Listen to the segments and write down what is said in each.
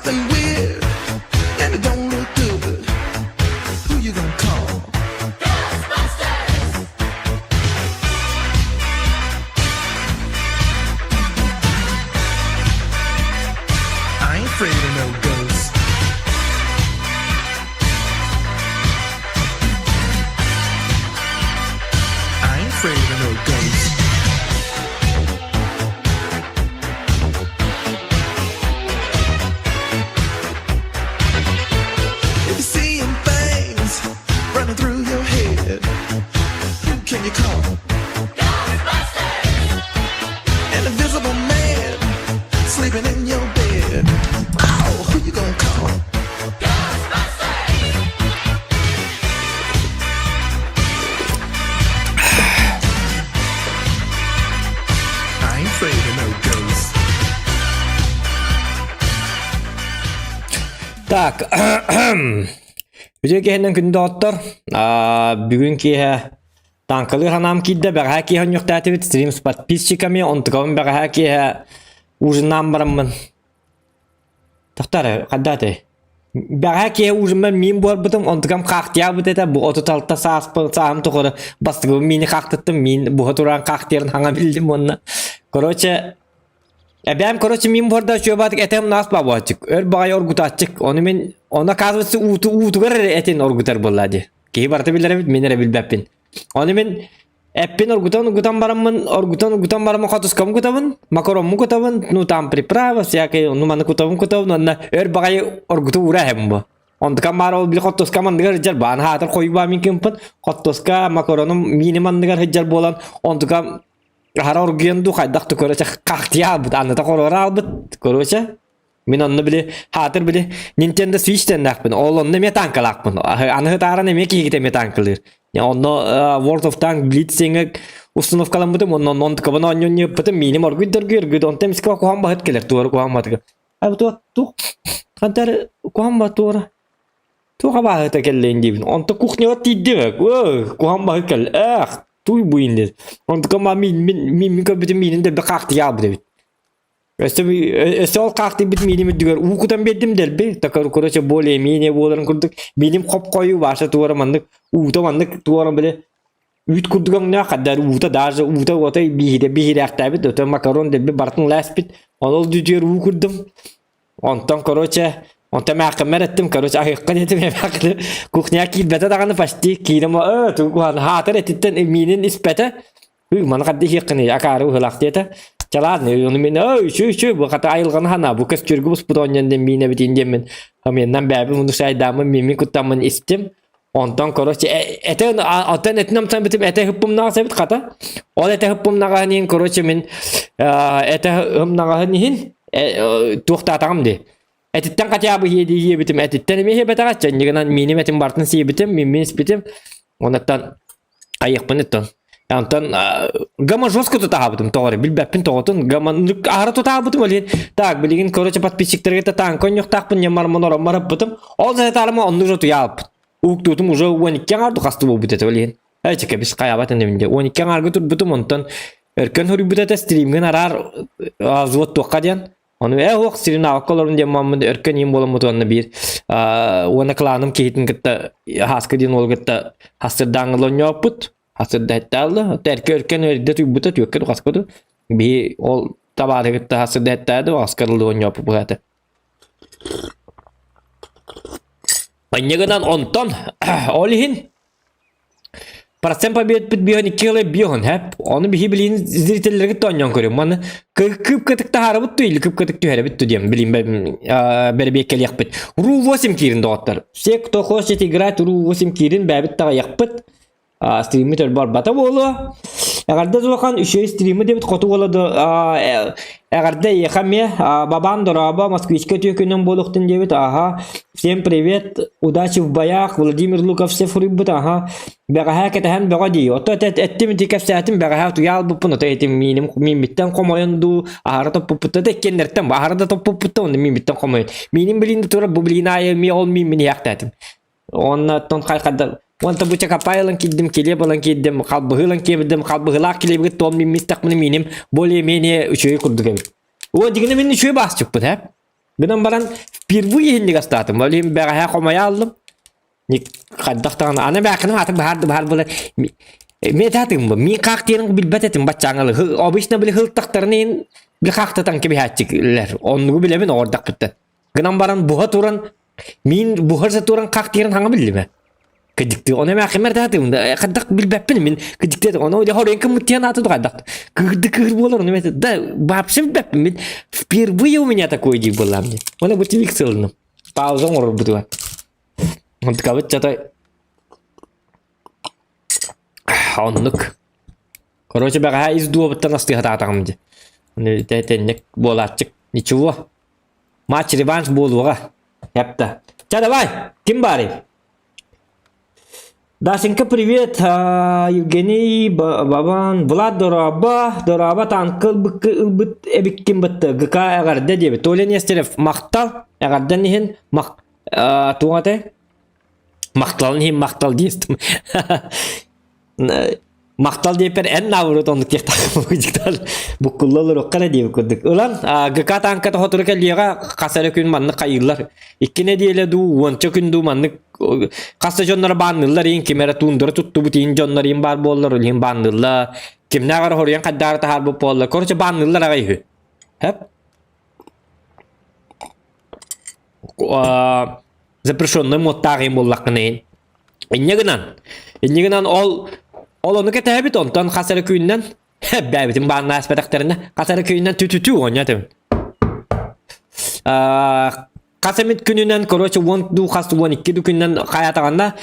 Something weird and it don't look good. Who you gonna call? Ghostbusters! I ain't afraid of no ghosts. I ain't afraid of no ghosts. If you're seeing things running through your head, who can you call? Ghostbusters! An invisible man sleeping in your bed. Oh, who you gonna call? Ghostbusters! I ain't afraid of no ghosts. Так, үтүө киһинэн күндү оттор. Бүгүн киэһэ таҥкалыы ханаам киирдэ, бэҕэһээ киэһэ онньуктаатыбыт стрим с подписчиками, онтукабын бэҕэһээ киэһэ ужиннаан бараммын. Тохтор, хайдаатый? Бэҕэһээ киэһэ ужиммар миин буһарбытым, онтукам хаахтыйаабыт этэ, бу 36 сааспын сааһым тухары бастакыбын миини хаахтыттым, миин буһа туран хаахтыйарын хаҥа биллим уонна короче Эбээм, короче, мин буорда үчүгэйбаатык этим нас бабуаччык, өр баҕайы оргутааччык. Ону мин, ону оказывается, ууту уутугар эрэ этин оргутар буолла дии. Киһи барыта билэр эбит, мин эрэ билбэппин. Ону мин эппин оргутан оргутан бараммын, оргутан оргутан бараммын хотускам кутабын, макароммун кутабын, ну там приправа всякие, ну маны кутабын кутабын, онно өр баҕайы оргуту уура эһэбин бу. Онтукам баар ол били хоттуска манныгар сылдьар баан хаатар хойуба мин кымпын, хоттуска макаронум мииним анныгар сылдьар буолан, онтукам Аһара оргуйан дуу хайдах да короче хахтыйа хаалбыт анныта хороро хаалбыт короче мин онно били хаатыр били Nintendo Switch дэннээхпин ол онно эмиэ танкалаахпын аны ытааран эмиэ киһигит эмиэ танкалыыр онно World of Tank Blitz диэҥҥэ установкаламмытым онно онтукабын оонньуон мииним оргуйдаргы өргүд онтон эмискэ куһаҕан баһыт кэлэр туора куһаҕан баһыт а туох туох хантар куһаҕан баһыт туора туох абааһыта кэллээн диибин онто кухняҕа тиийдим куһаҕан баһыт кэл ээх Туй бу инде. Онтука ма мин мин мин мин көрбүтүм миинин дэлби хаахтыйаабыт эбит. Өссө өссө ол хаахтыйбыт мииним үрдүгэр уу кутан биэрдим дэлби. Такар короче более менее буоларын курдук мииним хоп-хойуу баша туора маннык уута маннык туора бile үүт курдук өҥнөөх хаддар уута даже уута отой биһиде биһирээхтээбит өтө макарон дэлби бартын лээспит ол дүтүөр уу курдум Онтон, короче, онтон мээххиммэр эттим, короче, аһыахха диэтим эмээххини кухняҕа киирбэтэ даҕаны почти киирэн э тугу куһаҕан хаатар этиттэн миинин испэтэ. Үй, маны хадды иһиэххиний, акаары быһыылаах диэтэ. Чэ ладно, ону мин ой, үчү үчү, бу хата айылҕаны хана, бу көстүүргэ буспут оонньон диэн миин эбитин диэммин, хамыйаннан бээбин муну шайдааммын, мииммин куттаммын истим. Онтон, короче, этэ оттон этин амтан битим этэ хыппымнаҕас эбит хата. Ол этэ хыппымнаҕаһын иһин, короче, мин этэ хымнаҕаһын иһин туохтаатаҕым дии. Этиттэн хотя бы иэдии этиттэн эмиэ иһибэтэҕэ, чэннигинэн мииним этин бартын сиэбитим, мииммин испитим. Онуттан хайыахпын иттон. Онтон гама жестко тутаабытым тоҕо эрэ билбэппин тоҕотун гама аһара тутаабытым ол иһин так билигин короче подписчиктарга таанка онньуохтаахпын ньаммармын ороммар ол сатаарыма оннук же туйаалпыт ууктуутум уже 12 аҥаар хасты буолбут этэ ол иһин эчи кэбис хайаабат иннибин 12 аҥаарга турбутум онтон өркөн хоруйбут этэ стримҥин араар взвод туохха диэн Ону ээ уох сирин аакка олорун диэн маммын өркөн иим буоламмыт уонна биир уонна кланым киһитин кытта Хаска диэн уолу кытта хастырдааҥҥы онньооппут хастырда эттэалла эркэ өркөн эрдэ туйбута түөккэ тухаскыту биһи ол табаары кытта хастырда эттэады аскарылы онньооппут быһаата Анньыгынан онтон ол иһин Процент победпит биһон икки ылай биһон хэп. Ону биһи билин зрительлерге тоонньон көрүм. Маны кып кытык таһаарабыт ту или кып кытык түһэрэбит ту диэн билин бэрбиэккэлиэхпит. Ру 8 киирин доҕоттор. Все, кто хочет играть, Ру 8 киирин бэбит таҕайахпыт. Стриммит өр барбата буолуо. Эҕэрдэ Зулахан үчүгэй стримы диэбит хоту уола эҕэрдэ эйиэхэ эмиэ бабаан дорообо москвичка үтүө күнүн буолуохтун диэбит аха всем привет удачи в боях Владимир Луковцев суруйбут аха бэҕэһээ кэтэһэн бөҕө дии ото эттим ити кэпсээтим бэҕэһээ утуйа албыппын ото этим мииним мииммиттэн хомойон дуу аһара топпуппуттан да иккиэннэриттэн аһара да топпуппуттан онно мииммиттэн хомойон мииним билин турар бу билин аайы ми ол мииммин иһээхтээтим Уонна оттон хайхайдар уонта бу чакапай ылан киирдим, килиэп ылан киирдим, халбыһы ылан киирдим, халбыһылаах килиэбигит тоом мин мистэхпинэ мииним более-менее үчүгэй курдук эбит. О, дигинэ мин үчүгэй баасчыппын, һэ? Гынан баран впервые иһинник астаатым. Ол иһин бэҕэһээ хомойо аллым. Хайдах даҕаны аны бээххиним аты баһаар да баһаар буолар. Миэтэ бу мин хаах диэн билбэт этим баччааҥалы. Обычно били хылтахтарын иһин били хаахтатан кэбиһээччилэр. Оннугу билэбин оҕордахпыттан. Гынан баран буһа туран мин буһар туран хаах диэн хаҥа биллиме. Кыдьыкты ону эмээхимэр таатым да хайдах билбэппин мин кыдьыкты ону дьэ хорен кыммыттыан ааты хайдах кыырды кыыр буолар ону да вообще билбэппин мин впервые у меня такой дии буолла мне. Оны бу тилик сылыным. Пауза оҥорорбутугар. Онтукабыт чата оннук. Короче, бэҕэһээ ис дуобуттан астыһатаатаҕым дии. Аны тэнник буолааччык. Ничего. Матч реванш буолуоҕа. Эпта. Ча давай, ким баарый? Дашенька, привет. Евгений, Бабан, Влад дорообо, дорообо танка ылбыкка ылбыт эбиккин бытты. ГК эҕэрдэ диэбит. Толя Нестерев махтал, эҕэрдэн иһин мах туох этэй? Махталын иһин махтал диэстим. Махтал диэппэр эн наоборот оннук диэхтаах буккулла олоруохха эрэ диэбит курдук. Ылан ГК танката сотору кэлиэҕэ хас эрэ күн маннык хайыыллар. Икки нэдиэлэ дуу, уонча күн дуу маннык хас да дьонноро баанныыллар иин ким эрэ туундара туттубут иин дьоннор иин баар буоллар иин баанныыллар. Кимнээх эрэ хоруйан хайдаары таһаарбыт буоллар. Короче баанныыллар аҕай үһү. Хэп. Запрещенный муоттаах иин буоллаххына иин. Инньэ гынан, инньэ гынан ол ол ону кэтэһэбит, онтон хас эрэ күнүнэн бэйэбитин баанна ааспатахтарына хас эрэ күнүнэн тү-тү-тү оонньоо этим. Хас эмит күнүнэн, короче, уон дуу хас 12 дуу күнүнэн хайаатаҕына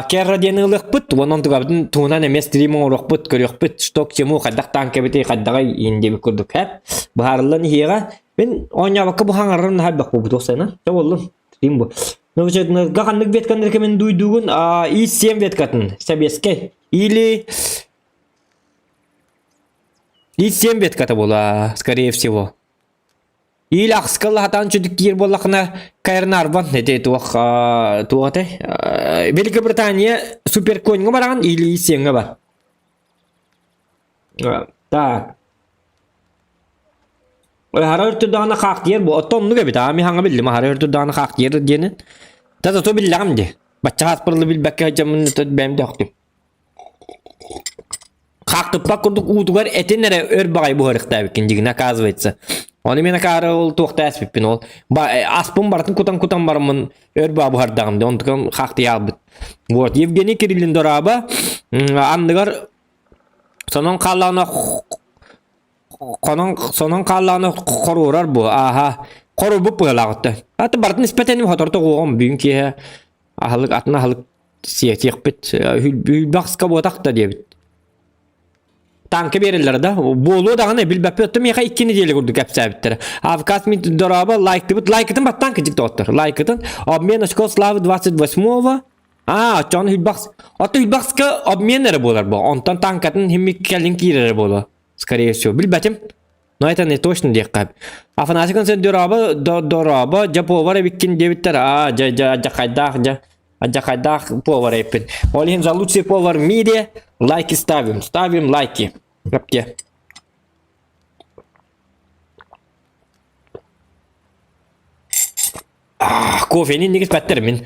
Керра диэн ылыахпыт, уонна онтугабытын туһунан эмиэ стрим оҥоруохпут, көрүөхпүт, что к чему, хайдах таанкабытый, хайдаҕай иин диэбит курдук, һэп. Быһаарыллан иһиэҕэ. Мин оонньообокко бу хаҥарарым наһаа элбэх буолбут уопсайынан. Чэ буоллун. Стрим бу. Ну, ханнык ветканы рекомендуйдугун? И7 веткатын, сэбиэскэй. Или И7 ветката була, скорее всего. Или ахскал хатаан чүдүк киир буоллахына Кайрнарван эти туох туох этэй? Великобритания суперконьга бараҕын или И7-ҥа бар. Так. Хара өртүрдэҕинэ хаахтыйар бу. Оттон оннук эбит. Аа, мин хаҥа биллим. Хара өртүрдэҕинэ хаахтыйар диэни. Та зато биллэҕим дии. Бачча хааспырылы билбэккэ сылдьаммын бэйэм да Хаахтыппат курдук уутугар этин эрэ өр баҕайы буһарыахтаабыккын дьигинэ оказывается. Ону мин акаары ол туохта эспиппин ол. Ба, аспын барытын кутан-кутан бараммын өр баа буһардаҕым дии. Онтукам хаахтыйаалбыт. Вот, Евгений Кириллин дорообо. Анныгар сонон хааллаҕына Хонон сонон хааллаҕына хоруорар бу ааһа хоруйбут быһалаах Аты барытын испэтэним хоторто уоҕум бүгүн киэһэ аһылык атын аһылык сиэтиэхпит хүлбэхска буотах да диэбит. Танка биэрэллэр да буолуо даҕаны билбэппит оттон миэхэ икки неделя курдук кэпсээбиттэрэ. Авкас мин дорообо лайктыбыт лайкытын баттаан кыдьык доҕоттор лайкытын обмен очков славы 28-го Аа, оччоҕуна хүлбэхс Оттон хүлбэхска обмен эрэ буолар бу. Онтон танкатын химик кэлин киирэрэ буолуо. Скорее всего. Билбэтим. Но это не точно диэххэ. Афанасий Константин дорообо, дорообо, дьэ повар эбиккин диэбиттэр. Аа, дьэ, дьэ, адьахайдаах, дьэ, адьахайдаах повар эппин. Ол иһин за лучший повар в мире лайки ставим. Ставим лайки. Эпке. Кофени инники испэттэр мин.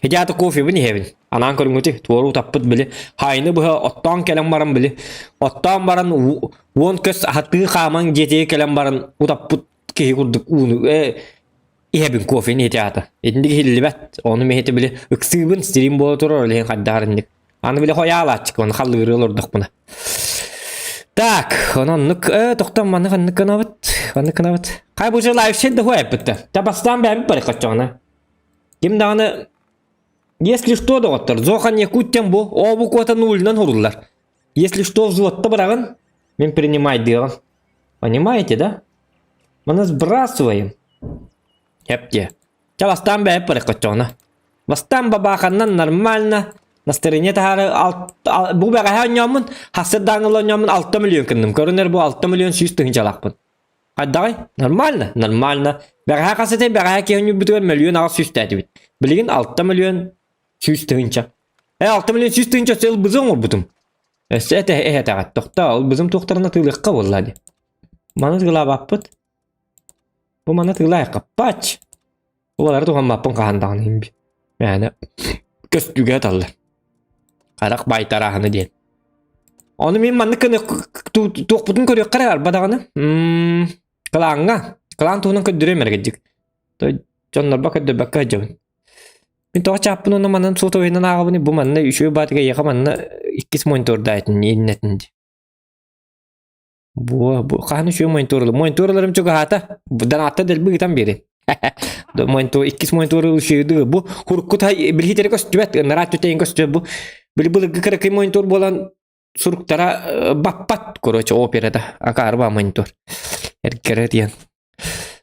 Ити аата кофебын иһэбин. Анаан көрүҥҥүтүй, туора утаппыт били. Хайны быһа оттоон кэлэн баран били. Оттоон баран уон көс аһатыы хааман дьиэтигэр кэлэн баран утаппыт киһи курдук ууну иһэбин кофени ити аата. Итинник иһиллибэт. Ону миһити били ыксыыбын стрим буола турар ол иһин хайдах инник. Аны били хойаалааччык оны халлыыры олордохпуна. Так, онон оннук тохтон маннык ханнык гынабыт, ханнык гынабыт. Хай бу лайв сен да хуайппыт. Та бастаан бэйэбит бары хоччоҕуна. Ким даҕаны если что доҕоттор, Зохан Якуттен бу, о бу куота нулынан хуруллар. Если что взводта бараҕын, мен принимайдыаҕым. Понимаете, да? Мы сбрасываем. Эпте. Ча бастаан бэйэп бары хоччоҕуна. Бастаан бабааханнан нормально настроение таһаары бу бэҕэһээ оонньооммун хассырдаан ыла оонньооммун 6 миллион кынным. Көрүнэр бу 6 миллион 100 тыһыынчалаахпын. Хайдаҕай? Нормально? Нормально. Бэҕэһээ хас этэй? Бэҕэһээ киһи оонньуурбутугар мөлүйүөн 800 тээтибит. Билигин 6 миллион 100 тыһыынча. Э 6 миллион 100 тыһыынча өссө ылбызы оҥорбутум. Өссө этэ эһэтэҕит. Тохтоо, ылбызым туохтарына тыылыахха буолла дии. Маны тыылаабаппыт. Бу манна тыылаайахха пач. Улары туһаммаппын хаһан даҕаны иһин мээнэ көстүүгэ аталлар. Харах байтарааһына диэн. Ону мин маннык гына туохпутун көрүөххэ эрэ арба даҕаны. Кылааҥҥа. Кылаан туһунан көрдөрүөм эрэ кырдьык. Дьоннорбо көрдөрбөккө сылдьабын. Мин тоҕо чааппын уонна манан сотовайынан ааҕабын бу манна үчүгэй баатыга эйиэхэ манна иккис монитордаайтын ииннэтин дии. Буо, бу хаһан үчүгэй мониторлар. Мониторларым чугаһаата. Донатта дэлби ыытан биэрин. Монитор иккис монитору үчүгэйдик бу хуруккут билиһитэри көстүбэт, ынараа түтэйин көстүбэт бу били былыргы кыракый монитор буолан суруктара баппат, короче, операда акаарба монитор. Эргэрэ диэн.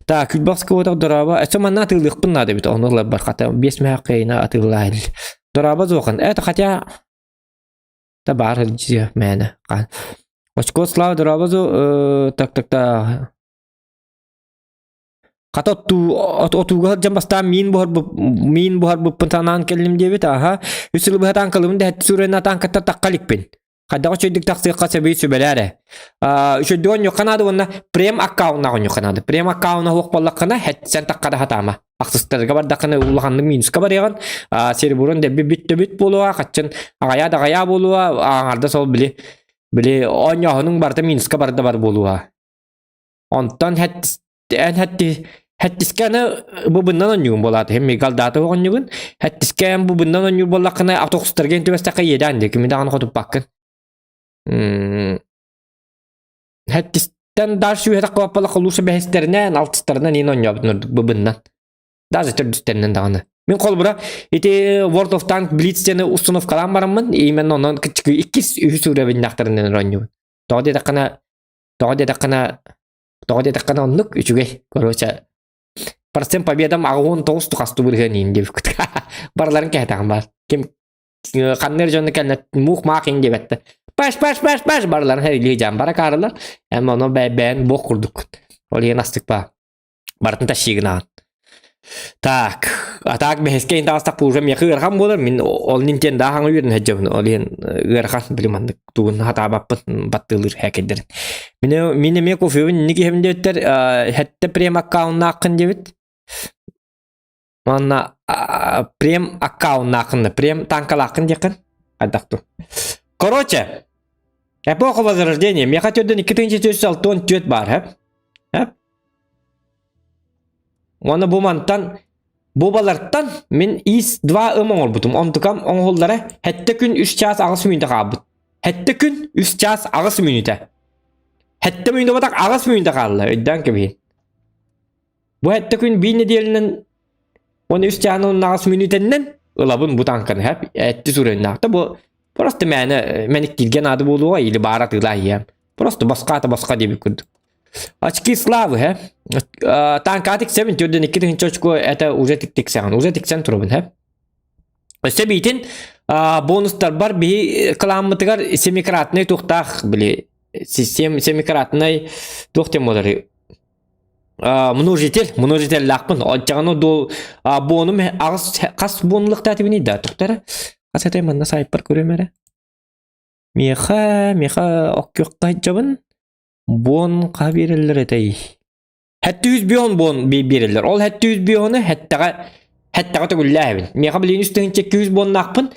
Так, күлбэх сквотах дороба. Өссө манна атыылыахпын наада эбит, ону ыларбар хата 5 мөһөх кэйина атыылаайын. Дороба зохан. Это хотя Да баар дьиэ мээнэ. Очко Слава дорообо так так так. Хата оттуу отууга сылдьан бастаан миин буһарбып миин буһарбыппын санаан кэллим диэбит аха үс сылы быһа таанкалыбын да сүрэн атаанкаттан тахха иликпин. Хайдах үчүгэйдик тахсыахха сөбүй сүбэлээр ээ. Үчүгэйдик оонньуохха наада уонна прем аккауннаах оонньуохха наада. Прем аккауна суох буоллаххына сен тахха да хатаама. Ахсыстарга бардаххына улаханнык минуска барыаҕын. Сереброн дэлби бүт да бүт буолуоҕа, хаччын аҕайаа да аҕайаа буолуоҕа, аҥарда сол били били оонньооһунуҥ барыта минуска барда бар буолуоҕа. Онтон эн хэттискэ аны бу быннан оонньуугун буолаат иһин мигалдааты оонньуугун хэттискэ эн бу быннан оонньуур буоллаххына атохсутарга эн түбэстэххэ иэдээн диэ кими даҕаны хотуппаккын. Хэттистэн дальше үһэтэх куоппалах лучше бэһистэринэн, алтыстарынан иин оонньообутун ордук быбыннан. Даже төрдүстэринэн даҕаны. Мин холобура ити World of Tanks Blitz диэни установкалаан бараммын, именно онон кыччыгы иккис үһүс уровеннахтарынан оонньуубун. Тоҕо диэтэххинэ, тоҕо диэтэххинэ, тоҕо диэтэххинэ оннук үчүгэй. Короче, процент победам 89 тухасту бырыһыан иин диэбиккит. Барыларын кэһэтэҕим баар. Ким ханна эрэ дьону кэлнэ мух-маах ин диэбэттэр. Паш, паш, паш, паш барыларын хэрилии дьаан бара каарылар. Эм ону бэйбээн буох курдук. Ол иһин астык баа. Барытын тащигынаан. Так, а так бэһискэ интаҕастах уже миэхэ ыарахан буолар. Мин ол Nintendo хаҥа үөрэн сылдьабын. Ол иһин ыарахан били маннык тугун хатаабаппын баттыылыыр хээкэйдэрин. Мин мин эмиэ кофебин инник иһэбин диэбиттэр хэттэ прем аккауннааххын диэбит. Манна прем аккауннааххын прем танкалааххын диэххин хайдах ту. Короче, эпоха Возрождения. Миэхэ төрдөн 2464 баар, хэп? Хэп? Уонна бу мантан бу балартан мин ис 2 ым оҥорбутум. Онтукам оҥоһуллара хэттэ күн 3 чаас 8 мүнүүтэ хаалбыт. Хэттэ күн 3 чаас 8 мүнүүтэ. Хэттэ мүнүүтэ батак 8 мүнүүтэ хаалла. Өйдөөн кэбиһин. Бу хэттэ күн биир нэдиэлэнэн 13 чааны 18 мүнүүтэннэн ылабын бу танканы хэп этти суруйнаахта бу просто мээнэ мэниктииргэ наада буолуоҕа или баара атыылаа иһиэм. Просто босхаата босхо диэбит курдук. Очки славы, хэ? Танка тиксэбин, төрдөн 2000 очко это уже тиксэҕин, уже тиксэн турабын, хэ? Өссө биитин бонустарбар биһи кыламмытыгар семикратный туохтаах били систем семикратный туох тем болары множитель множителлаахпын оччоҕуна дол бонум аҕыс хас бонулуктаатыбыный да туктара хас этэй манна сайпар көрүм эрэ миэхэ миэхэ оккүөххэ сылдьабын бон ха биэрэллэр этэй 700 бон биэрэллэр ол 700 биону хэттэҕэ хэттэҕэ төгүллээбин миэхэ билигин 3200 боннаахпын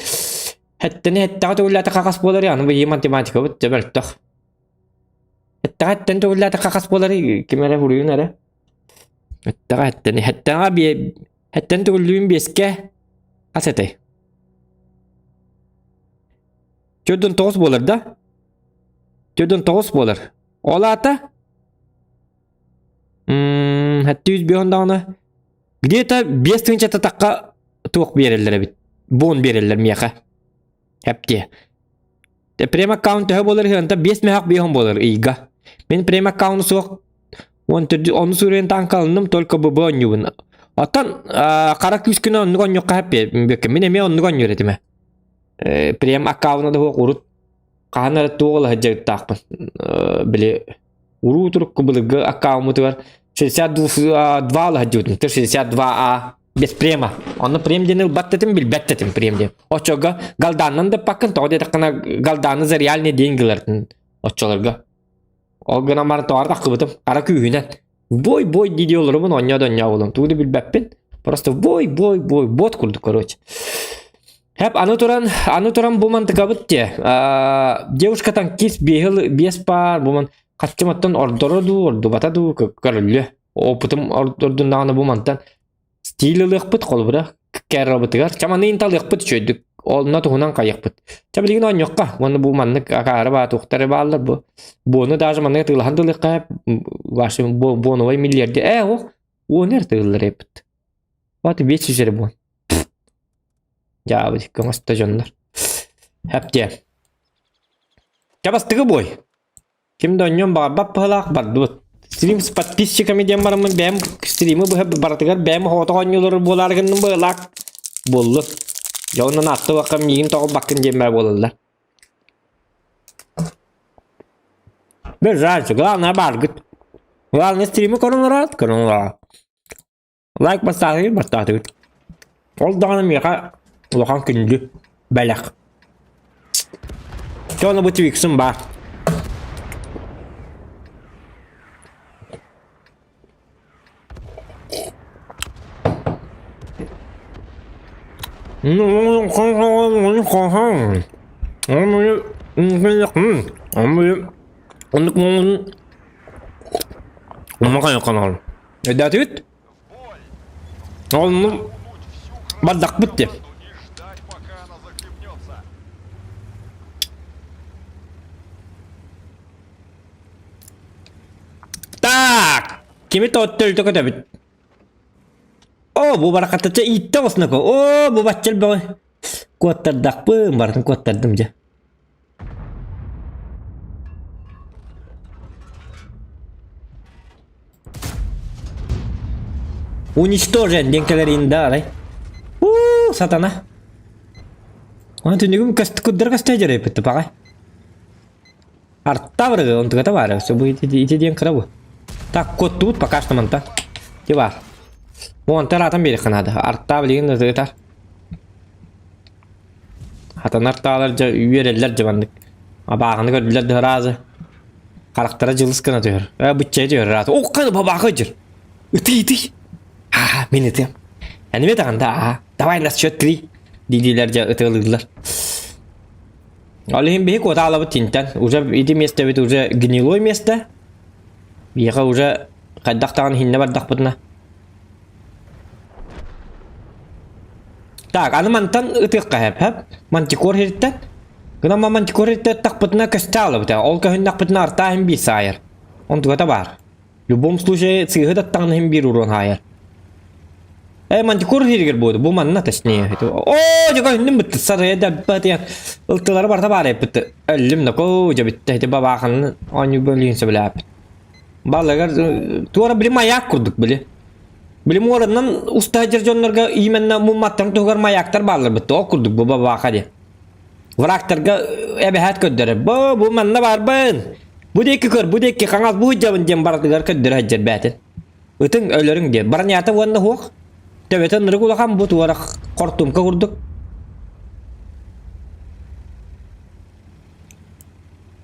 хэттэни хэттэҕэ төгүллээтэххэ хас буолар аны быйыы математикабыт дьэ мөлтөх Эттэҕэ эттэн төгүллээтэххэ хас буоларый? Ким эрэ буруйун эрэ. Эттэҕэ эттэни. Эттэҕэ биэ... Эттэн төгүллүүн биэскэ хас этэй? 49 буолар да? 49 буолар. Ол аата? Мм, 705 даҕаны. Где-то 5 тыһыынча тахха туох биэрэллэр эбит. Бон биэрэллэр миэхэ. Эптиэ. Прем аккаунт төһө буолар ыһыанта 5 мөһөх биэһон буолар ыйга. Мин прем аккаунт суох он төрдү ону суруйан таанкалынным только ББ оонньуубун. Оттон хара күүскүнэ оннук оонньуохха хэппиэ мин эмиэ оннук оонньуур этим ээ. Прем аккауна да суох урут хаһан эрэ туох ыла сылдьыбыттаахпын. Били уруу турукку былыргы аккауммутугар 62 ыла сылдьыбытым. 62А без према. Онно прем диэн ылбат этим, билбэт этим прем диэн. Оччолорго галдааннан да паккын, тоҕо диэтэххинэ галдааны за реальные деньги ылартын оччолорго. Ол гынан баран тоҕо таххыбытым, хара күүһүнэн. Бой бой дии олоробун оонньоо да оонньоо буолуом. Тугу да билбэппин. Просто бой бой бой бот курдук короче. Хэп аны туран аны туран бу мантыкабыт те. Девушка танкист биэһил биэс паар бу ман хаччыматтан ордоро дуу ордубата дуу көрүллүө. Опытым ордуннаҕына бу мантан стиль ылыахпыт холобура кэрробытыгар чаманы инталыахпыт үчүгэйдик онно туһунан хайыахпыт. Ча билигин оонньуохха уонна бу маннык акаары баа туохтары бааллар бу. Буону даже маннык тыылаһан тылыахха ваши буоновай миллиарде э ох уон эр тыыллар эппит. Вот бес жүз буон. Дьаабы көҥөстө дьоннор. Хэптиэ. Чабастыгы бой. Ким да онньон баҕарбат быһалаах бардыбыт. Стрим с подписчиками диэн бараммын бэйэм стримы быһа барытыгар бэйэм оҕотох оонньуулары буолаары гынным быһалаах буоллун. Дьэ онон аттыбакка миигин тоҕолбаккын диэн баар буолаллар. Без разницы, главное бааргыт. Главное стримы көрөн олороот, көрөн олороот. Лайк бастаатыгыт, бастаатыгыт. Ол даҕаны миэхэ улахан күндү бэлэх. Чэ ону бу Твиксым баар. Өйдөөтүгүт? Онну бардахпыт диэн. Так, кими тоттөлтө көтөбүт? О, бу баракатача иитте оснако. О, бу баччал бөҕө. Куоттардахпын, барытын куоттардым дьэ. Уничтожен диэн кэлэрин да арай. Уу, сатана. Оны түнүгүм курдары көстө дьэрэ паҕай. Арта барыгы, онтугата баар. Все бу ити ити диэн кыра бу. Так, куоттубут пока что манта. Ти бар. Онтан атан биэриэххэ наада. Арта билигин ытытар. Хатанар таалар дьэ үөрэллэр дьэ маннык. Абааһыны көрдүлэр да ыраазы. Харахтара дьылыс гына түһэр. Ээ быччайа түһэр ыраазы. О, ханы бабаахы дьир. Ытый ытый. Ха, мин ытыам. Эниме даҕаны да, аа. Давай на счет три. Дии-диилэр дьэ ытыалыыллар. Ол иһин биһи куотаалабыт тинтэн. Уже ити миэстэбит уже гнилой место. Биһиэхэ уже хайдах даҕаны иһиннэ бардахпытына Так, аны мантан ытыахха сөп, сөп. Мантикор иһиттэн. Гынан мантикор иһиттэн ыттахпытына көстө аалабыт. Ол көһүннэхпитинэ артаа иһин биир саайар. Онтугата баар. В любом случае, сыыһы таттаҕына иһин биир уруон хаайар. Э, мантикор иһигэр буолду. Бу манна точнее. О, дьэ көһүннүм бытты. Сарыйа да бытыйан. Ылтылары барыта баар эппит. Өллүм да дьэ бүтте. Ити бабааханы оонньуу бөлүүн сөбүлээппит. Балыгар туора били маяк курдук били. Били муоранан уста сылдьар дьоннорго именно мумматтарын туһугар маяктар бааллар бытты. Ол курдук бу бабаха диэн. Врагтарга эбэһээт көрдөрөр. Бу бу манна барбын. Бу диэки көр, бу диэки хаҥас бу сылдьабын диэн барытыгар көрдөрө сылдьар бээтин. Ытыҥ өлөрүҥ диэн. Бронята уонна суох. Төбөтө ынырык улахан бу туора хортуумка курдук.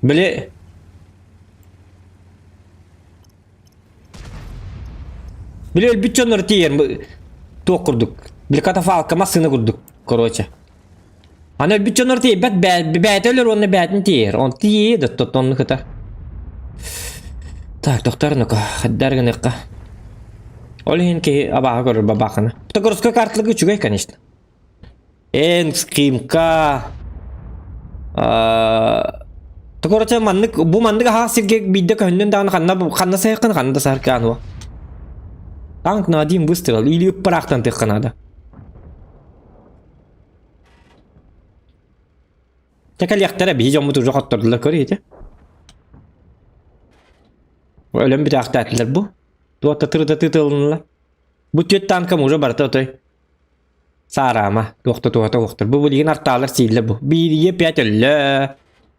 Били Били өлбүт дьоннор тиийэр туох курдук. Били катафалка массыына курдук, короче. Аны өлбүт дьоннор тиийбэт бэйэтэ өлөр уонна бэйэтин тиийэр. Он тиийэ да тонну кытар. Так, доктор, ну-ка, хаддар гыныахха. Ол иһин киһи абааһы көрөр бабаахына. Городской карталарга үчүгэй, конечно. Эн Скримка Короче, маннык бу маннык аһаах сиргэ биирдэ көһүннүн даҕаны ханна ханна сайыккын ханна да саркаан уо. Танк на один выстрел или ыппараахтан тыахха наада. Чэ кэлиэхтэрэ биһи дьоммут уже хоттордулар көр ити. Өлөн бүтээхтээтилэр бу. Туотта тырыта тыытылыннылар. Бу түөт танкам уже барыта отой. Саараама, туох да туһата суохтар. Бу билигин артаалар сииллэр бу. Биирийэ пять өллө.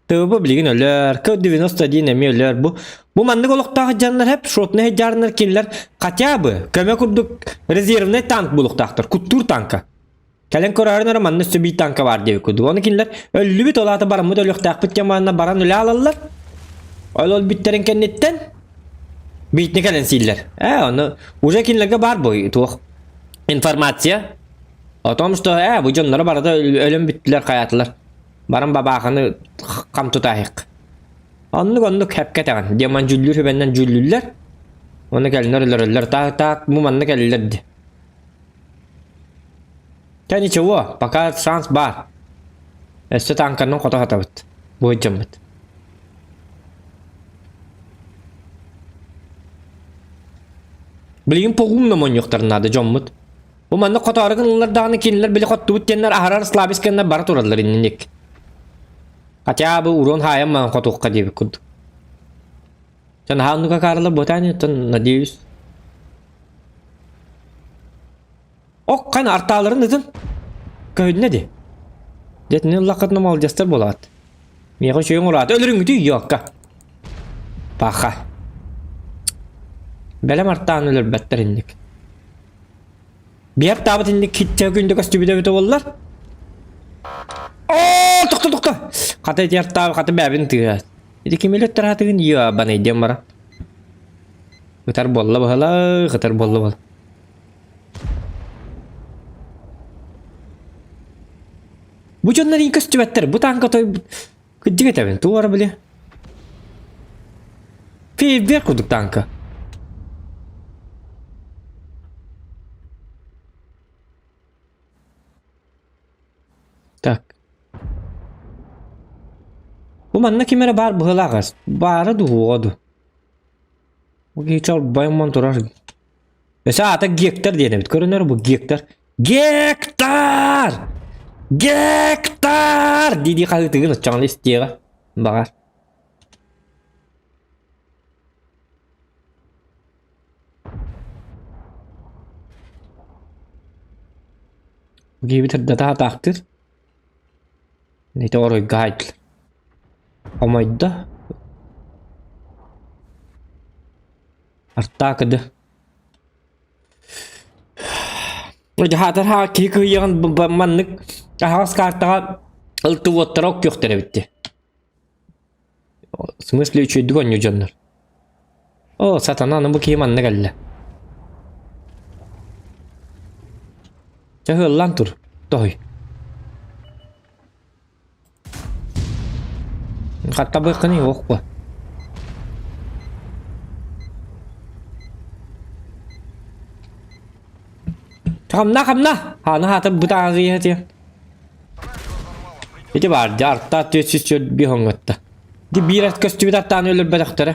ТВ билигин өлөр. К-91 эмиэ өлөр. Бу, бу маннык олохтоох дьоннор хэп, шотный дьаарыннар кинилэр хотя бы көмө курдук резервный танк булуктаахтар. Куттуур танка. Кэлэн көрөөрүн эрэ манна өссө биир танка баар диэбит курдук. Ону кинилэр өллүбүт, ол аата бараммыт өлүөхтээхпит диэн манна баран үлэ алаллар. Ол өлбүттэрин кэнниттэн. Биитини кэлэн сииллэр. Ээ, ону уже кинилэргэ баар бу туох информация о том, что ээ, бу дьонноро барыта өлөн бүттүлэр хайаатылар. Баран бабааханы хам тутаайык. Оннук оннук хэпкэ этэҕин. Демон дьүллүүр хүбэннэн дьүллүүллэр. Оны кэлиннэр өлөрөллөр. Так так бу манна кэллилэр ди. Чэ ничего, пока шанс баар. Өссө танканан хото хатабыт. Бу дьоммут. Билигин поҕуумна монньуохтарын наада дьоммут. Бу маннык хотоору гыналлар даҕаны кинилэр били хоттубут диэннэр аһарар слабис кэннэ бара тураллар инник. Хотя бы урон хаайан маан хотуохха диэбит курдук. Чэ наһаа оннук акаарылар буотаан оттон надеюсь. Ок хан артааларын ытын. Көһүннэ ди. Дьэтини ыллаххытына молодецтар буолаат. Миэхэ үчүгэй оҥораат өлөрүҥүтүй йоокка. Паха. Бэлэм артаан өлөрбөттөр инник. Биэр таабыт инник киттэ күндэ көстүбүтэ эбитэ буоллар. Оо, тохто тохто. Хата ити артаабы хата бэбин тыа. Ити ким өлөттөр хатыгын йоо банай диэн баран. Ытар буолла баһыла, ытар буолла буолла. Бу дьоннор иин көстүбэттэр. Бу тааҥка той кырдьык этэбин. Тугу ара били? Фейерверк курдук тааҥка. Так. Бу манна ким эрэ баар быһыылаах ас. Баара дуу, уоҕа дуу. Бу киһи чорбойон турар. Өссө аата Гектор диэн эбит. Көрүнэр бу Гектор. Гектор! Гектор! дии-дии хаһыытыгын оччоҕуна истиэҕэ. Баҕар. Киһибит ырдата атаахтыыр. Ити оройго хаайдылар. Хомойдо. Артаакыды. Дьаһаатар һаа киһи кыайыаҕын маннык аһаҕас картаҕа ылтыбыттара ок күөхтэр эбит дии. В смысле үчүгэйдик оонньуу дьоннор. О, сатана, аны бу киһи манна кэллэ. Чэ, ыаллаан тур, тоһуй. Хаттабыаххыный уохпа. Хамна хамна! Хаана хаатар бытаарыйа диэн. Ити баар дьэ артаа 445 оҥотто. Ди биир ат көстүбүт аттааны өлөрбөтөхтөрө.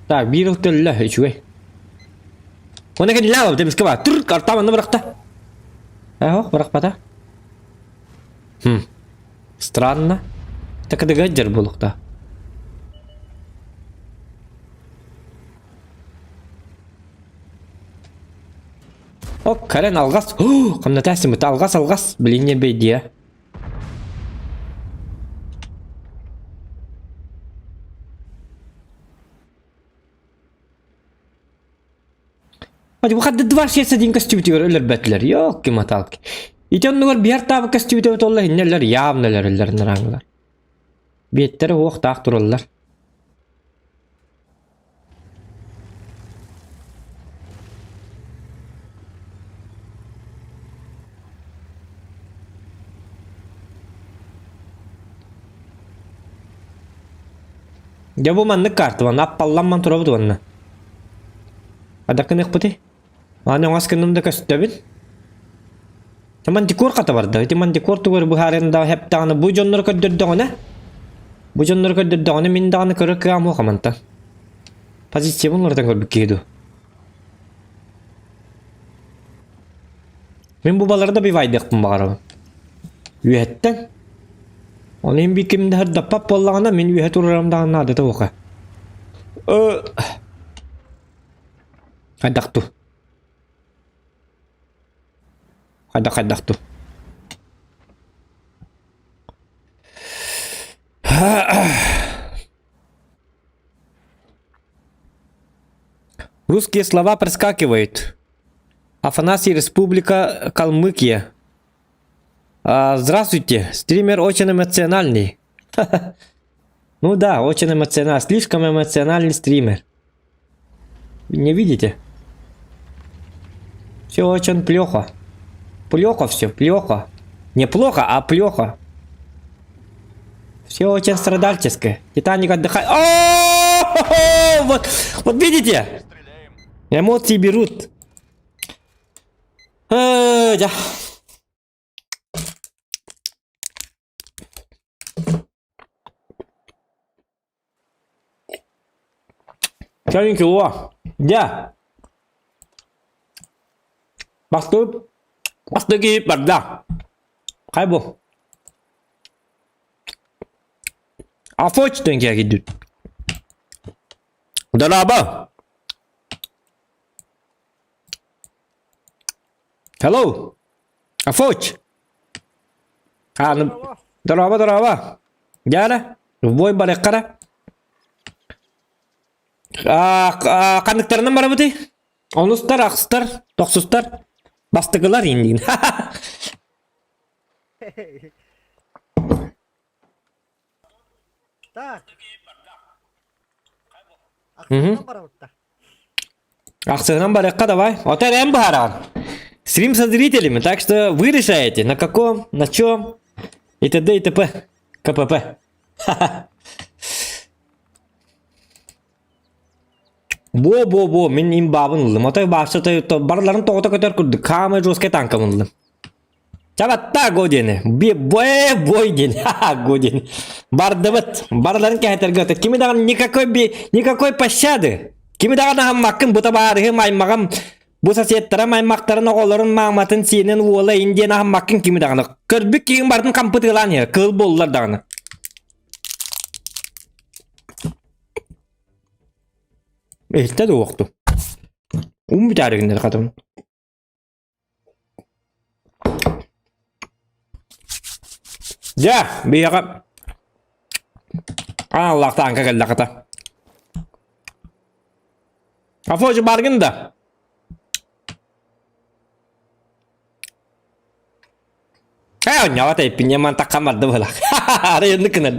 Так, биир ыл төллө, үчүгэй. Оны кэннилээ ол демискэ баар. Тур, артаа манна бырахта. Эһох, бырахпата. Хм. Странно. Так это гаджер буолуохтаах. Оп, Карен алгас. Хамнатаасымыт алгас алгас. Блин, не бейдия. Бу хадды два шесть один көстүбүтүгэр өлөрбөтүлэр. Ёлки-маталки. Ити оннугар биһар таабы көстүбүтэ толла иннеллер явно өлөрөллөр нараңылар. Биэттэрэ уохтаах тураллар. Дьэ бу маннык карта уонна аппалламман турабыт уонна. Адакыныахпытый? Аны оҥос гынным да көстөбүн. Мантикор хата барда. Ити мантикор тугу эрэ быһаарыан да хэп даҕаны бу дьоннору көрдөрдөҕүнэ бу дьоннору көрдөрдөҕүнэ мин даҕаны көрөр кыаҕым суох мантан. Позициябын уларытан көрбүт киһи дуу. Мин бу балары да бивайдыахпын баҕарабын. Үөһэттэн. Оны иһин биир ким да сырдаппат буоллаҕына мин үөһэ турарым даҕаны наадата суоха. Э хайдах дуу? Хайдах хайдах дуу? Русские слова проскакивают. Афанасий Республика Калмыкия. А, здравствуйте, стример очень эмоциональный. Ну да, очень эмоциональный, слишком эмоциональный стример. Не видите? Все очень плохо. Плохо все, плохо. Не плохо, а плохо. Все очень страдальческое. Титаник отдыхает. О, вот, вот видите? Эмоции берут. Э, да. Кэлин кило. Дьэ. Бастыы бастыы киһи барда. Хай бу. Афоч тэнкэ кидүт. Дорообо. Hello. Афоч. А, ну, дорообо, дорообо. Дьэ бой барыаххара. Ханныктарынан барабытый? Онустар, ахсыстар, тохсустар, бастакылар индиин. Так. Ахсыһынан барабыттар. Ахсыһынан барыахха давай. Ото эн быһаараҕын. Стрим со зрителями, так что вы решаете, на каком, на чем и т.д. и т.п. КПП. Бо-бо-бо, мин имбабын ыллым. Отой баахча барыларын тоҕото көтөр курдук. Хаамай жесткай танкабын ыллым. Чабатта го диэни. Бой бой диэн. Го диэн. Бардыбыт. Барыларын кэһэтэргэ кими даҕаны никакой би никакой пощады. Кими даҕаны аһаммаккын бу табаарыһым аймаҕым бу соседтарым аймахтарын оҕолорун мааматын сиэнин уола ин диэн аһаммаккын кими даҕаны. Көрбүт киһиҥ бардын хампытыылаан иһэр. Кыыл буоллар даҕаны. Иһиттэ да уохту. Ум бүтээригиннэр хатым. Дьэ, биһиэхэ ааллаах тааҥка кэллэ хата. Афоч баргын да? Ээ, онньоҕо тэйпин ман таххан барды быһылаах. Арай оннук гынар.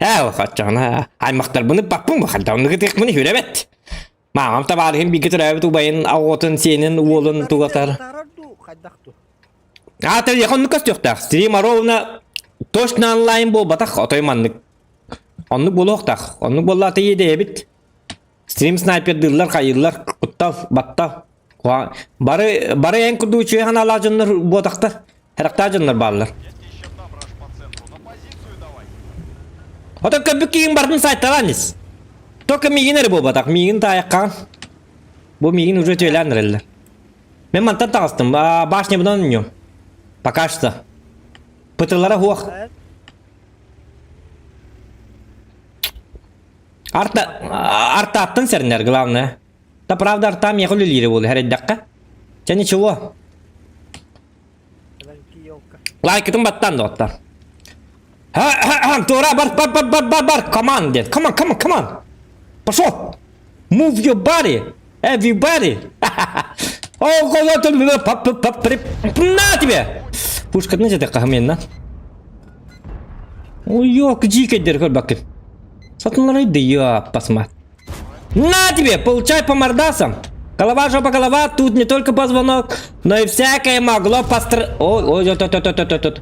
Ээ, хаччаҕына аймахтарбын ыппаппын бу ханта оннук ытыахпын үһүрэбэт. Маамам табаарыһым бииргэ төрөөбүт убайын оҕотун, сиэнин, уолун тугатар. Хайдах дуу? А, телефон оннук көстүөхтээх. Стрим ровно точно онлайн буолбатах, отой маннык. Оннук буолуохтаах. Оннук буоллаата иэдэйэбит. Стрим снайпердыыллар, хайыыллар, куттал, баттал. Бары, бары эн курдук үчүгэй санаалаах дьоннор буотахтар. Харахтаах дьоннор бааллар. Отон көрбүт киһиҥ бардын сайталаан ис. Только миигин эрэ буолбатах, миигин таайаххаҕын. Бу миигин уже түөлээн эрэллэр. Мен мантан таҕыстым, башнябынан онньуом. Пока что. Пытылара хуох. Арта, артааттан сэрнэр, главное. Да правда артам миэхэ үлэлиирэ буолуо, эрэйдэххэ. Чэ ничего. Лайкытын баттаан доҕоттор. Туора бар бар бар бар бар бар come on диэн. Come on, come on, come on. Пошел. Move your body. Everybody. На тебе. Пушкатын жете кахаменна. Ой, ёк, дикий көрбәккин. Сатынларайды, я посмотри. На тебе, получай по мордасам. Голова, жопа, голова, тут не только позвонок, но и всякое могло постр... Ой, ой, ой, ой, ой, ой, ой, ой.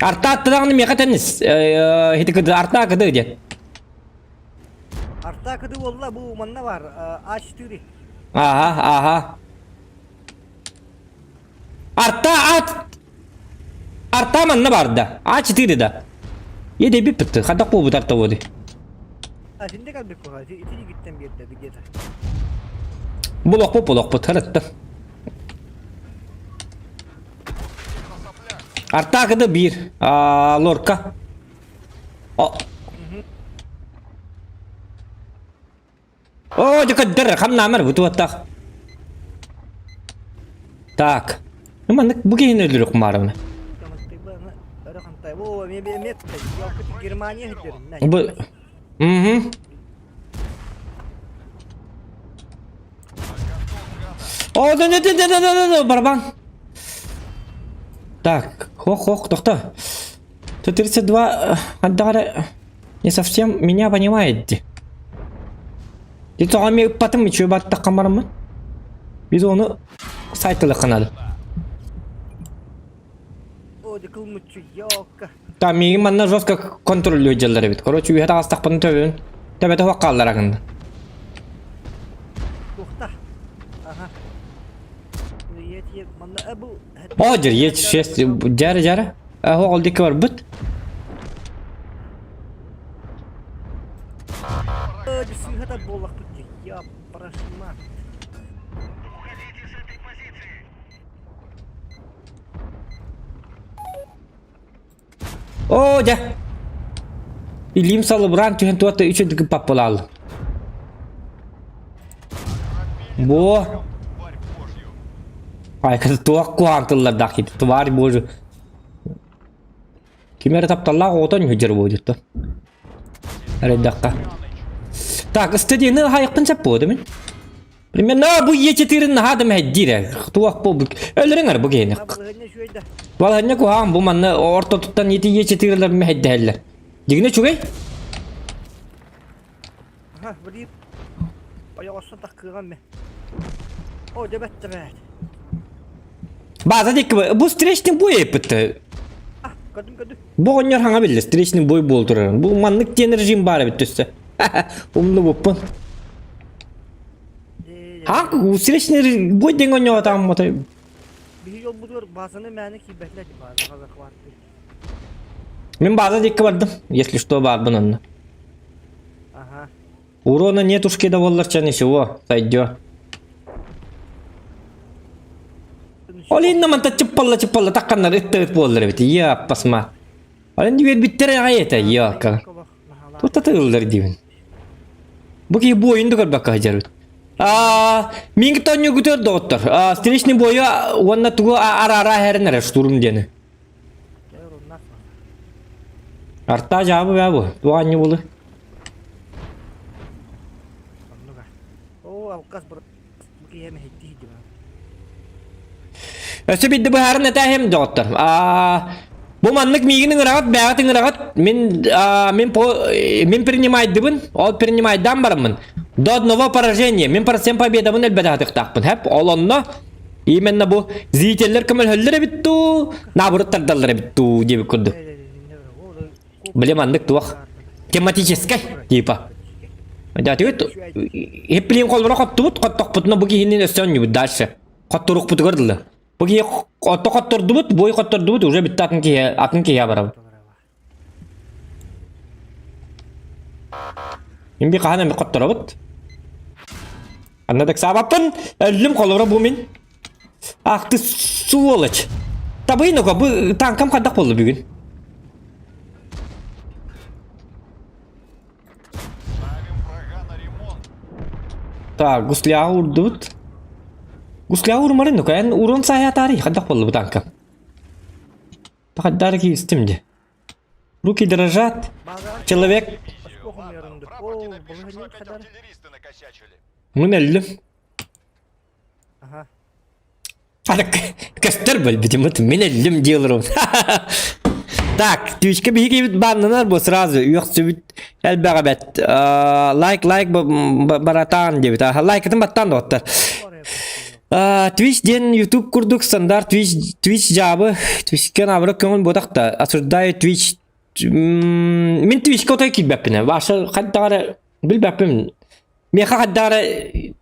Арта аттыдаҕаны миэхэ теннис. Арта кыды диэн. Арта кыды буолла бу манна бар А4. Ага, ага. Арта ат Арта манна барда. А4 да. Еде биппит. Хадак буолбут арта буолуй. А синде калбик куха. Ити гиттен биэрдэ где-то. Булохпут булохпут харатта. Арта кыды биир. Лорка. О. О, дьэ көрдөр, хамнаамар бутуоттах. Так. Ну маннык бу киһини өлөрүөх маарабына. Бу Мгм. О, да, да, да, да, да, да, да, барабан. Так, хох, хох, тохто. 132, хандаҕара. Не совсем меня понимает дии. Дии тоҕо эмиэ ыппатым үчүгэй баттаххын бараммын. Biz ону сайтылыахха наада. О, дьэ кылмыччы, ёлка. Там миигин манна жестко контроллуй дьаллар эбит. Короче, үһэ таҕыстахпына төбөбүн төбөтө суох хааллар гынна. Туохта? Аха. Манна бу О, дьэр, е шесть, дьара дьара. Аһо ол диэки барбыт. Сыыһата буоллахпыт дии. Я прошла. Оо, дьэ. Илиим салыбыраан түһэн туох да үчүгэй паппалааллым. Бу Айката туох куһаҕан тыллардаах киһи тварь божий. Ким эрэ тапталлаах оҕото ньүдьэр буолуттан. Эрэйдэххэ. Так, стадионы аһайахпын сөп буолуо мин. Примерно бу Е4 наһаа да мэһэйдиир ээ. Туох бу өлөрүҥ эрэ бу киһини. Балаһыанньа куһаҕан бу манна ортотуттан ити Е4-лэр мэһэйдэһэллэр. Дьигинэ үчүгэй. Аха, блин. Ойоҕоссон тахкыаҕым мэ. О, дьэ бэттэ бээт. База диэки бу встречный бой эппит. А, көрдүм көрдүм. Бу оҕонньор хаҥа биллэ встречный бой буол турар. Бу маннык диэн режим баар эбит төссө. Умнубуппун. Ха, встречный бой диэн оонньоотааммытай. Биһи жолбутугар базаны мээнэ киирбэтилэр базаҕа захватты. Мин база диэки бардым, если что баарбын онно. Ага. Урона нетушки да буоллар ничего, сойдет. Ол инна манта чыппалла чыппалла такканнар ыттырыт буоллар эбит. Я пасма. Ол инди биэрбиттэр аҕай этэ, я Тута тыыллар диибин. Бу киһи буойун да көрбөккө сылдьарбыт. Аа, мин тонньу күтөр доҕоттор. Аа, встречный бойу уонна тугу ара-ара иһэрин эрэ штурм диэни. Арта дьаабы бээ бу. Туох анньы булу? Оо, алкас бу киһи мэһэйдии Өссө биирдэ быһааран этээһим доҕоттор. Аа, бу маннык миигин ыҥыраҕыт, бэйэҕит ыҥыраҕыт. Мин мин по мин принимайдыбын, ол принимайдаан бараммын. До одного поражения. Мин процент победабын элбэтэ Хэп, ол онно именно бу зрителлэр көмөлөһөллөр эбит дуу, наоборот тардаллар эбит дуу диэбит курдук. Били маннык туох тематическай типа. Дьэ, Эпплин холборо хоттубут, хоттохпутуна бу киһини өссө онньубут дальше. Хотторукпутугар дылы. Бу киһи отто хоттордубут, бой хоттордубут, уже бүтті атын киһи, атын киһи барабыт. Мин би хаһан эми хотторобут. Анна так саабаппын, өллүм холобура бу мин. Ах ты сволочь. Табый ну-ка, бу танкам хайдах болду бүгүн? Так, гусляҕа уурдубут. Гусляҕа уурумарын ну-ка, эн уурун сааһаатаарый, хайдах буолла бу танка? Хайдары киистим дии. Руки дрожат. Человек... Мын өллүм. Көстөр бөлбүтүм мин өллүм диэлэрим. Так, Twitch'ке биһиги баннанар бу сразу үөхсүбүт элбэҕэ бэт. Лайк лайк баратаан диэбит. Лайкытын баттаан доҕоттор. Twitch диэн YouTube курдук стандарт Twitch Twitch дьаабы Twitch'ке наоборот көҥүл буотах да осуждаю Twitch мин Twitch'ке отой киирбэппин Ваша хайдаҕа эрэ билбэппин миэхэ хайдаҕа эрэ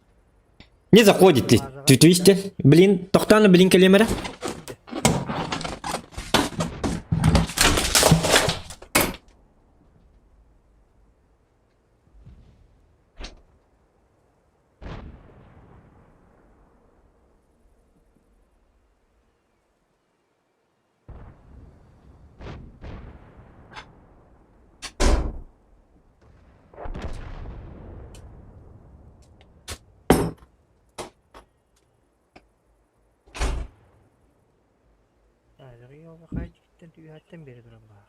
не заходит Twitch диэн блин тохтоон блин кэлиэм эрэ Түһэттэн биэрэ туран баар.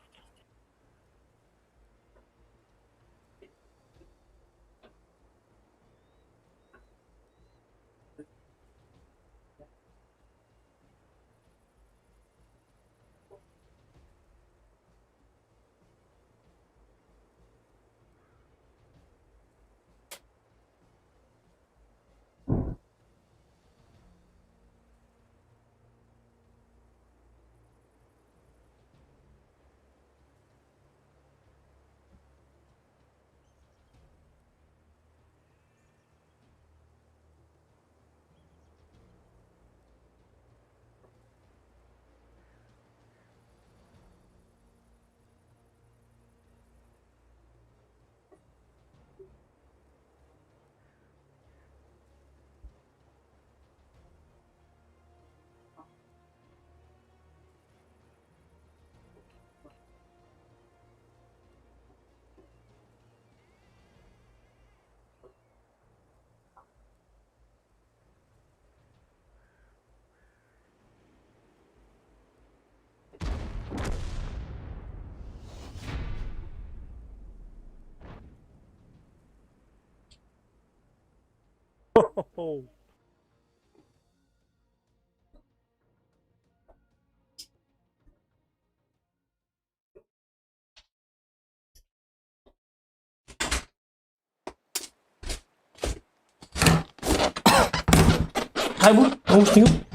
Хай бу, наушнигым.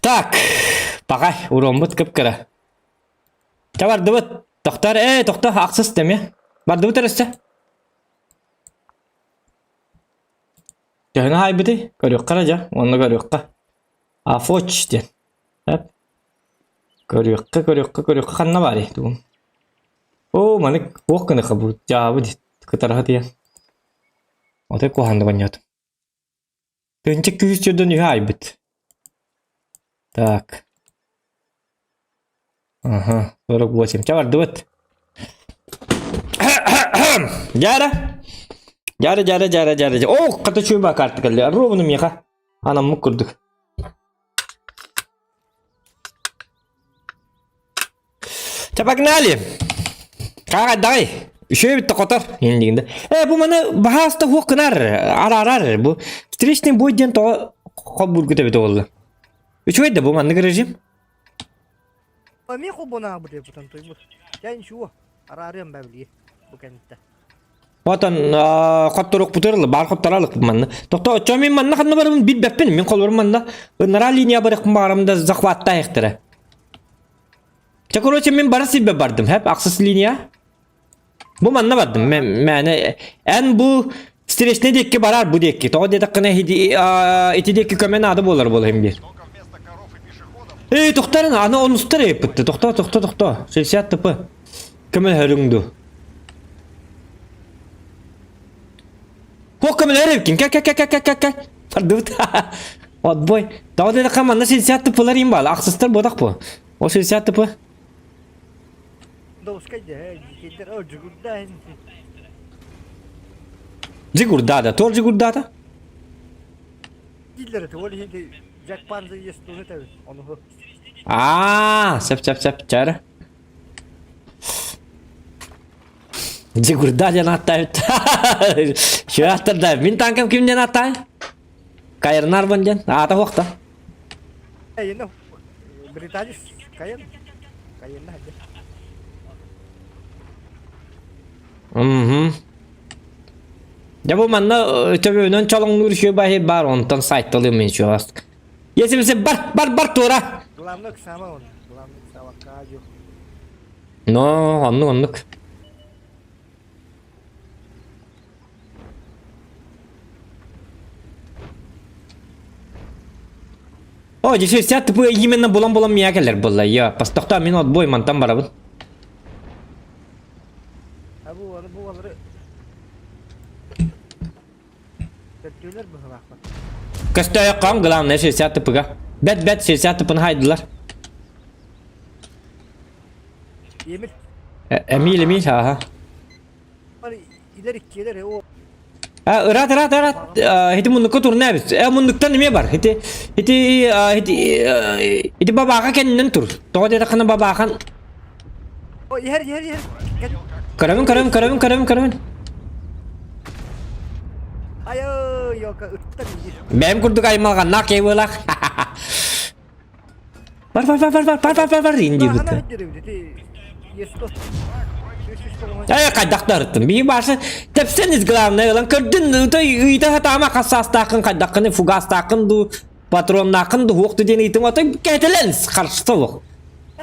Так, паҕай, уруоммут кып-кыра. Ча бардыбыт. Тохтор, ээ, тохто, ахсыс дэмиэ. Бардыбыт өрөссө. Төһөнү хаайбытый? Көрүөххэ эрэ дьэ, уонна көрүөххэ. Афоч диэн. Эп. Көрүөххэ, көрүөххэ, көрүөххэ ханна баарый тугум? Оо, маны туох гыныха бу дьаабы дии кытараһа тиийэн. Отой куһаҕаннык оонньоотум. Тыынчык күүс сирдэн үһү аайбыт. Так. Ага, 48. Чэ бардыбыт. Дьара. Дьара, дьара, дьара, дьара. О, хата чуйба карта кэллэ. Ровно миэхэ. Анаммыт курдук. Чэ, погнали! Хааҕайдаҕай! Үчүгэй бүтэ хотор. Индигинде. Э, бу маны баһааста хуох гынар, араарар. Бу встречный бой диэн тоҕо холбуургут эбит буолла. Үчүгэй да бу маннык режим. Эмиэ холбонаабыт эбитин туйбут. Я ничего, араарыам бэбилии бу кэнниттэн. Отон хотторукпутур баар хотторалык манна. Тохто оччо мин манна ханна барабын билбэппин. Мин холборум манна ынара линия барыхпын баарым да захваттаахтара. Чэ, короче, мин бара сирбэ бардым. Хэп, ахсыс линия. Бу манна бардым. Мэне эн бу встречный диэкки барар бу диэкки. Тоҕо диэтэххинэ ити диэкки көмө наада буолар буолар им биир. Эй, тохтарын, аны онустар эппитти. Тохто, тохто, тохто. 60 ТП. Көмөлөһөрүҥ дуу? Туох көмөлөһөр эбиккин? Кэ кэ кэ кэ кэ кэ кэ. Бардыбыт. Отбой. Тоҕо диэтэххэ манна 60 тыпылар им баал. Ахсыстар буотах бу. Ол 60 тыпы. Доускай дьэ, дьикейдер, о, Джигурда. Джигурда да, тор Джигурдата? Дииллэр это, ол иһин Джек Панза есть туһу тэбит, ону. Аа, сөп сөп сөп, чары. Джигурда диэн ааттаабыт. Шөөхтөр да, мин танкам ким диэн ааттаай? Кайрнарбан диэн, аата хуохта. Эйне британец Кайен. Кайенна хадя. Мгм. Дьэ бу манна төбөбүнэн чолоҥнуур үчүгэй баһы бар, онтон сайталыым мин чугас. Если бар, бар, бар туора. Главное сама он, главное сама кадю. Но, оннук, оннук. О, десять тупо именно булан-булан мия кэлэр буолла. Я, пастохта мин отбой мантан барабын. А бу аны бу алары Төрдүөлэр быһылаахпат. Көстөөйөккөм главное 60 тупуга. Бэт-бэт 60 тупун хайдылар. Емир. Эмил, Эмил, аха. Илер иккиэлэр о. А, ыраат, ыраат, ыраат. Ити муннукка турна эбит. Э, муннуктан эмиэ бар. Ити, ити, ити, ити бабааха кэннинэн тур. Тоҕо диэтэххинэ бабаахан О, иһэр, иһэр, иһэр. Көрөбүн, көрөбүн, көрөбүн, көрөбүн, көрөбүн. Айы, ёка, ыттан иһир. Бэйэм курдук аймалҕаннаах киһи буолаах. Бар, бар, бар, бар, бар, бар, бар, бар, бар, инди бутта. Э, хайдах да ырыттым. Биһи башы тэпсен главное ылан көрдүн, ыта ыйта хатаама хас саастааххын хайдаххын фугастааххын ду патроннааххын ду хуохту диэн ыйтым отой кэтэлэн харчыта олох.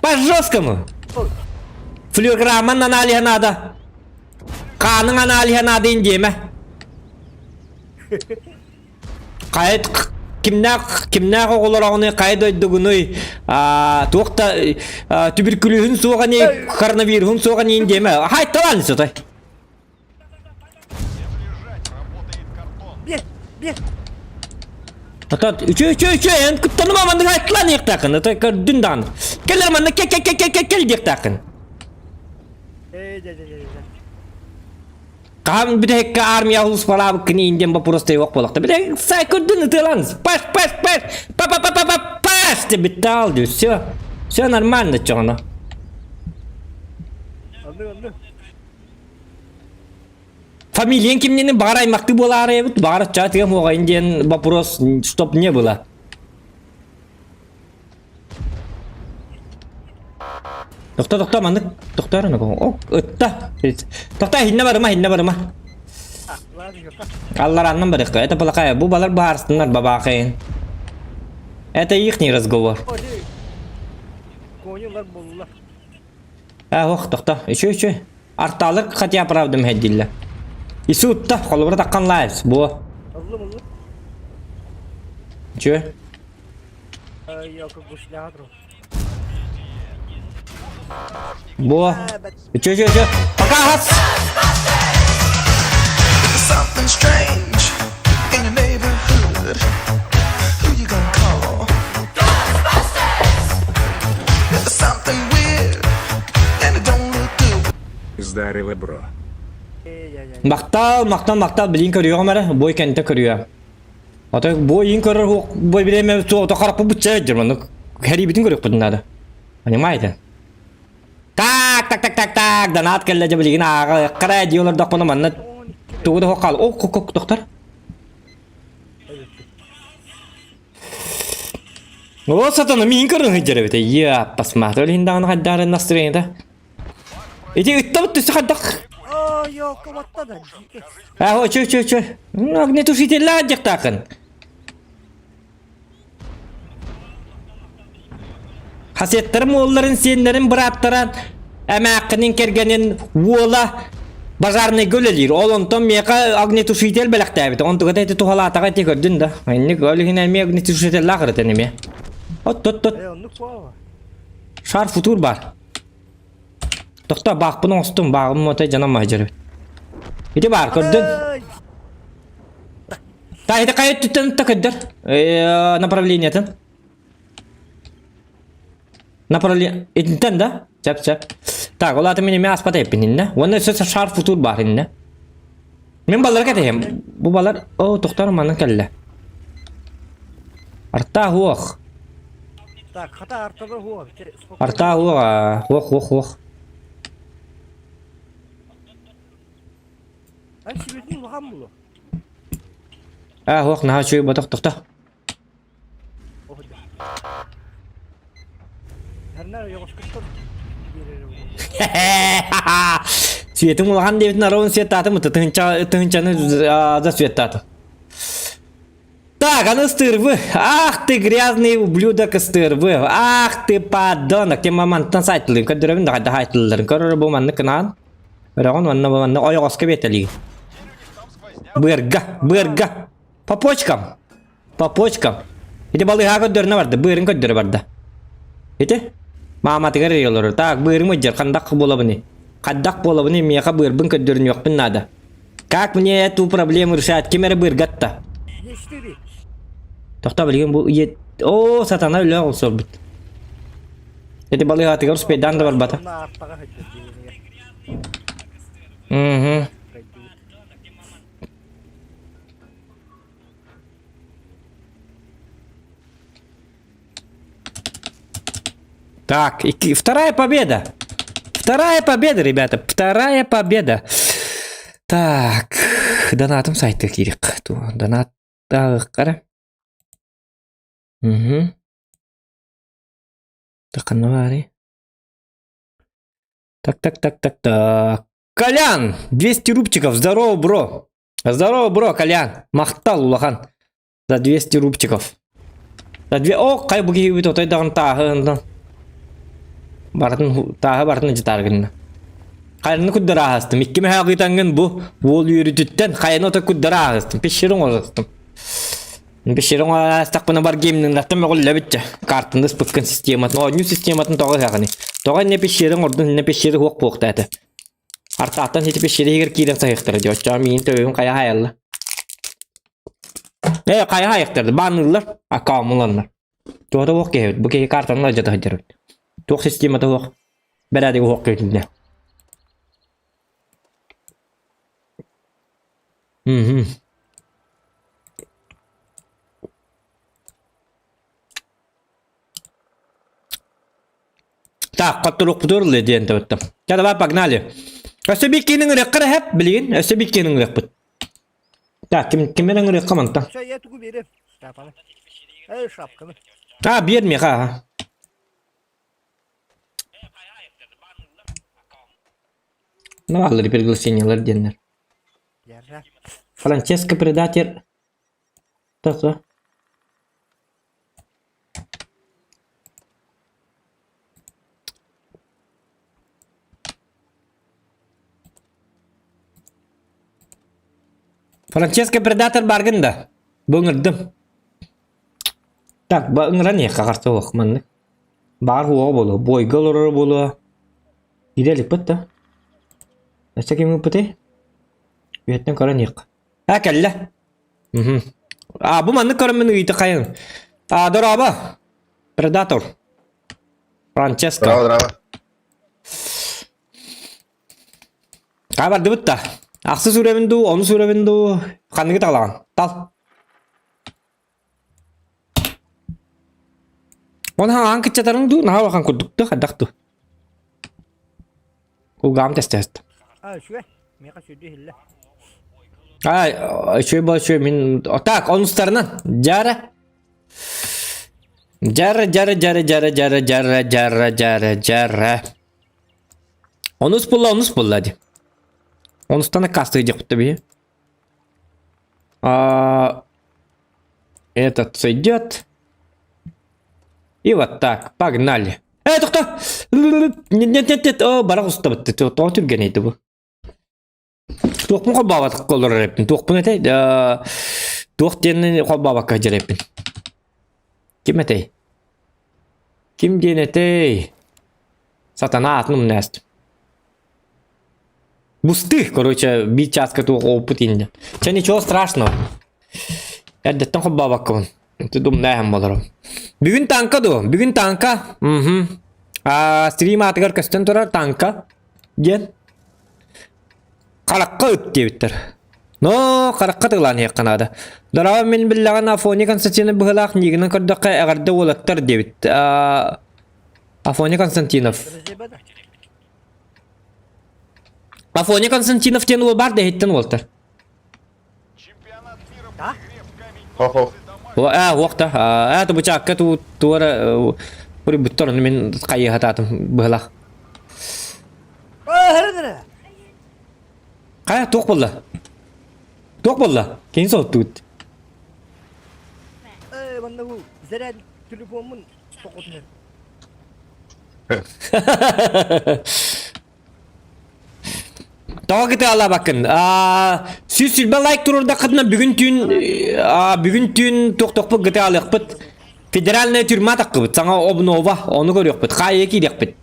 По жесткому. Флюорограмман аналиһа наада. Хааның аналиһа наада диэмэ. Хайа кимнээх кимнээх оҕолороҕунуй хайа дойдугунуй туох да түбүркүлүүһүн суоҕа ней коронавируһун суоҕа нейин диэмэ хай талаан сотой Бе, бе. Тата үчү үчү үчү эн куттаныма маннык айтлаан диэхтааххын ата көрдүн даҕаны кэлэр манна кел кел кел кел кел диэхтааххын Э, дэ, дэ, дэ, дэ. Хаһан бүтэһиккэ армия улууспалаабыккын иин диэн боппуруоста yok буолахта. Бile сай көрдүн ытыалан. Паш паш паш па па па па па паш деп битте ал диyor. Все. Все нормально чоҕоно. Анны, анны. Фамилияң кимнини баҕар аймахтыы буолаары эбит, баҕар оччоҕо тыам уоҕайын диэн вопрос чтоб не было. Тохто, тохто, маннык тохтоор аны. О, ытта. Тохто, иһиннэ барыма, иһиннэ барыма. Аллараннан барыахха. Это плохая. Бу балар баарсыннар бабаахайын. Это ихний разговор. Конюлар булла. Э, ох, тохто. Еще, еще. Арталык хотя правда мэһэйдииллэр. Иси утта, холобура таххан лайвс, буо. Ыллым ыллым. Чүө. Буо. Чүө, чүө, чүө. Пока хас! Something strange in your neighborhood. Who you gonna call? Ghostbusters! If something weird and it don't look good. Здарила бро. Махтал, махтал, махтал, билин көрүөҕүм эрэ, бой кэнтэ көрүө. Ото бой ин көрөр бой бириэмэ суох, ото хараппы бутча дьэр маннык хэрибитин көрүөхпүтүн наада. Понимаете? Так, так, так, так, так, донат кэллэ дьэ билигин ааҕа ыккара дии олордохпуна манна тугу да хаал. О, кок, доктор. О, сатана миин көрөн сылдьар эбит. Я, посмотрели иһин даҕаны хайдах настроение Ити ыттабыт түсү хайдах? Ой, ёлка да. А, чө, чө, чө. Огнетушителлээх дьахтаахын. Хасеттарым уолларын, сиэннэрин бырааттара эмээххинин кэргэнин уола базарныйга үлэлиир. Ол онтон миэхэ огнетушитель бэлэхтээбит. Онтугата ити туһалаатаҕа ити көрдүн да. Инник ол иһин эмиэ огнетушителлаах ырытан эмиэ. От тот тот. Шар футур бар. Тохто баахпын оҥостум, бааҕым отой дьаном маһдьырыбыт. Ити баар көрдүн. Та ити хайа өттүттэн та көрдөр. Направлениетын. Направление итинтэн да? Чап чап. Так, ол аты мин эмиэ аспат эппин иннэ. Уонна өссө шар футур баар иннэ. Мин баллар кэтэһэм. Бу балар, о, тохтор манан кэллэ. Арта хуох. Так, хата артада хуох. Арта хуох, хуох, хуох, хуох. Ай, сибетин улахан булу. А, хуох, наһаа үчүгэй ботох тохто. Светым улахан диэбитин араун светтаатым тыһынчаны за светтаатым. Так, аны ыстыырбы. Ах ты грязный ублюдок ыстыырбы. Ах ты подонок. Тем мамантан сайтылыын көрдөрөбүн да хайда сайтылларын. Көрөр бу маннык кынаан. Өрөҕүн манна бу манна ойоҕоско биэтэлиин. Быарга, быарга. По почкам. По почкам. Ити балыыһа көрдөрүнэ барда, быарын көрдөрө барда. Ити мааматыгар эрий олорор. Так, быарым ыдьар, хандах буолабыный? Хайдах буолабыный, миэхэ быарбын көрдөрүнүөхпүн наада. Как мне эту проблему решать? Ким эрэ быаргатта? Тохто билигин бу ийэ... О, сатана өлө олсорбут. Ити балыыһатыгар успейдаан да барбата. Угу. Так, и вторая победа. Вторая победа, ребята. Вторая победа. Так, донатым сайты кирик. Донат қара. Угу. Так, баарый? Так, так, так, так, так. Колян! 200 рубчиков. Здорово, бро. Здорово, бро, Колян. Махтал улахан. За 200 рубчиков. За две... О, хай бу киһибит отой даҕаны тааһы Бартын тааһы бартын дьытаар гынна. Хайаны куддара ааһыстым. Икки мөһөөх ыытаҥҥын бу уол үөрүүтүттэн хайаны отой куддара ааһыстым. Пещерин оҥоростум. Пещерин оҥоростахпына бар геймниннартан мөҕүллэбит дьэ. Картаны ыспыккын систематын, оонньуу систематын тоҕо ыһаҕыный? Тоҕо иннэ пещерин оҥордун, иннэ пещери суох буолуохтаа этэ. Артааттан сити пещери иһигэр киирэн саһыахтара дии. Оччоҕо миигин төбөбүн хайа хаайаллар. Ээ, хайа хаайыахтара, баанныыллар, аккауннуланнар. Туота уох киһи эбит. Бу киһи картаны алдьата сылдьар эбит. Туох системата суох, бэрээдэгэ суох киһитиннэ. Мгм. Так, хотторуохпутугар ыллыа диэн тэбэттим. Чэ, давай, погнали. Өссө биир киһини ыҥырыахха эрэ сөп билигин. Өссө биир киһини ыҥырыахпыт. Так, ким ким эрэ ыҥырыахха мантан. Чэ, я тугу биэриэм. Шляпаны. Эй, шапканы. А, биэр миэхэ аха. Ну, бааллар приглашениелар диэннэр. Ярра. Франческо предатель. Таса. Франческо предатель баргын да. Бу ыҥырдым. Так, ба ыҥыран иэххэ харса олох маннык. Баар уоҕа буолуо, буойга олороро буолуо. Иде иликпит да. Өссө ким ыыппытый? Үйэттэн көрөн иэххэ. А, кэллэ. Мгм. А, бу маннык көрөммүн ыйыты хайын. А, дорообо. Предатор. Франческо. Браво, браво. Ха бардыбыт да. Ахсы сүрэбин дуу, ону сүрэбин дуу, ханныгы талаҕын? Тал. Оны хаҥаан кыччатарың дуу, наһаа улахан курдук дуу, хайдах дуу? Кулгаам тэстээст. А, үчүгэй. Миэхэ сүрдүү иһиллэ. Ай, үчүгэй бол үчүгэй мин так, онустарынан. Дьара. Дьара, дьара, дьара, дьара, дьара, дьара, дьара, дьара, дьара. Онус булла, онус булла ди. Онустан аккаастыы диэхпит биһи. А, этот сойдет. И вот так, погнали. Э, тохто! Нет, нет, нет, нет, о, барах устабыт. Тоҕо түргэнэй бу. Туохпун холбообатах олорор эппин. Туохпун этэй? Туох диэн холбообакка сылдьар эппин. Ким этэй? Ким диэн этэй? Сатана атын умнаастым. Бусты, короче, биир чааска туох опыт инде. Чэ, ничего страшного. Эрдэттэн холбообаккабын. Ты думнаһым болорум. Бүгүн танка дуо? Бүгүн танка. Мгм. А, стрим аатыгар көстөн турар танка диэн. Харахха ыт диэбиттэр. Но харахха тыылаан иһиэххэ наада. Дорообо мин биллэҕин Афоня Константинов быһыылаах миигинэн көрдөххө эҕэрдэ уолаттар диэбит. А, Афоня Константинов. Афоня Константинов диэн уол баар да иһиттэн уолтар. Да? Хо-хо. Ээ, уох да. Ээ, тубучаакка туу туора урбуттар ону мин хайыһатаатым быһылах. Хайа туох буолла? Туох буолла? Кини соһуттугут. Ээ, манна бу заряд телефоммун тоқотунар. Тоҕо кытаалаабаккын? 120 лайк туруордаххытына бүгүн түүн бүгүн түүн туох-туохпут кытаалыахпыт. Федеральная тюрьма таххыбыт. Саҥа обнова, ону көрүөхпүт. Хаайа киириэхпит.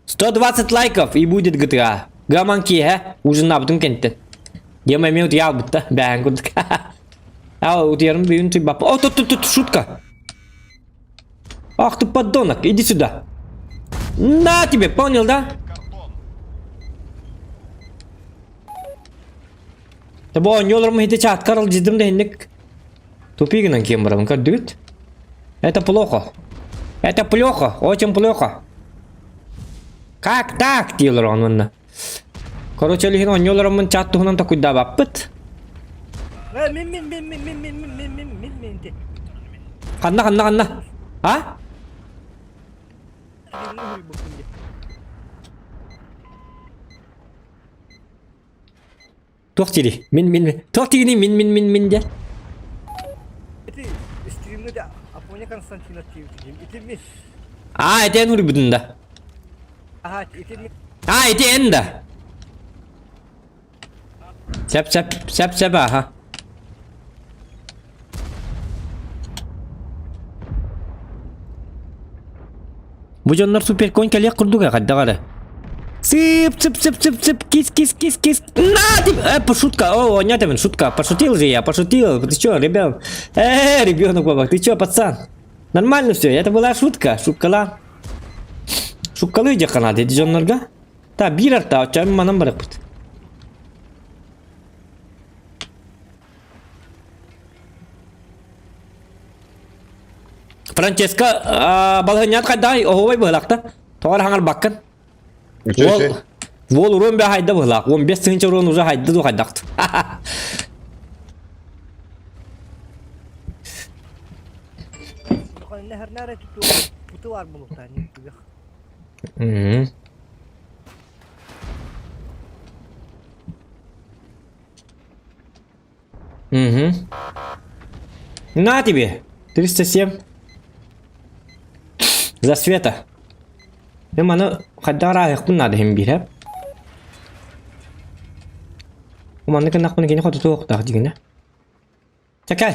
120 лайков и будет GTA. Гаман киэһэ ужиннаабытым кэнниттэн. Дима эмиэ утуйа албытта, бээһэн курдук. А, утуйарым бүгүн туйбаппа. О, тут, тут, тут, шутка. Ах ты подонок, иди сюда. На тебе, понял, да? Бу оонньууларым иһити чааткар ылдьыдым да инник тупигынан киэн барабын көрдүгүт? Это плохо. Это плохо, очень плохо. Как так дииллэр онно. Короче, илиһин оонньууларыммын чат туһунан токуйдаабаппыт. Мин мин мин мин мин мин мин мин мин мин мин ти. Ханна ханна ханна? А? Туох дири? Мин мин мин. Туох дигини мин мин мин мин диэн. Ити стримҥэ да Афоня Константинов диэбит ити мин. А, ити эн урбутун да. Аха, ити мин. А, ити эн да. Сеп сеп сеп сеп аха. Бу дьоннор суперконь кэлиэх курдук хайдах эрэ. Сып, цып, цып, цып, цып, кис, кис, кис, кис. На тебе! Шутка, о, нет, шутка, пошутил же я, пошутил. Ты чё, ребят? Ребенок, баба, ты чё, пацан? Нормально все, это была шутка, шуткала. Шуткалы диэххэ наада ити дьоннорго. Та биир арта, оччоҕо манан барыппыт. Франческо балаһынньаат хайдаҕай оһуобай быһылахта. Тоҕо эрэ хаҥарбаккын. Үчүгэй. Уол Уол урон бе хайда быһылаах. 15 тыһыынча урон уже хайда ду хайдахт. Угу. На тебе! 307. За света. Мен маны хайдах арааһыахпын наада иһин биир эп. Манны гыннахпына кини хотутуохтаах дигинэ. Чэ кэл.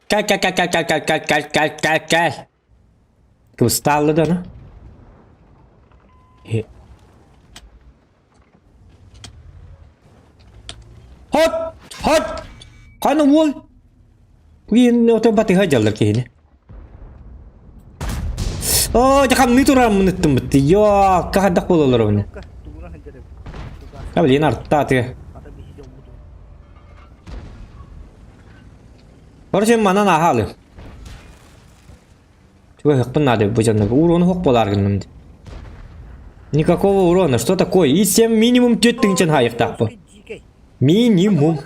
Кэл кэл кэл кэл кэл кэл кэл кэл кэл кэл кэл. Кыбыстаалла да аны. Хот! Хот! Хана уол? Киһини ото батыһа дьаллар киһини. Оо, дьэ хамныы тураммын ыттыммыт. Йоо, кахадах буолалар оны. А блин, артааты. Короче, манан аһаалы. Чугаһыахпын наада бу дьонно. Урону хоқ болар гынным. Никакого урона. Что такое? И 7 минимум 4 тысяча хайықтақ Минимум.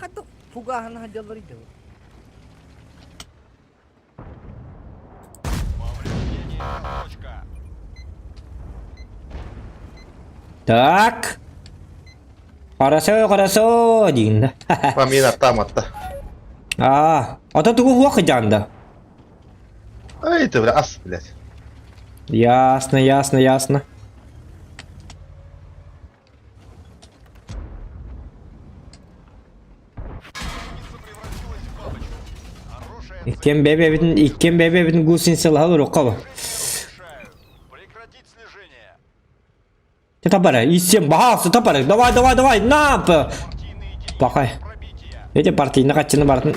Так. Хорошо, хорошо, дейін да. Мамин аттаам атта. А, ата тугу хуах жанда. Ай, ты, бля, ас, блядь. Ясно, ясно, ясно. Иккиэн бэйэ-бэйэбитин, иккиэн бэйэ-бэйэбитин гусеницалаһа олоруохха ба. Тапара, и всем бахался, тапара, давай, давай, давай, на! Пахай. Эти партийно хатчыны бартын.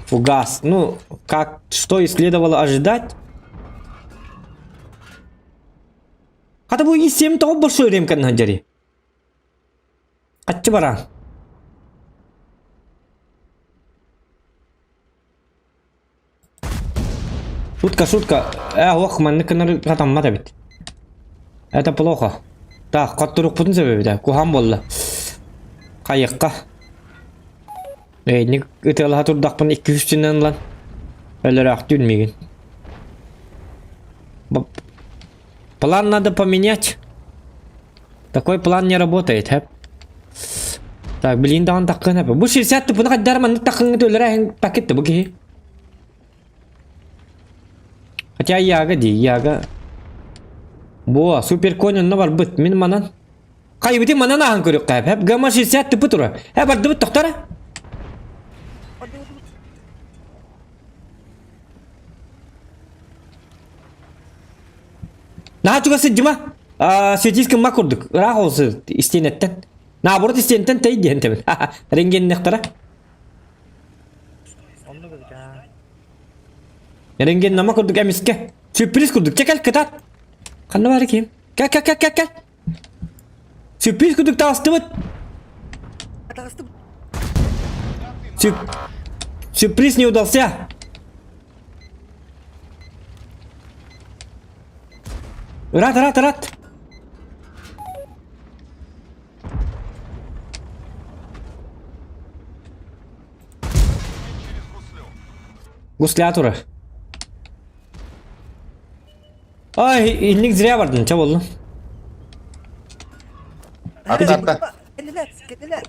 Фугас. Ну, как, что и следовало ожидать? Хата бу и 7 тоҕо большой ремканна дьари. Хатчы баран. Шутка, шутка. Ох, маннык гынар сатаммат эбит. Это плохо. Так, хотторукпутун сөбөбүтэ. Куһаан буолла. Хайыкка. Эйник ытыалаһа турдахпын икки үстүнэн ылан өлөрөөхтүүн миигин. План надо поменять. Такой план не работает, хэп. Так, блин, даҕан таххын хэп. Бу 60 тупуна хайдар маннык таххыҥҥа төлөрө пакет бу киһи. Хотя Яга дии, Яга. Бо, супер конь онно барбыт. Мин манан. Хайбытын манан ааһан көрүөххэ хэп. Гамма 60 тупу тура. Э, бардыбыт тохтора. Наһаа чугас сылдьыма. Светись гымма курдук. Ыраах ол истиэнэттэн. Наоборот истиэнтэн тэй диэн тэбин. Рентгеннэхтэрэ. Рентген нама курдук эмискэ. Сюрприз курдук. Чэ кэл кытаат. Ханна баар ким? Кэл кэл кэл кэл кэл. Сюрприз курдук таҕыстыбыт. Сюрприз не удался. Ыраат, ыраат, ыраат. Гусля турар. Ай, инник зря бардын, ча болду. Атта, атта. Кэллилэр, кэллилэр.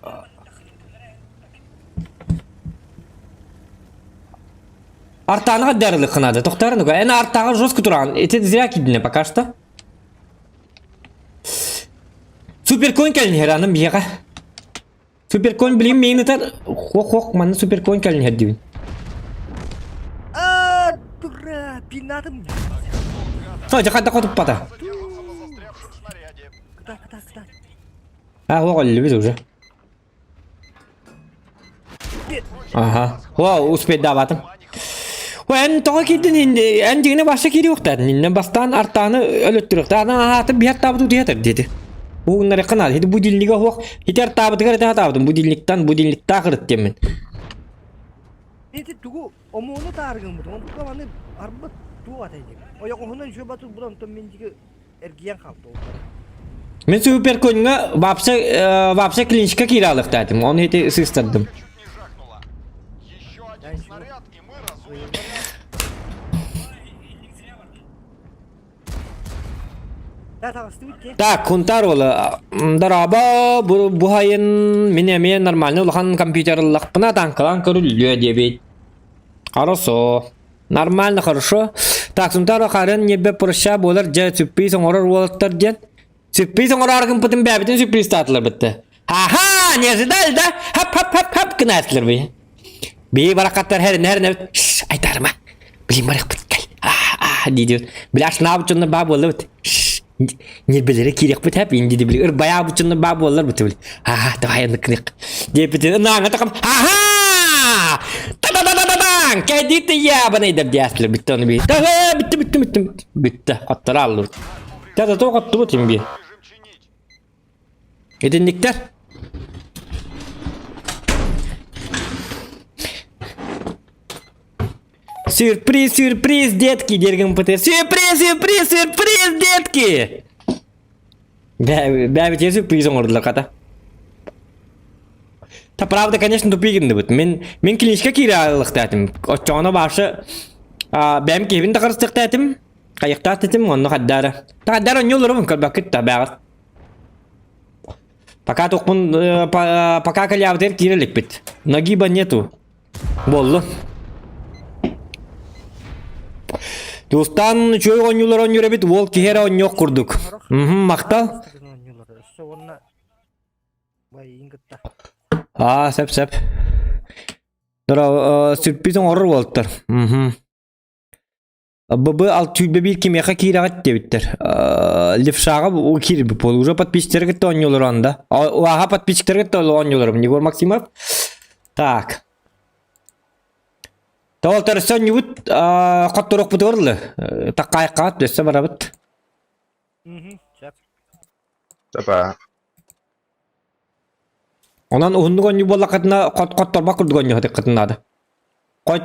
Артааныга дәрілік қынады. Тоқтарын уга. Әні артағы жестко тұрған. Это зря кидіне пока что. Суперконь кэлин иһэр аны биһиэхэ. Суперконь билигин миигин ытар. Хох-хох манна суперконь кэлин иһэр диибин. А, дура, пинатым. Сой, хайда хотуппата. Кыта, кыта, кыта. А, хоқ өллүбүт уже. Аха. Вау, успейдаабатым. Эн тоҕо киирдин эн дьиҥинэ баша киириэхтээт иннэ бастаан артааны өлөттүрүөхтэ аны аһааты биһэр таабыт утуйатар диэти. Угуннарыхха наада ити будильнига суох ити артаабытыгар этэ сатаабытым будильниктан будильниктаах ырыт диэммин. Ити тугу омуону таарыгыммыт, онтука маны арбыт туох атай диэн. Ойоҕоһунан үчүгэй батыр булан онтон мин диги эргийэн хаалта ол. Мин суперконьга вообще, э, вообще клиничка киирэ алыктаатым. Оны ити сыстардым. Так, Хунтар уола, дорообо, бу, бу хайын мин эмиэ нормальный улахан компьютерлахпына танкалаан көрүллүө диэбит. Хорошо. Нормально, хорошо. Так, Сунтар харын небе проща буолар дьэ сюрприз оҥорор уолаттар диэн. Сюрприз оҥороор гымпытын бэйэбитин сюрпризтаатылар бытты. Ха-ха, не ожидали, да? Хап-хап-хап-хап гынаатылар би. Би баракаттар хәрин хәрин Шш, айтарма. Блин, барахпыт кэл. А, дии Бля, ашнаабыт дьоннор баа буоллабыт. Шш, ньирбэлэри киириэхпит хэп инди ди били ырбайаабыт дьоннор баа буоллар бут били. Ха, давай анныкынык. Диэпитин ынааҥа такам. Ха-ха! Та-да-да-да-да-даң! Кэдиит ябанай деп диэстилер бүтті оны би. Та бүтті бүтті бүтті бүтті. Оттара аллыбыт. Та да тоқ оттубут им би. Итинниктэр. Сюрприз, сюрприз, детки, диэргин пытыр. Сюрприз, сюрприз, сюрприз, детки! Бэбитиэ сюрприз оҥордулар хата. Та правда, конечно, тупик гынныбыт. Мин мин клиничка киирэ алыхтаатым. Оччоҕуна башы бэйэм киһибин да харыстыахтаатым. Хайыктаах этим, онно хаддаара. Хаддаара онньууларым көрбөккүт да бэҕэр. Пока тухпун пока калябытыгар киирэ иликпит. Нагиба нету. Буоллун. Тустан үчүгэй оонньуулар оонньуур эбит, уол киһи эрэ оонньуох курдук. Мхм, махтал. Аа, сөп сөп. Дора, сюрприз оҥорор уолаттар. Мхм. ББ 621 кимиэхэ киирэҕит диэбиттэр. Левшаҕа киирбит буолу. Уже подписчиктары кытта оонньуулар онда. Ааха подписчиктары кытта оонньууларым. Егор Максимов. Так. Тоҕолтор өссө оонньуубут хотторуохпутугар ылы. Таккаайыккаҕыт өссө барабыт. Тапа. Онон уһуннук оонньуу буоллаххытына хотторбот курдук оонньуоххутун наада. Хоть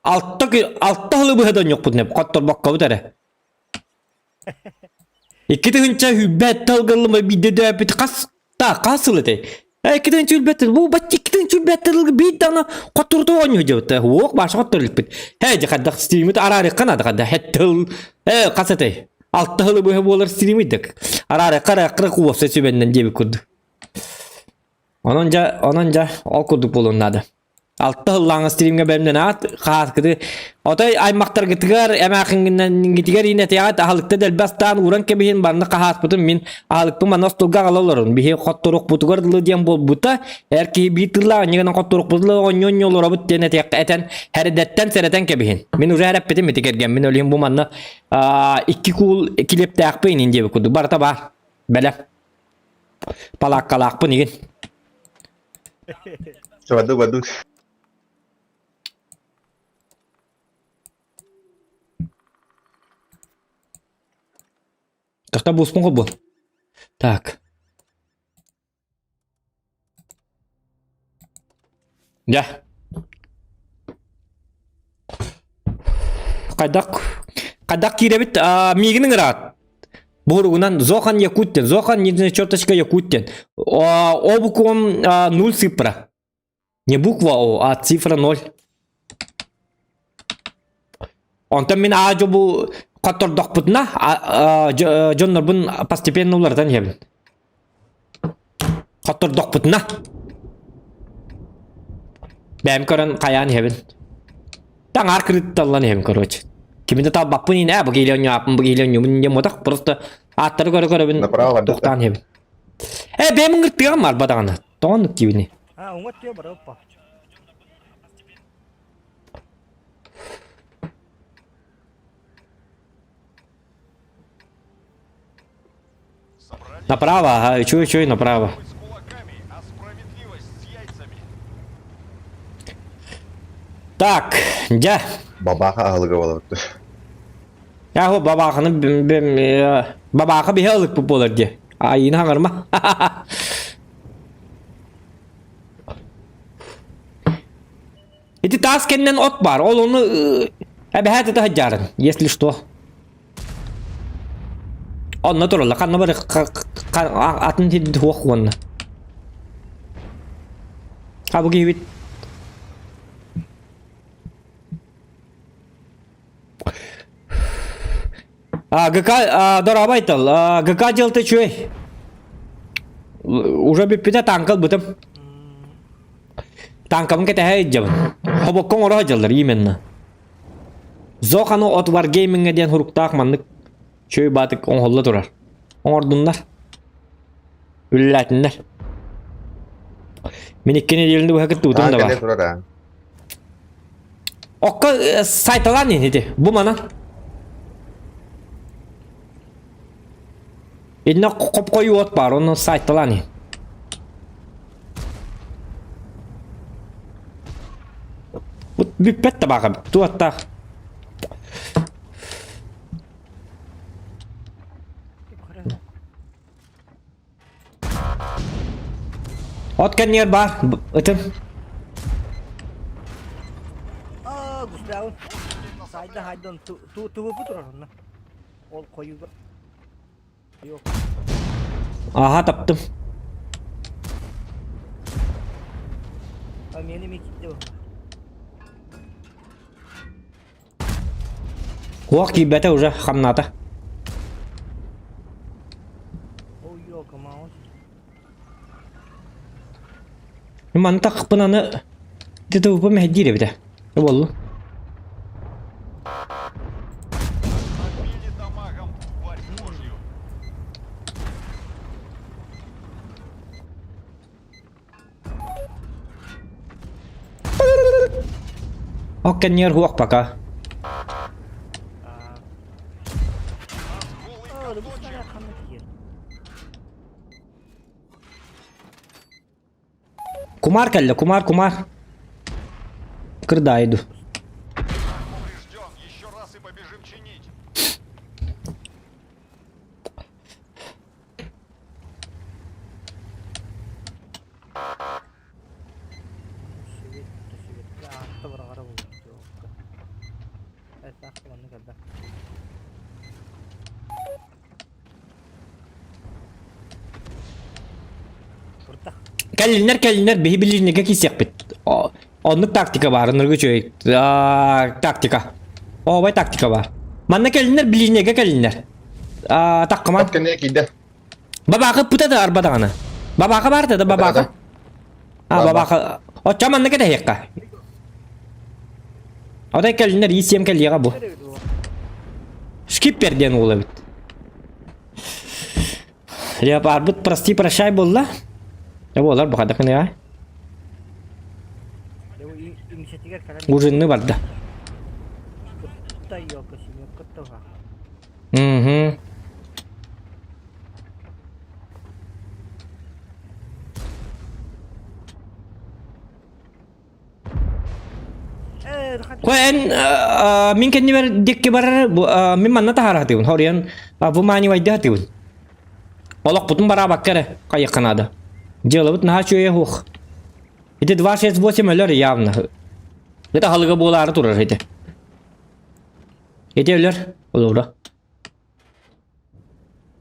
алта алта сылы быһа да оонньуохпут хотторбоккобут эрэ. 2000 сүүрбэ тылгыллыма биирдэ дөппүт хас та хас сыл этэй? 2000 сүүрбэ тыл бу бачча 2000 сүүрбэ тылга биир даҕаны хотторуту оонньуу дьыбыт. Уох баша хоттор иликпит. Һэ дьэ хайдах стримит араарыахха наада хайдах хэт тыл э хас этэй? Алта сылы быһа буолар стримийдик. Араарыахха араарыахха уопсай сүбэннэн диэбит курдук. Онон дьэ, онон дьэ, ол курдук буолуон наада. Алта сыллааҥы стримҥэ бэлэмнэн аат хааскыты отой аймахтаргытыгар эмээхиҥҥитигэр иинэтиэҕит аһылыкта дэлби астаан ууран кэбиһин барыны хаһааспытын мин аһылыкпын манна остуолга аҕала олорун биһи хотторукпутугар дылы диэн буолбута эр киһи биир тыллаах инньэ гынан хотторукпутугар дылы оонньуу-оонньуу олоробут диэн этиэххэ этэн эрэдэттэн сэрэтэн кэбиһин мин уже эрэппитим ити кэргэммин өлүһүн бу манна икки куул килиэптээхпин инин диэбит курдук барыта баар бэлэм Палааккалаахпын игин. Баду баду. Тохта буспун хобу. Так. Дьэ. Хайдах хайдах киирэбит миигин ыҥыраат. Буругунан Зохан Якут Зохан нижняя черточка Якут О буквам нуль цифра. Не буква О, а цифра ноль. Онтон мин аа бу хоттордохпутуна дьоннорбун постепенно уларытан иһэбин. Хоттордохпутуна. Бэйэм көрөн хайаан иһэбин. Таҥар кырытталлан иһэбин короче. Кими да талбаппын иин ээ бу киһи оонньооппун бу киһи оонньуубун диэн мотох просто ааттары көрө көрөбүн Направо барда. тохтоон иһэбин. Э бэйэм ыҥыртыам барба даҕаны. Тоҕо оннук диибиний? А, уҥа өттүгэр барыппа. Направо, ага, үчүгэй үчүгэй направо. Так, дьэ. Бабаха аһылыга буолабыт. Яху бабаханы бабаха биһи ылыкпыт буолар дии. Айыыны хаҥарма. Ити таас кэннэн от баар, ол ону эбэһээт ыта сылдьаарын, если что. Онно тураллар, ханна бары Атын сирдит хуох уонна. А бу киһибит А, ГК, а, дорообо Айтал, а, ГК дьыалта үчүгэй. Уже бүппүтэ танка ылбытым. Танкабын кэтэһэ илдьэбин. Хобокко оҥоро сылдьаллар именно. Зохану от Wargaming диэн хуруктаах маннык чөй баатык оҥоһулла турар. Оҥордуннар. Үлэлээтиннэр. Мин икки нэдиэлэни быһа кыттыбытым да Таанка бар. турар аа. Окко э, сайталаан иһин ити. Бу манан. Инна хоп-хойуу от баар, онно сайталаан иһин. Бүппэт табаҕа туаттаах. От кэннигэр баар ытым. Аа, Густавын. Сайда хайдан тубупу турар онно. Ол хойуга. Yok. Аха таптым. А мени ми китте bu. Уох киирбэтэ уже хамнаата. Маны тахпын аны ТТВП мэһэйдиир эбитэ. Буоллу. Отбили дамагом, тварь божью. Ол кэннигэр хуох пока. Кумар кэллэ, кумар, кумар. Кырдаайы ду. Поврежден. Еще раз и побежим чинить. Кэллиннэр кэллиннэр биһи билииннэгэ киисиэхпит. Оннук тактика баар, ыныргы үчүгэй тактика. Ообай тактика баар. Манна кэллиннэр билииннэгэ кэллиннэр. Таккыман. От кэннэ киирдэ. Бабаакы ыппыта да арба даҕаны. Бабаакы баар да бабаакы. А бабаакы. Оччо манна кэтэһиэххэ. Отой кэллиннэр иисиэм кэлиэҕэ бу. Скиппер диэн уол эбит. Леопарбыт прости прощай буолла. Э буолар бу хайдах гыныаҕай? Ужинны барда. Угу. Эн мин кэннибэр диэкки барар мин манна таһаараатыбын хоруйан выманивайдыы сатыыбын. Олохпутун бараабакка эрэ хайыахха наада. Дьыалабыт наһаа үчүгэйэ суох. Ити 268 өлөр явно. Это аһылыга буолаары турар ити. Ити өлөр, олуура.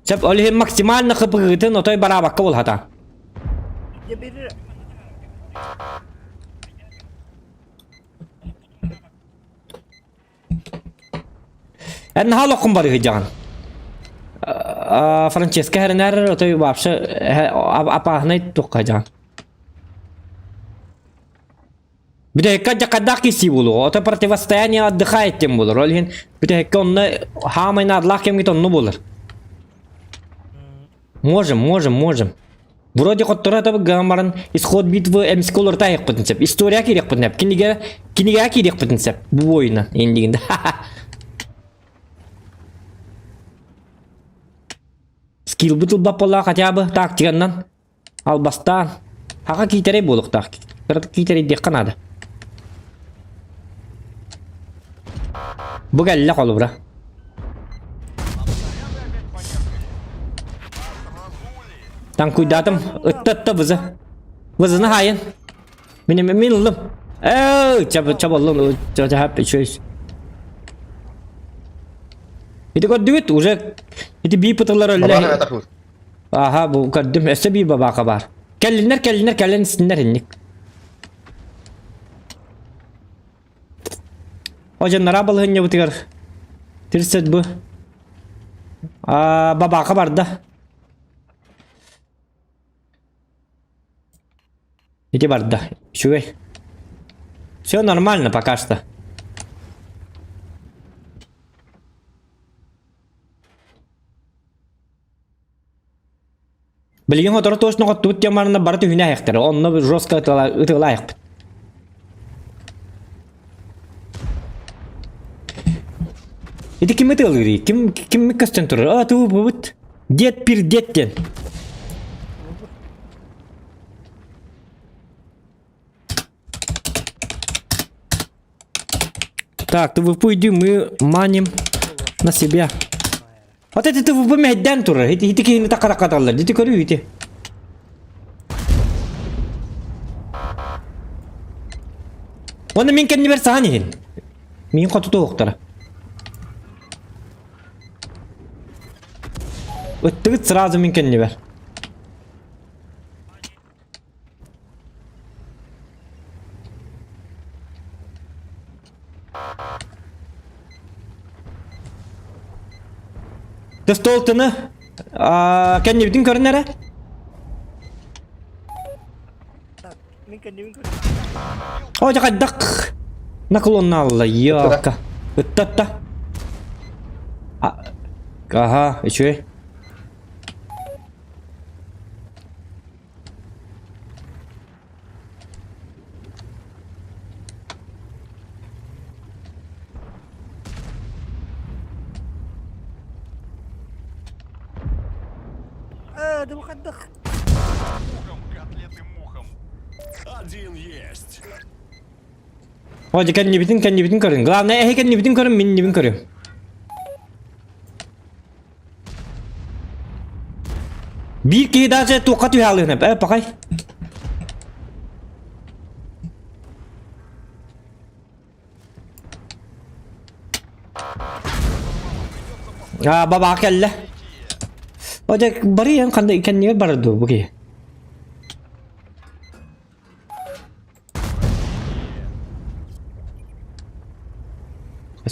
Сөп, ол иһин максимально хыпыгытын отой бараабакка буолхата. Эн наһаа олоххун барыһыдьаҕын. Франческа хэринээр отой вообще опасный туохха дьаҕан. Бүтэһиккэ дьаккардаах киирсии буолуоҕа. Ото противостояние отдыхает диэн буолар. Ол иһин бүтэһиккэ онно хаамай наадалаах кэмҥит онно буолар. Можем, можем, можем. Вроде хотторо это гынан баран исход битвы эмискэ олорто айыахпытын сөп. История киириэхпитин сөп. Кинигэ кинигэҕэ киириэхпитин сөп. Бу буойуна индигинде. Скиллбыт ылбат буоллаҕа хотя бы тактиканнан Албастаан. Аҕа киитэрэй буолуохтаах. Кыратык киитэрэй диэххэ наада. Бу кэллэ холобура. Таҥкуйдаатым. Ытта-ытта вызы. Вызыны хаайын. Мин мин ыллым. Ээ, чаб чабаллым, чаб үчүгэй. Ити көрдүгүт уже ити бии пытылар өллө. Аха, бу көрдүм. Өссө биир бабаака баар. Кэллиннэр, кэллиннэр, кэлэн истиннэр инник. О дьоннора балаһынньабытыгар тирсэт бу. А, бабаака барда. Ити барда. Үчүгэй. Все нормально пока что. Билигин сотору точно хоттубут диэн баранна бары түһүнэ аһыахтара. Онно жестко ытыалаайахпыт. Ити ким ытыалыырый? Ким ким көстөн турар? А, туу бубут. Дед пир дед диэн. Так, ТВП иди, мы маним на себя. Вот это ТВП мэһэйдээн турар. Ити ити киһини такка-таккаталлар. Ити көрүү ити. Уонна мин кэннибэр саһан иһин. Мин хоту туһуктара. Ыттыгыт сразу мин кэннибэр. Тостолтыны кэннибитин көрүн эрэ. Мин кэннибин көр. О, дьэ хайдах наклоннаалла, ёлка. Ыттатта. Аха, үчүгэй. Э, да выходных. Мухам, котлеты мухам. Один есть. О, дьэ кэннибитин кэннибитин көрүн. Главное, эһи кэннибитин көрүн, мин иннибин көрүм. Биир киһи даже туохха түһэ алыһына. Э, пахай. А, бабаа кэллэ. О, дьэ, барыйан ханна кэннигэр барар дуу бу киһи.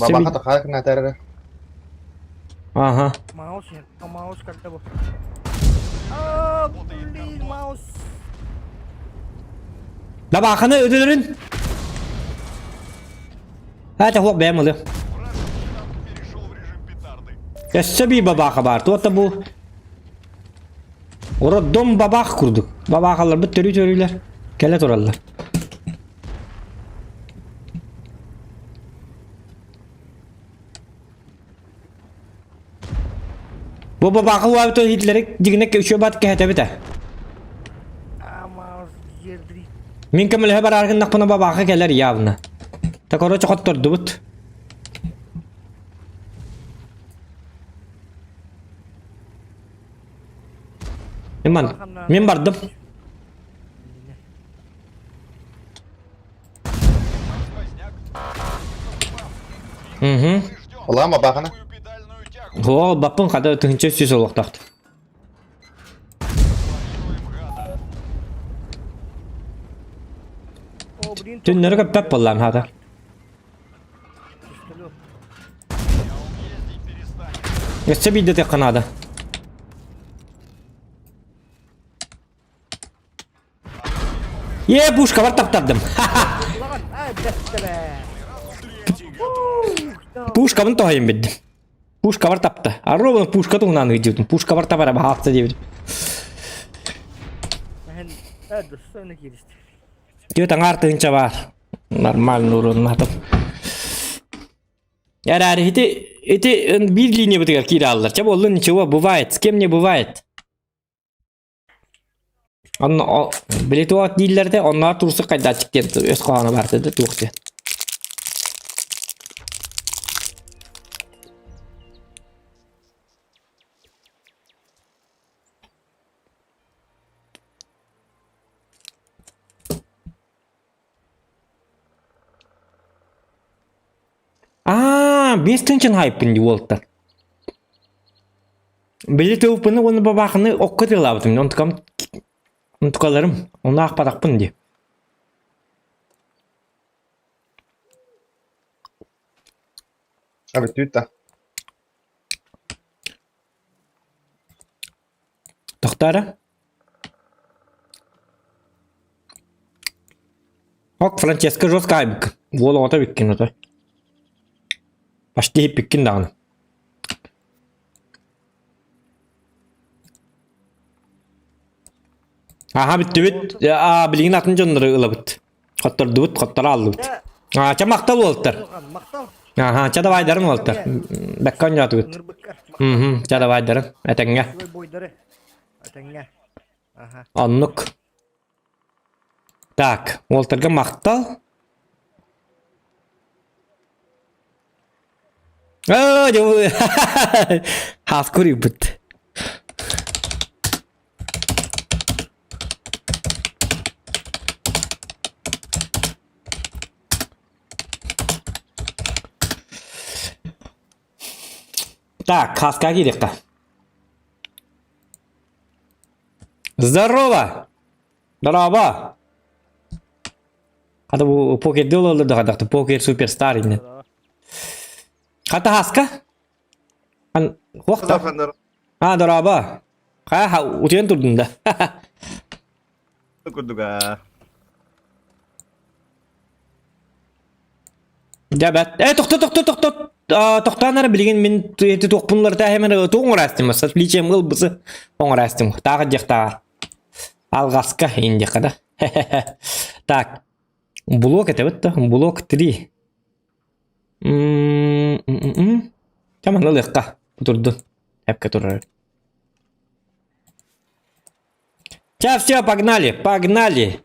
Бабаха тахаар кынатар Ага. Маус, маус когда был. А, блин, маус. Дабааханы өтөлөрүн. Ата хуох бэйэм ылыам. Перешел в режим петарды. Өссө бии бабааха баар. Туота бу Роддом бабаах курдук. Бабаахаларбыт төрүү-төрүүлэр кэлэ тураллар. Бу бабааха уаабыт иһитлери дьигинэ үчүө бат кэһэтэбит ээ. Мин көмөлөһө бараар гыннахпына бабааха кэлэр явно. Та короче хоттордубут. Мин, мин бардым. Угу. Улаама баахана. Оо, баппын хата 1100 олохтоохт. Түннөрү көппөт буоллаам хата. Өссө биирдэ тыахха наада. Е, пушкабар таптардым. Пушкабын тоһойон биддим. Пушкабар тапта. Ровно пушка туһунан ыйдьыбытым. Пушкабар табара баһаалта диэбитим. Түөрт аҥаар тыһыынча баар. Нормально уруннатым. Эрээри ити ити биир линиябытыгар киирэ аллар. Чэ буоллун ничего, бывает. С кем не бывает. Онно били туох дииллэр да онноор турсук хайдааччык диэн өс хоһооно баар да туох диэн. Аа, 5 тыһыынчаны хайыппын дии уолтан. Били тылпыны уонна бабаахыны окко тыалаабытым. Онтукам онтукаларым ону аахпатахпын дии. А бүттүүт да. Тохтоо Ок, Франческо жестко айбык. Уол оҕото бүккин ото. Почти иһиппиккин даҕаны. Аха бүттүбүт. Аа, билигин атын дьоннору ылабыт. Хоттордубут, хотторо ааллыбыт. Аа, ча махтал уолтар. Махтал. Аха, ча давайдарын уолтар. Бэккэ оонньоотугут. Нырбыкка. Мм, ча давайдарын. Этэҥҥэ. Бойдары. Этэҥҥэ. Аха. Оннук. Так, уолтарга махтал. Оо, дьэ, хааскуруйбут. Так, хааска киириэххэ. Здорово! Здорово! Хата бу покерде олордо хадахты покер суперстар инне. Хата хаска? Ан хуохта. А, дорообо. Ха, утуйан турдун да. Курдуга. Дьэ, э, тохто, тохто, тохто, тохтоон эрэ билигин мин эти туохпунлар тээһэмэр туох оҥораастым, с отличием ылбысы оҥораастым. Тааҕы диэхтааҕар. Алҕаска индиэххэ да. Так, блок этэбит да, блок 3. М-м-м. Чаман ылыахха турдун. Эпке турар. Сейчас все, погнали, погнали.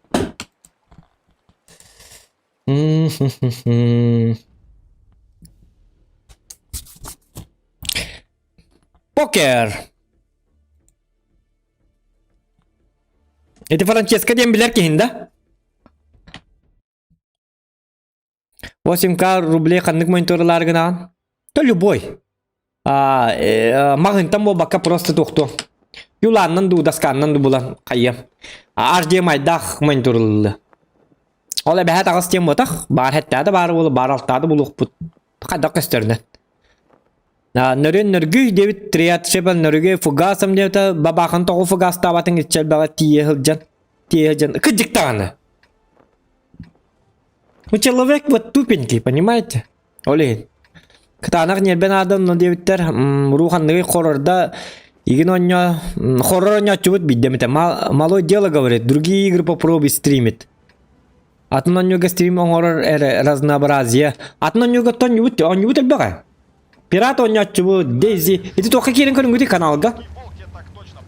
Покер. Ити Франческо диэн билэр киһин да? 8К рублей ханнык мониторлар гынаҕын? То любой. А, э, маҕынтан буолбакка просто туохтуо. Юлааннан дуу, досканнан дуу булан хайыам. HDMI-даах мониторлы. Ол эбэһээт аҕыс диэн буотах, баар хэттээдэ баар буолу, баар алтаада булуохпут. Хайдах көстөрүнэн. Нөрүөн нөргүй диэбит триад шепел нөрүгэй фугасом диэбитэ бабаахан тоҕу фугастаабатын иччэлбэҕэ тиийэ сылдьан тиийэ сылдьан кырдьык даҕаны. Ну человек вот тупенький, понимаете? Ол иһин. Кытаанах ньиэрбэ наада онно диэбиттэр руханныгы хорорда игин онньо хоррор онньооччубут биирдэмитэ малое дело говорит другие игры попробуй стримить атын онньуга стрим оҥорор эрэ разнообразие атын онньуга тонньубут онньубут элбэҕэ пират онньооччубут Дейзи ити туохха киирэн көрүҥҥүтүй каналга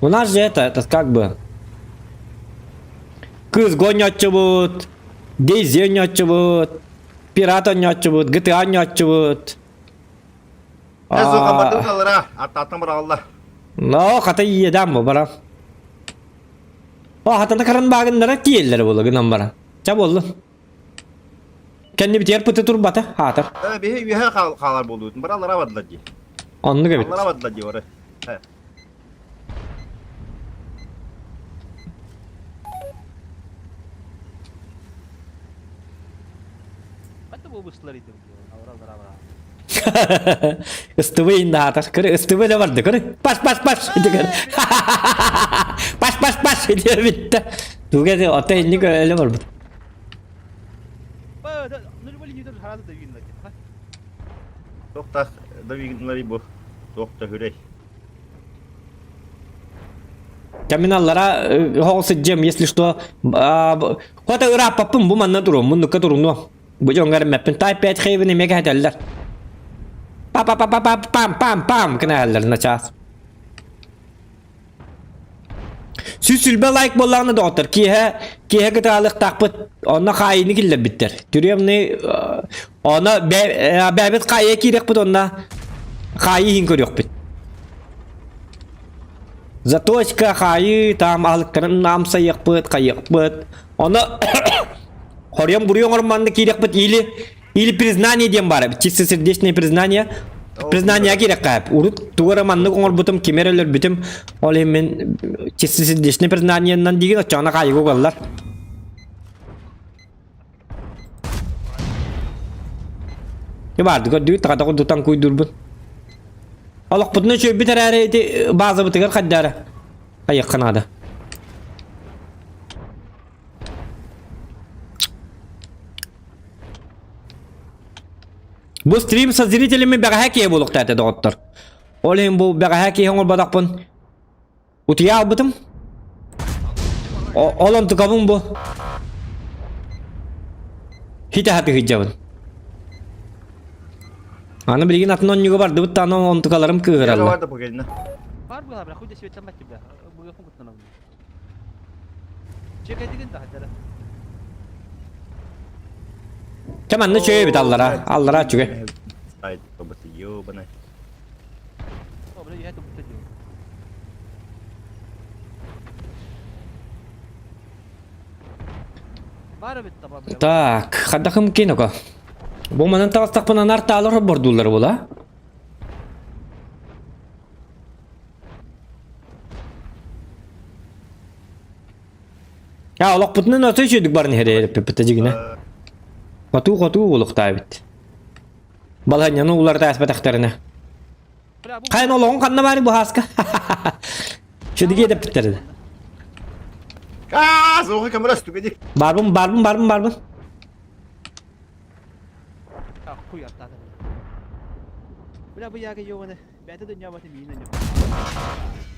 у нас же это это как бы кыыс гонньооччубут Дейзи онньооччубут Пират онньооччубут, GTA онньооччубут. Суха бардым алара, аттааттан баралла. Но хата иедам бу бара. О хатана каран багыннара тиэллэр була гынан бара. Ча болду. Кэнни битер пыты турбата хаатар. Биһи үһэ хаалар болуутун бара алара бадылар дии. Оннук эбит. Алара бадылар дии бары. Ыстыбы иннаатар. Көрө ыстыбы да барды. Көрө. Паш паш паш. Паш паш паш диye bitti. Туга де ата инник öyle var. Тоқтақ да бу. Тоқта хүрей. Терминаллара хоҕус сылдьыам, если что, хата ырааппаппын бу манна туруом, муннукка турунуом. Бу дьоҥҥор мэппин Type 5 Haven эмиэ кэһэтэллэр. па па па па па пам пам пам гына начаас. Сүс лайк буоллаҕына доҕоттор киэһэ киэһэ кытаалыктаахпыт онно хаайыыны киллэрбиттэр. Тюремный онно бэйэбит хаайыа киириэхпит онно хаайыы иһин көрүөхпүт. Заточка хаайыы там аһылыктарын амсайыахпыт, хайыахпыт. Ону хоруйан буруйу оҥорон манна киириэхпит или или признание диэн баар эбит. Чисто сердечное признание. Признание киирэххэ. Урут тугу эрэ маннык оҥорбутум, кими эрэ өлөрбүтүм. Ол иһин мин чистосердечный признаниеннан диигин оччоҕуна хаайыга угаллар. Баарды көрдүгүт, таҕата курдуктан куйдуурбун. Олохпутун үчүгэйбит эрээри ити базабытыгар хайдара хайыахха наада. Бу стрим со зрителями бэҕэһээ киһи буолуохтаата доҕоттор. Ол иһин бу бэҕэһээ киһи оҥорботохпун утуйа албытым. Ол онтукабын бу. Хите хаты сылдьабын. Аны билигин атын онньуга бардыбыт да аны онтукаларым кыыһыраллар. Бар была, бля, хуй да светлама тебя. Чекэтигин да хадара. Чэ манна үчүгэй эбит аллара. Аллара үчүгэй. Ай, тобыты ёбаный. О, бля, я это буду делать. Баар эбит таба, бля. Так, хадахым кинока. Бу манан таҕыстахпына нар таалар бордуулар була. Я олохпутунан ото үчүйдүк барын иһэрэ дьигинэ. Хотуу-хотуу буолуохтаабыт. Балаһанньаны уларыта ааспатахтарына. Хайан олоҕун ханна баары бу хааска? Чүдүгэ эдэппиттэр. Аа, суоҕа камерас түгэди. Барбын, барбын, барбын, барбын. Хуй аттаата. Бля, бу яга ёбаны. Бэйэтэ да ньаабата миин анньа.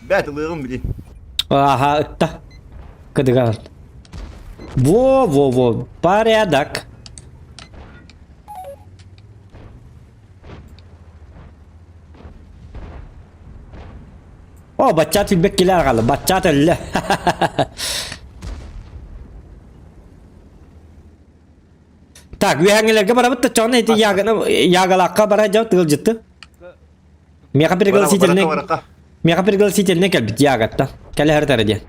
Бэт ылыаҕым били. Аха, ытта. Кыдыган. Во-во-во, порядок. О, бачча түлбек киле арҕалы, бачча төллө. Так, үөһэҥҥилэргэ барабыт да чоҕуна ити яганы ягалаахха бара дьон тыылдьытты. Миэхэ пригласительный Миэхэ пригласительный кэлбит ягаттан. Кэлэ сырытара диэн.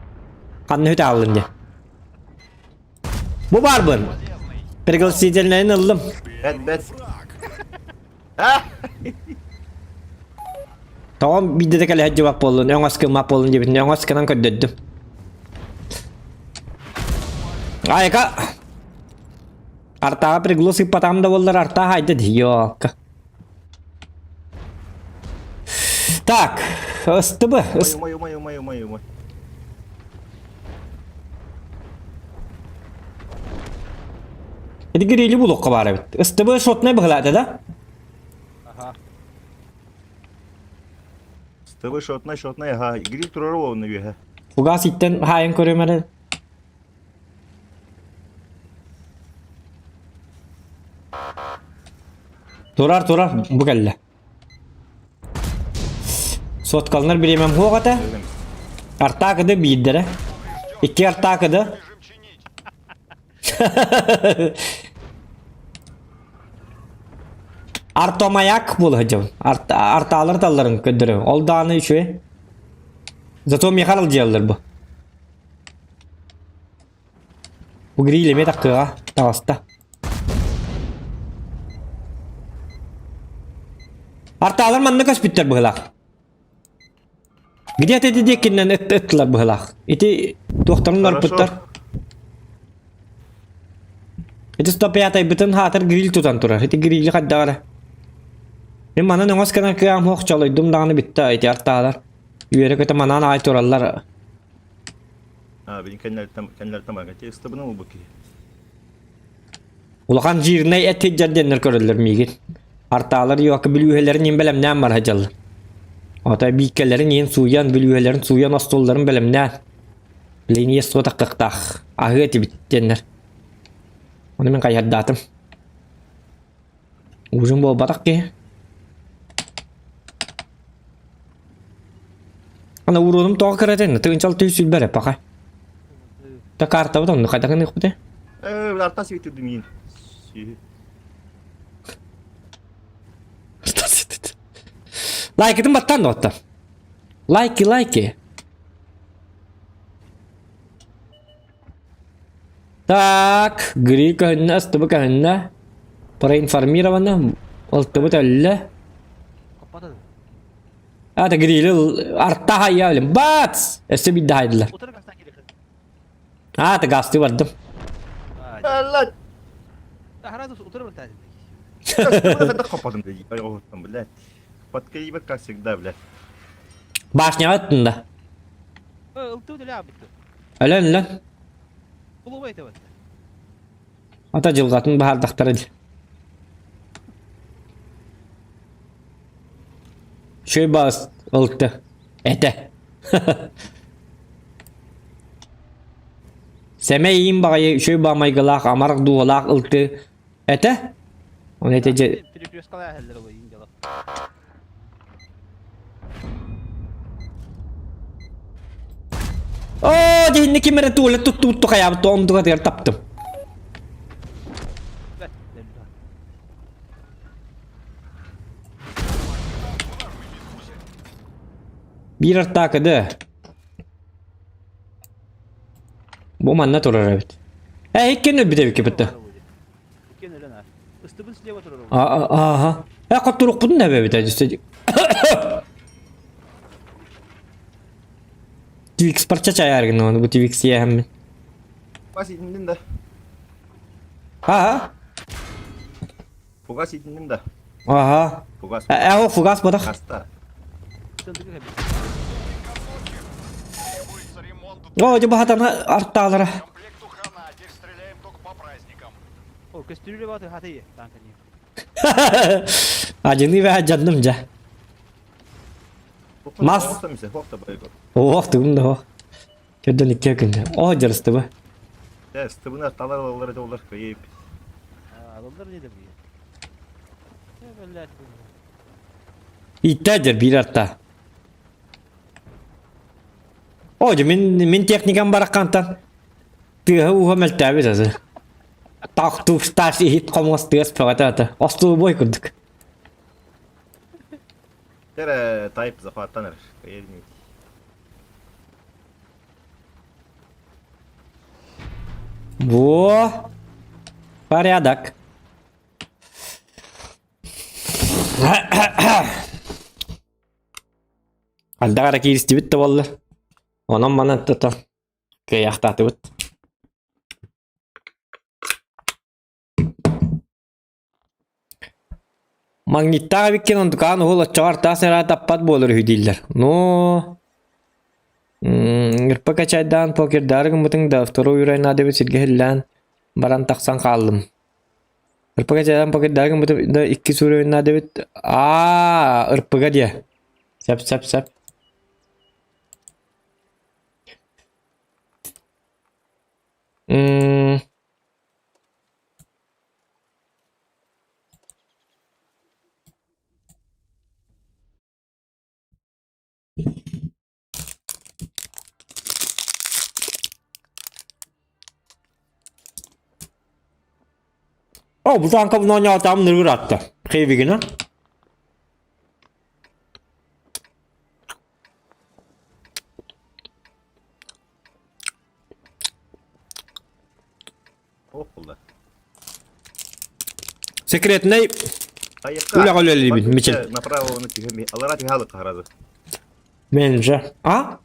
Ханна үтэ ааллын диэн. Бу баарбын. Пригласительныйын ыллым. Бэт бэт. Тоҕо биирдэ да кэлэ сылдьыбат буоллун, өҥөс гыммат буоллун диэбитин өҥөс гынан көрдөрдүм. Айка! Артааҕа приглас ыыппатаҕым да буоллар артаа хайда дии, ёлка. Так, ыстыбы. Умай, умай, умай, умай, умай. Ити грили булуохха баар эбит. Ыстыбы шотнай быһылаата да? Ага. Стыбы шотнай, шотнай, ага. Гриль турар уонна үөһэ. Фугас иттен хаайан көрүм эрэ. Турар, турар, бу кэллэ. Соткаланар бириэмэм суох этэ. Артаакыды биирдэрэ. Икки артаакыды. Артомаяк буола сылдьабын. Артаалар талларын көрдөрөбүн. Ол даҕаны үчүгэй. Зато миэхэ аралдьыйаллар бу. Бу гриль эмиэ таххыаҕа таҕыста. Артаалар манна көспүттэр быһыылаах. Где-то ити диэкинэн ыттылар быһыылаах. Ити туохтарын нарпыттар. Ити 105-айбытын хаатар гриль тутан турар. Ити грили хайдах эрэ. Мин манан өҥөс гынан кыам суох чолойдум даҕаны бүтта ити артаалар. Үөрэ-көтө манаан аҕай тураллар. А, бин кэннэриттэн кэннэриттэн барга текстабына ылбыт киһи. Улахан жирнэй эт сылдьар диэннэр көрөллөр миигин. Артаалар йока бүлүүһэлэрин иин бэлэмнээн бара сылдьаллар. Ото бииккэлэрин иин сууйан, бүлүүһэлэрин сууйан остуолларын бэлэмнээн. Линия суотахтахтаах аһыа этибит диэннэр. Ону мин хайыһардаатым. Ужин буолбатах киһи. Ана уруонум тоҕо кыратын, тыынчал түй сүлбэр эппаха. Та картабыт онну хайдах гыныахпыты? Э, арта сүүтүрдүм иин. Лайкытын баттан да Лайки, лайки. Так, Гри көһүннэ, ыстыбы көһүннэ. Проинформировано. Ылтыбыт өллө. Хоппата. Ата грили арта хайа билим. Бац! Өссө биирдэ хайдылар. Утары гастан киирэ. Аата гасты бардым. Алла! Сразу утары бартаа. Когда хоппатым блядь. Подкаибет, как всегда, блядь. Башняға ыттында. Ылты үлэ бутты. Өлөн өлөн. Кулубай табат. Ата дьылҕатын баһаардахтара дии. Үчүгэй баас ылты. Этэ. Сэмэй иин баҕайы үчүгэй баамайгылаах амарах дууһалаах ылты этэ. Оны этэ дьэ Перекресткалаа эһэллэр ол иин дьала. Оо, дьиһинни ким эрэ туалет туттубут хайаабыт онтугатыгар таптым. Биир артаакы да. Бу манна турар эбит. Э, иккиэн өлбүт эбикки бытта. Иккиэн өлөн аа. Ыстыбын слева турар. Ааха. Э, хотторукпутун да эбит эдисте. Твикс парча чайар гына бу Твикс иэхэммин. Фугас итиннин да. Аха. Фугас итиннин да. Аха. Фугас. Э, о, фугас бодах. Хаста. О, дьэ баһатана артаалара. Комплекту хана, теперь стреляем только по праздникам. О, көстүрүлэ баты хаты танканы. Ажыны бә жанным жа. Мас. Ох, тугум да ох. Көрдөн икки күн. О, жарыстыбы. Дә, стыбына талар алар олар кыйып. Алалар не деп. Иттә жер бир арта. О, дьэ мин мин техникам бараххантан тыаһа ууһа мөлтөөбүт асы. Тах тух тас иһит хомуос тыас бөҕөтө ата. Остуолбой курдук. Тере тайп захваттаныр. Кыйын. Во! Порядок. Альдаҕа эрэ кииристибит да буолла. Онон манан тото кыайахтаатыбыт. Магниттаах эбиккин онтукаан уһул оччоҕор таас эрэ таппат буолар үһү дииллэр. Ну, РП качайдаан покердаары гыммытыҥ да второй уровень наада эбит сиргэ иһиллээн баран тахсан хааллым. РП качайдаан покердаары гыммытым да иккис уровень наада эбит. Аа, РП-га диэ. Сөп, сөп, сөп. М О, бу танка оонньоотоҕум ныргыр атта. Хейвигина. Ох булла. Секретнэй үлэҕэ үлэлиибин, Мичил. Направо оны түһэми. Алара түһэ харазы. Менеджер. А?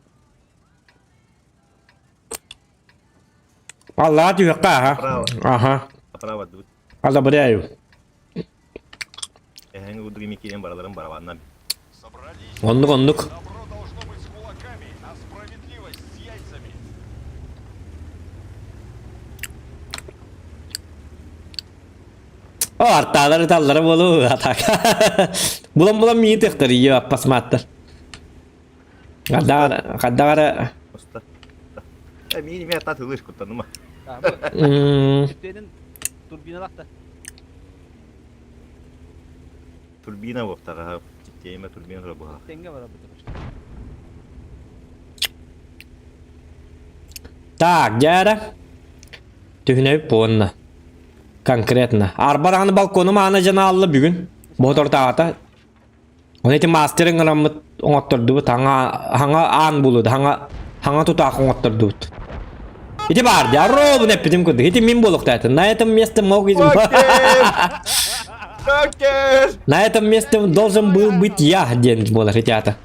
Аллаа түһэххэ, аха. Аха. Направо дут. Одобряю. Эһэҥ удуги микиэн бараларын барабаннан. Оннук оннук. Добро должно быть с кулаками, а справедливость с яйцами. О, артаалар ыталлара буолу атак. Булан булан миин тыхтар ийэ аппасмааттар. Хаддагара хаддагара Э, миин эмиэ аттаат ылыш куттаныма. Турбиналахта. Турбина буохтаҕа тиэмэ турбина тура буһа. Тэҥҥэ барабыт. Так, дьэ Түһүнэбит буонна. Конкретно. Арба даҕаны балконум аана дьанаалла бүгүн. Ботортаата. Оны ити мастер ыҥыраммыт оҥоттордубут. Хаҥа хаҥа аан булуду. Хаҥа хаҥа тутаах оҥоттордубут. Ити бар дии. Робун эппитим курдук. Ити мин буолуохтаатын. На этом месте мог... Жокер! На этом месте должен был быть я, диэн буолар ити аата.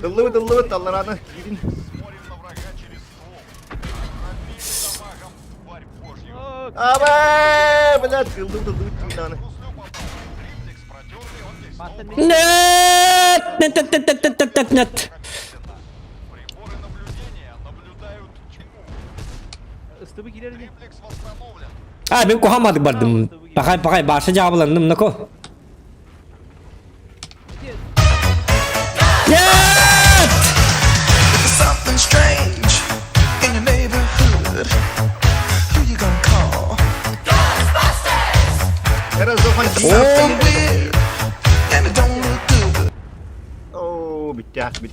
Ыллыбыт, ыллыбыт, аллараны киирин. Смотрим на врага через ствол. Пробили дамагом, тварь божью. Абэ, блядь, ыллыбыт, ыллыбыт, киирин Гуслю попал. Триптекс протертый, он здесь снова Нет! Нет, нет, нет, нет, нет, нет, нет. прописано. Приборы наблюдения наблюдают тьму. Ыстыбы киирэр ини. Триплекс восстановлен. А, мин куһамматык бардым. Пахай, пахай, баша дьаабыланным, нако. Нет! If something strange in your neighborhood, who you gonna call? Era зохан Something weird and it don't look good. Оо, бүттэх, бүт.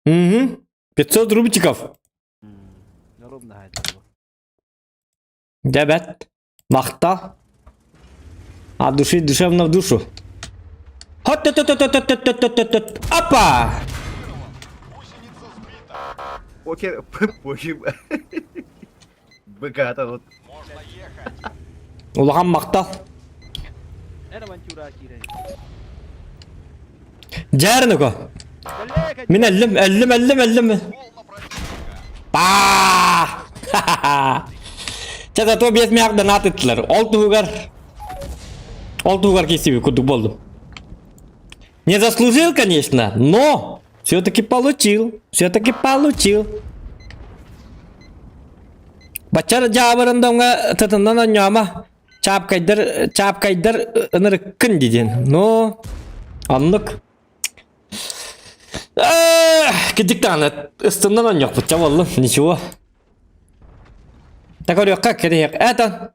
Угу. 500 рубчиков. Ровно хайта. Дебет. Махта. От души душевно в душу. Хот тот тот тот тот тот тот тот Опа! Гусеница сбита. Покер, покер. Быка вот. Можно ехать. Улахан махтал. Эр авантюра киирэр. Дьээрнико. Мин эллим, эллим, эллим, эллим. Ствол на противника. Па! Чэ, зато без мяк донат ыттылар. Ол туһугар ол туһугар киирсибит курдук буоллум. Не заслужил, конечно, но все-таки получил. Все-таки получил. Баччар дьаабырындамҥа тытыннан онньоомо чаапкайдар чаапкайдар ынырыккын дидин. Но оннук. Кидик даҕаны ыстыннан онньохпут ча буоллум, ничего. Так көрүөххэ кэриһиэх. Это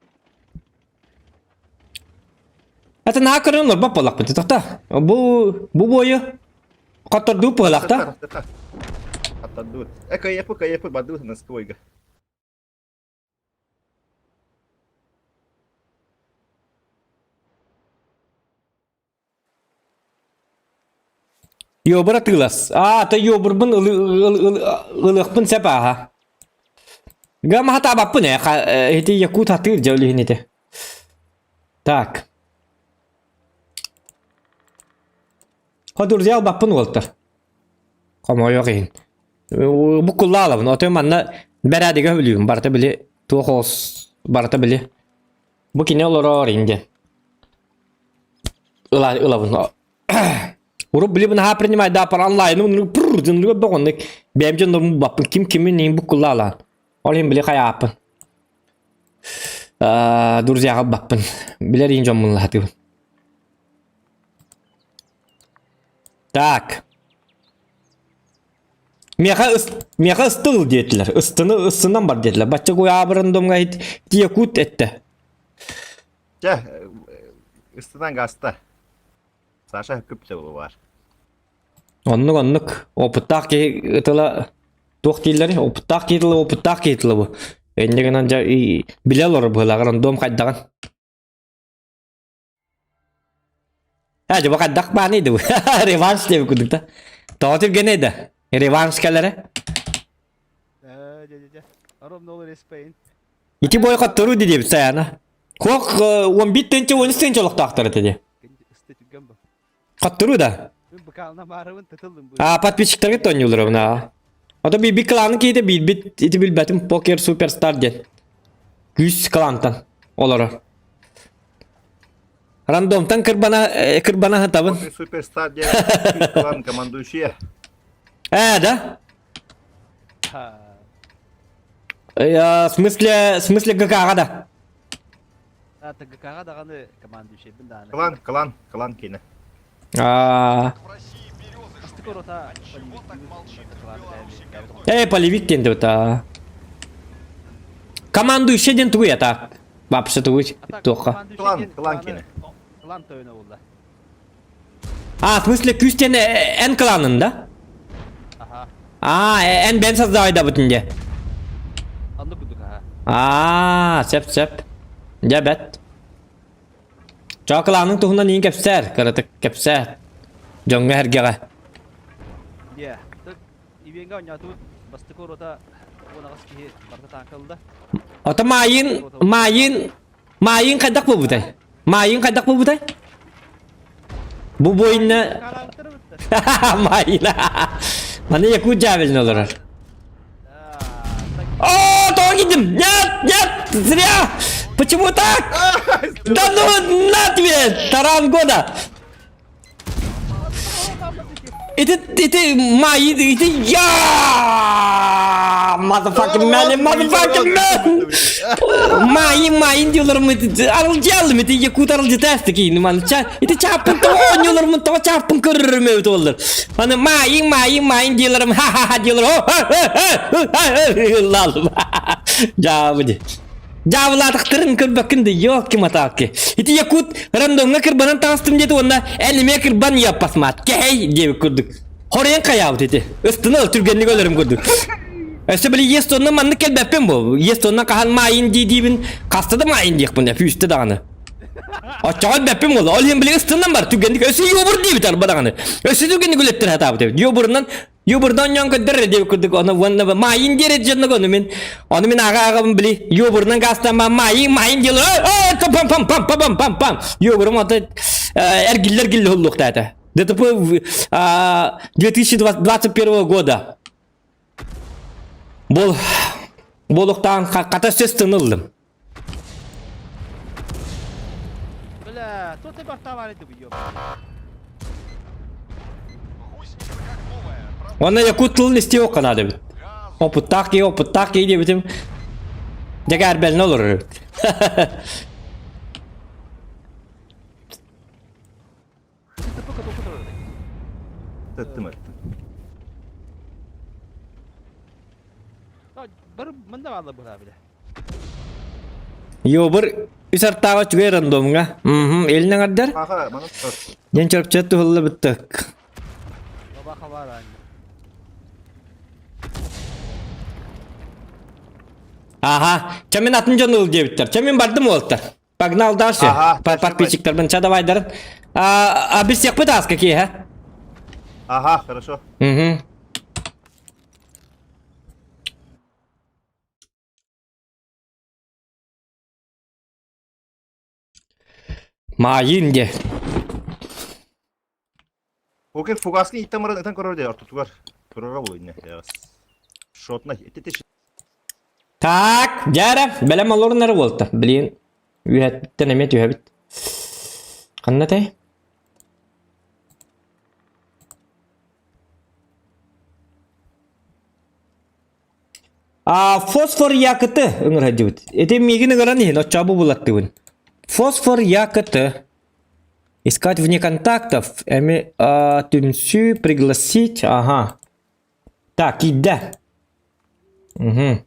Это наһаа көрөн олорбот буоллахпыт тохто. Бу бу буойу хоттордуу пыһылахта. Аттардуу. Э, кайепы, кайепы, бардыбыт насквойга. Йобура тыылас. Аа, то йобурбун ылыахпын сөп ааха. Гама хатаабаппын ээ, ити якут хатыыр дьэ үлүһүн ити. Так. Ходурдья албаппын уолтар. Хомойуох иһин. Буккуллаалабын, отой манна бэрээдэгэ өлүүм, барыта били туох оос барыта били. Бу кини олорор инде. Ыла ылабын. Урут били наһаа принимай да пар онлайны уннук пур дынлыга боҕоннук бэйэм дьоннорум баппын ким кимин иин буккуллаалаан. Ол иһин били хайааппын. Друзьяҕа баппын. Билэр иин дьоммун лаһатыбын. Так. Миэхэ ыс миэхэ ыстыл диэтилэр. Ыстыны ыстынан бар диэтилэр. Бачча куйаабырын домҥа тиекут эттэ. Чэ, ыстынан гаста. Саша көпчө бар. Оннук оннук. Опыттаах киһи тыла туох дииллэрий? Опыттаах киһи тыла опыттаах киһи тыла бу. Инньэ гынан дьэ билэ олорор быһыылааҕар дом хайдаҕын. Ээ дьэ бу хайдах бааный дуу? Реванш диэбит курдук да. Тоҕо түргэнэй да? Реванш кэлэрэ. Ээ, дьэ дьэ дьэ. Ровно ол респейн. Ити бой хотторуу диэбит Саяна. Куох 11 тыһыынча 13 тыһыынча олохтоохтор этэ дии. Хотторуу да? А подписчиктарга тонньуулар а. Ото биирбит кланын киһитэ биирбит ити билбэтим покер суперстар диэн. Күүс клантан олорор. Рандомтан кырбана кырбана сатабын. Покер суперстар диэн клан командующая. Э, да? В смысле, в смысле ГК-ҕа да? ТГК-ҕа даҕаны командующайбын даҕаны. Клан, клан, клан киинэ. А. Э, полевик диэн да Командующий диэн тугуй а Вообще тугуй туохха. Клан, клан киинэ. Клан тойоно буолла. А, в смысле күүс диэн эн кланын да? Аха. А, эн бэн создавайдабытын де. Анны курдук аха. Аа, сөп сөп. Дьэ бэт. Чоокулааның туһунан иин кэпсээр, кыратык кэпсээ. Дьоҥҥо-сэргэҕэ. Дьэ, Ивенга оонньоотубут бастакы уруота 18 киһи барыта тааҥка ылла. Ото Маайын, Маайын, Маайын хайдах буолбутай? Маайын хайдах буолбутай? Бу буойна... Маайын. Маны Якут Жавелин олорор. О, тоҕо киирдим? Нет, нет, зря! Почему так? Да ну, на тебе, таран года! Ити, ити, my, ити, я! Motherfucking man, motherfucking man! Майын, майын диолорум, арылдьалым, ити якут арылдьытаасты киин, маны ча, ити чааппын тоҕо оонньууларым, тоҕо чааппын көрөрүм эбит оллар. Аны майын, майын, майын диолорум, ха-ха-ха диолорум, ыллаалым. Жаабы ди. Дьаабылаатахтарын көрбөккүн да ёлки-маталки. Ити якут рандомҥа кырбанан таҕыстым диэти уонна эн эмиэ кырбан яппасмаат кэһэй диэбит курдук. Хоруйан хайаабыт ити. Ыстына ыл түргэнник өлөрүм курдук. Өссө били естонна маннык кэлбэппин бу. Естонна хаһан маайын дии диибин хаста да маайын диэхпин фүүстэ даҕаны. Оччоҕо өлбөппүн буолла. Ол иһин били ыстынан бар түргэнник өссө юбур диэбит арба даҕаны. Өссө түргэнник үлэттэр хатаабыт эбит. Юбурунан Юбурдан оонньоон көрдөр диэбит курдук ону уонна маайын диэри дьонно ону мин ону мин аҕа аҕабын били юбурунан гаастаан маайын маайын диэл пам пам пам пам пам пам юбурум ото эргиллер гилле hulлуохтаата ДТП 2021 года Бол болуктаан хата сөз тынылдым. Бля, тут и бахтавали ты ёб. Гусеница как новая. Онно якут тылын истиэ окканаады эбит. Опыттаах киһи, опыттаах киһи диэбитим. Дьэ кээрбэлинэ олорор эбит. Тыттым эттим. Бары мында баалар быһаа биле. Йобур үс артааҕа үчүгэй рандомҥа. Мм, илин аҥардар. Аха, манан Дьэн чорча туһулла бүттүк. Баба хабар аанньа. Аха, чэ мин атын дьон ыл диэбиттэр. Чэ мин бардым уолтар. Погнал дальше. Ага, Подписчиктарбын ча давайдарын. А, а билсиэхпит ааска киэһэ. Ага, хорошо. Угу. Маайын де. Окей, фугаскын иттен баран ытан көрөр де ортотугар. Турара болу инне. Шотна ити Так, дьээрэ, бэлэм олорунары буолта. Блин, үөһэттэн эмиэ түһэбит. Ханна этэй? А, фосфор якыты ыҥырһадьыбыт. Ити миигин ыҥыран иһин, оччообу булаттыбын. Фосфор якыты. Искать вне контактов. Эми а, түмсүү, пригласить. Ага. Так, киирдэ. Угу.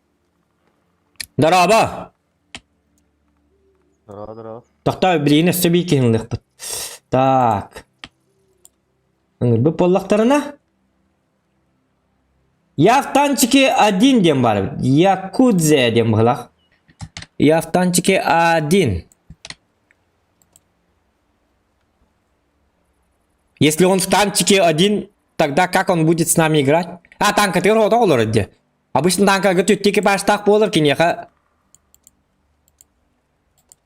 Дорообо! Здорово, здорово. Тохтоо, билигин өссө биир киһини ылыахпыт. Так. Ыҥырбыт буоллахтарына. Я в танчике один диэн баар эбит. Якудзе диэн быһылаах. Я в танчике один. Если он в танчике один, тогда как он будет с нами играть? А, танка ты рота олорор дии. Обычно танкага түттү экипажтаах буолар киниэхэ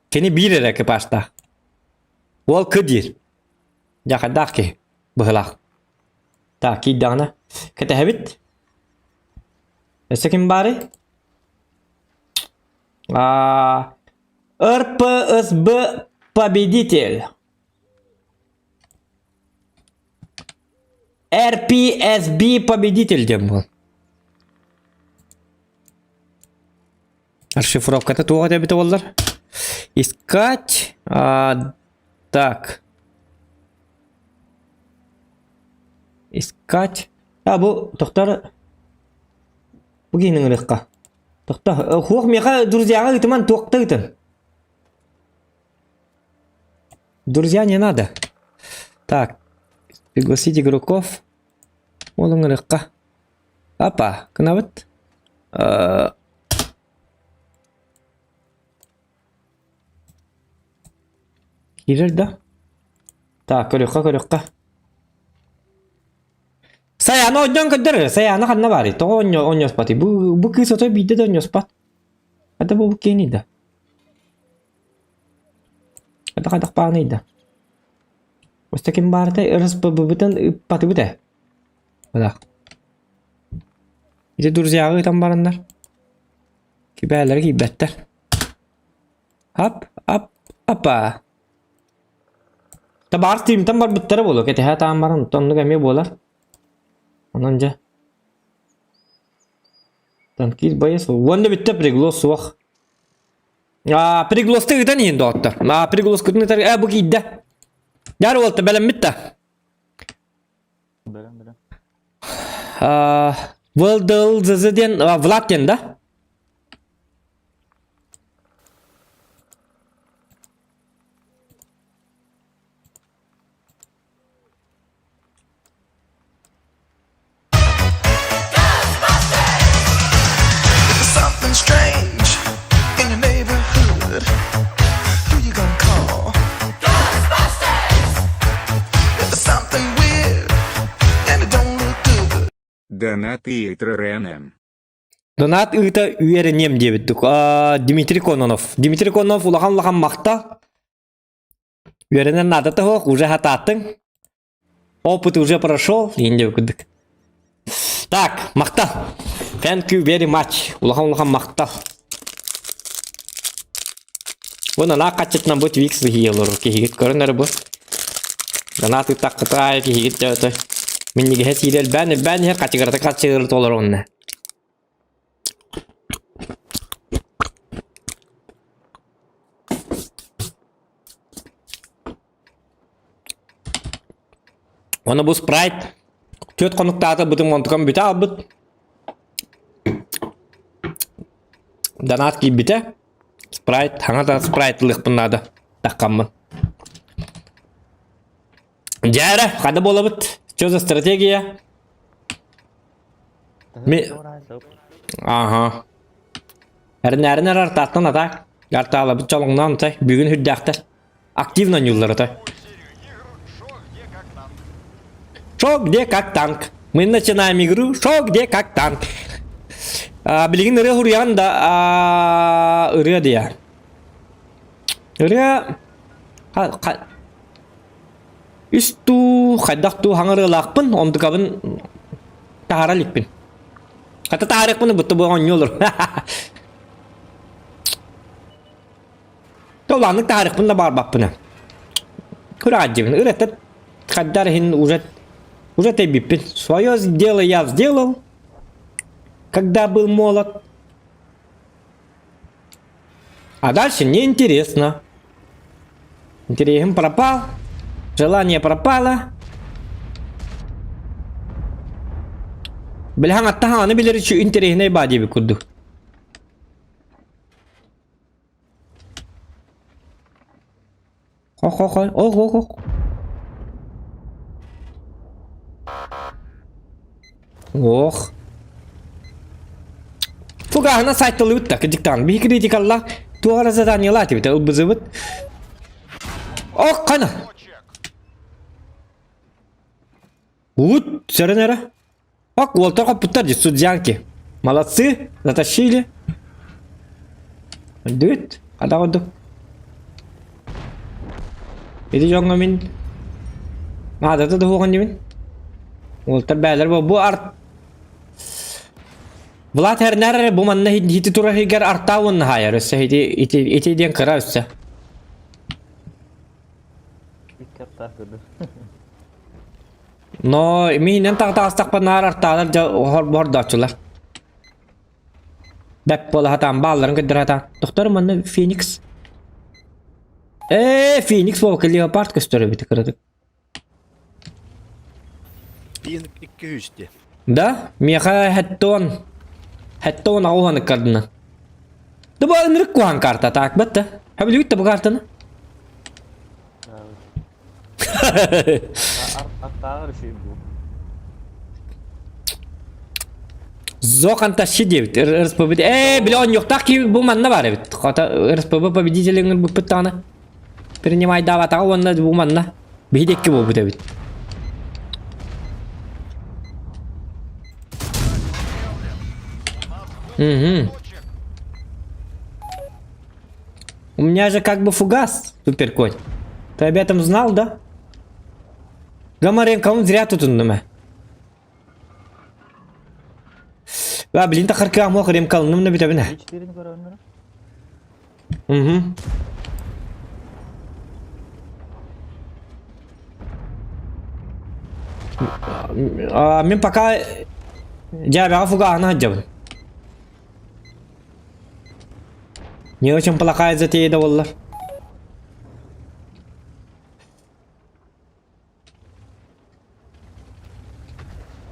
кини биир эрэ экипажтаах. Уол кы диир. Дьахардаах киһи. Быһылаах. Так, киирдэҕинэ. Кэтэһэбит. Өссө ким баарый? А, РПСБ победитель. RPSB победитель диэн буол. Расшифровката туох эбитэ буоллар? Искать. А, так. Искать. А бу тохтор бу киһини ыҥырыахха. Тохто хуох миэхэ друзьяҕа ыытыман туохта ыытын. Друзья не надо. Так, пригласить игроков. Ол ыҥырыахха. Апа, гынабыт. Э, Киирэр да? Так, көрүөххэ, көрүөххэ. Сайаана оонньоон көрдөр. Сайаана ханна баарый? Тоҕо оонньоспатый? Бу, бу кыыс отой биирдэ да оонньоспат. Хата бу киэний да? Хата хайдах бааный да? Өстө ким баарытай РСПБ-бытын ыппатыбыт ээ. Быдах. Ити друзьяҕа ыытан бараннар. Кибээлэри киирбэттэр. Ап, ап, апа. Табаар тыымтан барбыттара буолуо, кэтэһэ таан баран, оннук эмиэ буолар. Онон дьэ. Танкист боец. Уонна бүттэ приглос суох. А, приглосты ыытан иһин доҕоттор. А, приглоскутун ытар, э, бу киирдэ. Яр уолта бэлэммит да. Бэлэм, бэлэм. А, ВЛДЛЗЗ диэн, а, Влад диэн да? Something strange in your neighborhood. Who you gonna call? Ghostbusters! If there's something weird and it don't look good. Донат ИТРНМ. Донат ыыта үөрэниэм диэбиттик. Дмитрий Кононов. Дмитрий Кононов улахан-улахан махтал. Үөрэнэр наадата суох, уже хатааттыҥ. Опыт уже прошел, иин курдук. Так, махтал. Thank you very much. Улахан-улахан махтал. Бу нана хаччытынан бу Твикс быһыы олорор киһигит көрөн эрэ бу. Донат ыттаххыта киһигит дьэ Минньигэһэ сиирэ элбээн элбээн иһэр хачыгырата хачыгырата олорор онно. Оны бу спрайт түөрт хонуктаата бытым онтукам бүтэ албыт. Донат киирбитэ. Спрайт, хаҥа да спрайт ылыахпын наада. Таххаммын. Дьээрэ, хада буолабыт? Что за стратегия? Ми... Ага. Эрнээрин эрэр артааттан атаак. Артаалабыт чолоҥноон тай. Бүгүн үрдээхтэр. Активно ньуллар ата. Шо, где, как танк. Мы начинаем игру Шо, где, как танк. А, билигин ырыа хуруйаҕын да а, ырыа диэ. Ырыа үс туу хайдах туу хаҥа ырыалаахпын онтукабын таһара иликпин. Хата таһарыахпын бутта бу оонньуулар. Толааннык таһарыахпын да баарбаппына. Күрээддибин ырыата хайдар иһин уже уже тэйбиппин. Свое дело я сделал, когда был молод. А дальше неинтересно. Интерес пропал, желание пропало. Билһаң аттаһаң аны билер үчү интэриэһинэй баа диэбит курдук. Хо-хо-хо, ох-ох-ох. Ох. Фугаһына сайтылыбыт да кыдьыктаан. Биһи критикалла туох эрэ заданиелаат эбит ылбызыбыт. Ох, хана. Ут, сөрөн эрэ. Ок, уолтар хоппуттар дии, судьянки. Молодцы, затащили. Дүт, хата курдук. Ити дьоҥҥо мин наадата да суоҕун дибин. Уолтар бээлэр бу бу арт Влад Эрнер эрэ бу манна хити турар иһигэр артаа уонна хаайар өссө ити ити ити диэн кыра өссө. Икки артаах көрдүм. Но миинэн таҕыстахпа наар артаалар дьэ хордооччулар. Бэп буола сатаан баалларын көрдөрө сатаан. Тохтор манна Феникс. Ээ, Феникс буолбакка Леопард көстөр эбит кыратык. Пин 200 дии. Да, миэхэ хэттон хэттон аҕуһан ыккардына. Да бу ынырык куһаан карта так батта. Хөбүлүгүт да бу картаны? Аттааҕар үчүгэй бу. Зохан тащи диэбит РСПБ ээ били оонньуохтаах киһи бу манна баар эбит хата РСПБ победителин ылбыппыт даҕаны принимайдаабатаҕа уонна бу манна биһи диэкки буолбут эбит. Угу. У меня же как бы фугас, суперконь. Ты об этом знал, да? Гамаренко, он зря тут он А, блин, тахарка мох ремкалным на битабина. Угу. Мин пока дьээбэҕэ фугаһына сылдьабын. Не очень плохая затея да буоллар.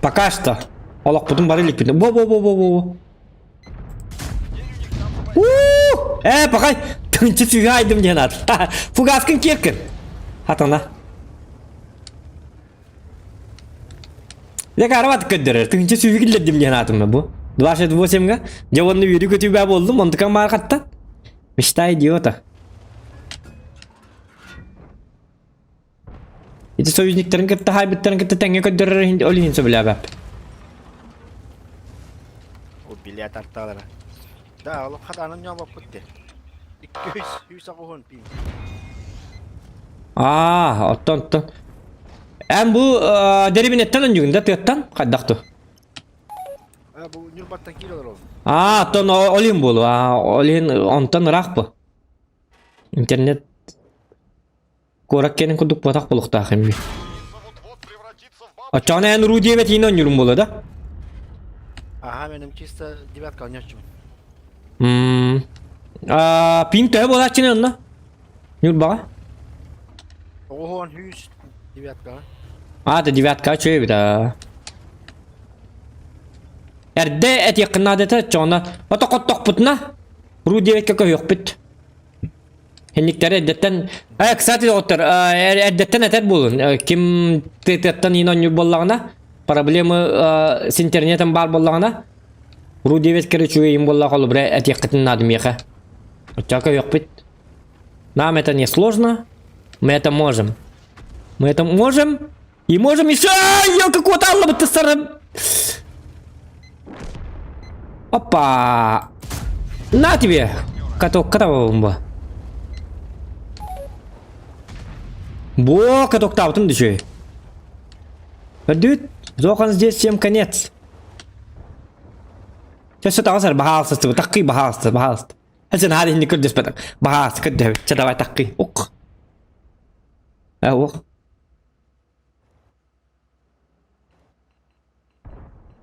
Пока что. Олохпутун бары иликпит. Во-во-во-во-во. Уу! Э, пока тынчы сүүһэ айдым диэн ат. Фугаскын киэркин. Хатана. Дьэ арабат көрдөрөр. Тыһынча сүүһү киллэрдим диэн аатым бу. 268-га. Дьэ уонна үөрүү көтүүбэ буоллум. Онтукам баар хаттан. Мечта идиота. Ити союзниктарын кытта хайбыттарын кытта тэҥҥэ көрдөрөр иһин ол иһин сөбүлээбэппин. Ол билиэт артаалара. Да, ол хатаанын ньообоппут де. 200 пин. Аа, оттон оттон. Эн бу дерибинеттен өннүгүн да тыаттан хайдах ту? А, бу Ньурбаттан киир олорор. Аа, оттон ол иһин буолуо. Аа, ол иһин онтон ыраах бу. Интернет куорат кэнин курдук буотах буолуохтаах эми. Оччоҕуна эн уруу диэбэт иин оонньуурум буолуо да? Аха, меним чисто девятка оонньооччубун. Мм. Аа, пин төһө буолааччыны онно? Ньурбаҕа? Оҕуһуон хүүс девятка. Аа, да девятка үчүгэй эбит аа. Эрдэ этиэххин наада этэ, оччоҕуна ото хоттохпутуна уруу диэбэккэ көһүөхпүт. Инниктэрэ эрдэттэн э, кстати, доҕоттор, э, эрдэттэн этэр буолун. Э, ким тыаттан иин оонньуур буоллаҕына, проблемы э, с интернетом баар буоллаҕына, Ру 9 кэрэ үчүгэйим буолла холобура этиэххитин наада миэхэ. Оччоҕо көһүөхпүт. Нам это не сложно, мы это можем. Мы это можем и можем еще... Елка кот алла ты сарым. Опа! На тебе! Каток катабабын бу. Бо, каток табытым дешей. Өрдүт, Зохан здесь всем конец. Чэ, таҕыс баһаалыстыбы, таккый баһаалысты, баһаалысты. Сен наһаа иһинник көрдөспөтөҥ. Баһаалысты көрдөһөбүт. Чэ, давай таккый. Ук. Э, ук.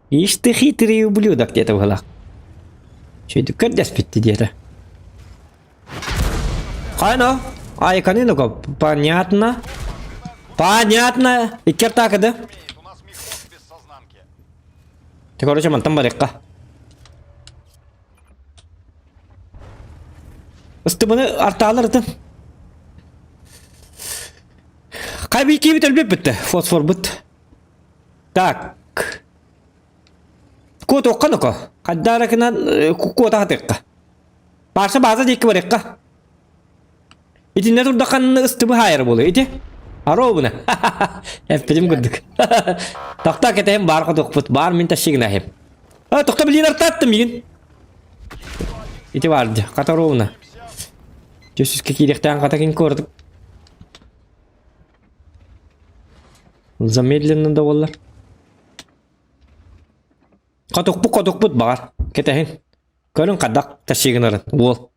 Ишь ты хитрый ублюдок диэтэ быһалаах. Чөйдүк көрдөспүттү диэтэ. Хайно? Айканы ну Понятно. Понятно. Иккер такады. Ты, короче, мантан барыахха. Ыстыбыны артаалар ытын. Хай киибит өлбүт бүттэ. Фосфорбут. Так. Куотуохха нуко. Хаддаракынан куота хатыахха. Парса база диэки барыахха. Итиннэ турдахханна ыстыбы хаайар буолуо ити. Арообуна. Эппитим курдук. Тохтоо кэтэһим баар хотуохпут. Баар мин тащигнаһым. А, тохто билин артааттым мигин. Ити баар дьэ, хата ровно. Чөсүскэ киириэхтээн хата кин куордук. Замедленно да буоллар. Хотукпут хотукпут баҕар. Кэтэһин. Көрүн хайдах тащигынарын уол.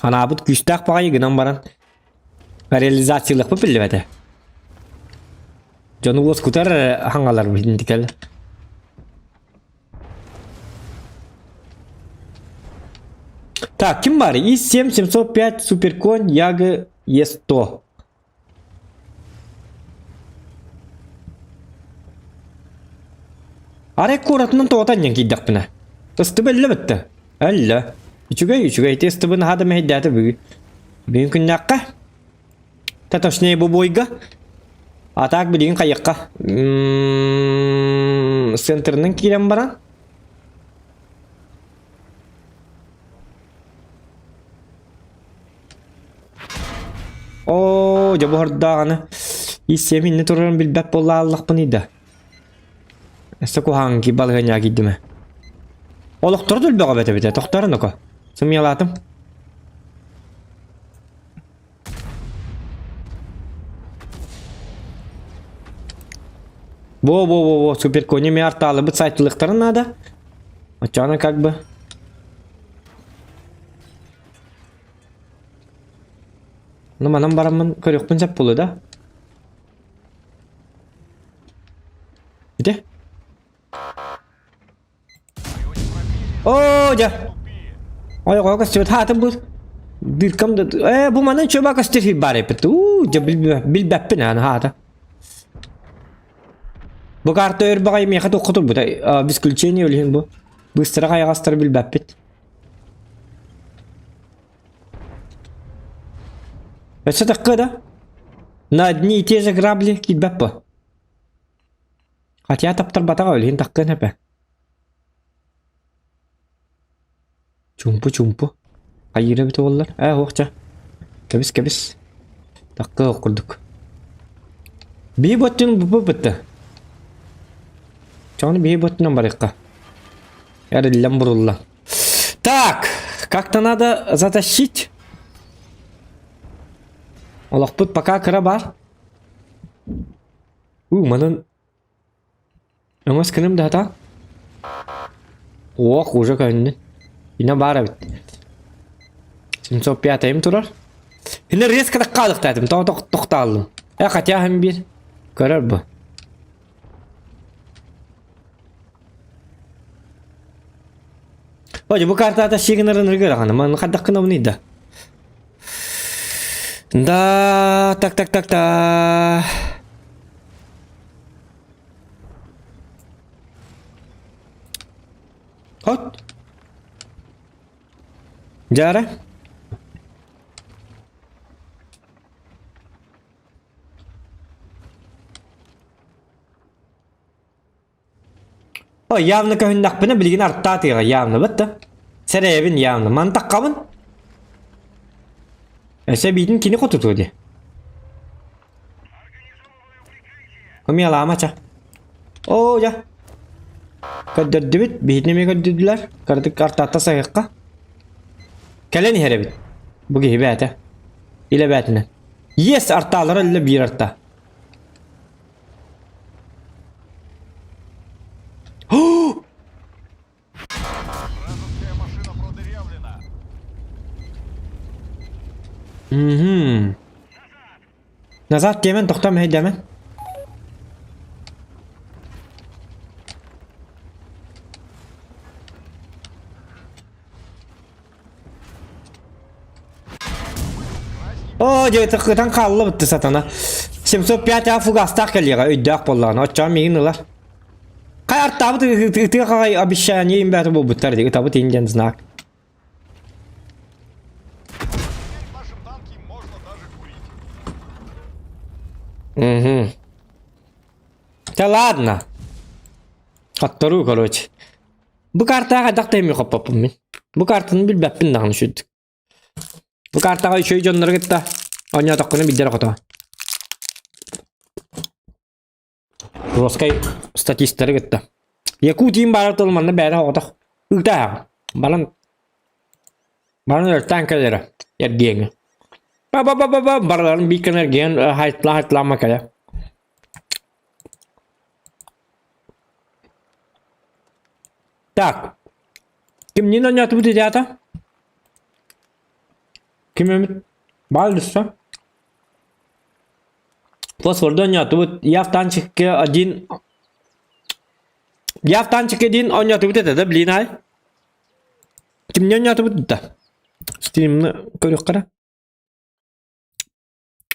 Анаабыт күүстээх баҕайы гынан баран реализациялыахпыт биллибэтэ. Дьону уоскутар эрэ хаҥалар интикэл. Так, ким бар? ИС-7 705 Суперконь Яга Е100. Арай куоратынан тоҕо анньан киирдэхпинэ. Ыстыба өллө бүттэ. Өллө. Үчүгэй, үчүгэй. Ити ыстыбын наһаа да мэһэйдээтэ бүгүн. Бүгүн күннээххэ. Та точнее бу бойга. А так билигин хайыахха. Центрынан киирэн баран. Оо, дьэ буһардаҕына. Ис инне турарын билбэт буолла аллахпыный да. Өссө куһаҕан ки балаһыанньаҕа киирдим ээ. Олохтору да өлбөҕө эбэтэ эбитэ, тохтоорун око. Сымыйалаатым. Во-во-во-во, суперкони ми артаалыбыт сайтылыктарын наада. Оччоҕуна как бы Ну манан бараммын көрүөхпүн сөп буолуо да? Ити? Оо, дьэ. Ойоҕо көстүбүт хаатын бу. Дыркам да э бу манан чөба көстөр сир баар эппит. Уу, дьэ билбэппин ааны хаата. Бу карта өр баҕайы миэхэ туохха турбута. Без исключения үлүһүн бу. Быстро хайаҕастары билбэппит. Өссө такка да? На одни и те же грабли киирбэт бу. Хотя таптарбатаҕа өлүһүн таккыан эпэ. Чумпу-чумпу. Хайыыра эбитэ буоллар. Ээ, уохча. Кэбис, кэбис. Таккыа курдук. Бии боттун бу бытты. Чону бии боттунан барыахха. Эриллэн бурулла. Так, как-то надо затащить. Олохпут пока кыра бар. У, манан өҥөс гыным да хата. Ох, уже көһүннүн. Инэ баар эбит. 705 турар. Инэ резко таккаалыктаатым, тоҕо тохтааллым. Э, хотя хам бир. Көрөр бу. Ой, бу картата сигнарын ыргырахана. Маны хайдах гынабыный да. Да, так, так, так, так. Хот. Дьара. Ой, явно көһүннэхпинэ билигин артаатыаҕа явно бытта. Сэрэйэбин явно. Мантаххабын. Өссө биитин кини хотутуо дии. Умиалаама ча. Оо, дьэ. Көрдөрдүбүт, биһитин эмиэ көрдөрдүлэр. Кыратык артаатта сайыахха. Кэлэн иһэр эбит. Бу киһи бээтэ. Илэ бээтинэн. Есть артаалара өллө биир арта. Вражеская машина продырявлена. Мгм. Назад диэмэн, тохтоо мэһэйдээмэн. Оо, дьэ, ытан хаалла бытты сатана. 705 а фугастаах кэлиэҕэ өйдөөх буоллаҕына, оччоҕо миигин ылар. Хай артаабыт ытыах аҕай обещание им бээтэ буолбуттар дии, ытабыт ин диэн знак. Теперь в нашем танке можно даже курить. Угу. Да ладно. Хотторуу, короче. Бу картаҕа хайдах да эмиэ хоппоппун мин. Бу картаны билбэппин даҕаны сүрдүк. Бу картаҕа үчүгэй дьоннору кытта оонньоотоххуна билдэр хотоо. Жесткай статистары кытта. Якутиин баара тыл манна бэйэтэ оҕотох ыытааҕа. Баран баран өртөөн кэлэрэ эргиэҥҥэ. Ба-ба-ба-ба-ба барыларын биир гына эргийэн хайтлаа-хайтлаама кэлэ. Так. Кимниин оонньоотубут идеята? Ким эмит баар дессе? Фосфорду оонньоотубут. Я в танчике один... Я в танчике один оонньоотубут этэ да, блин ай. Кимне оонньоотубут да? Стримны көрүөххэ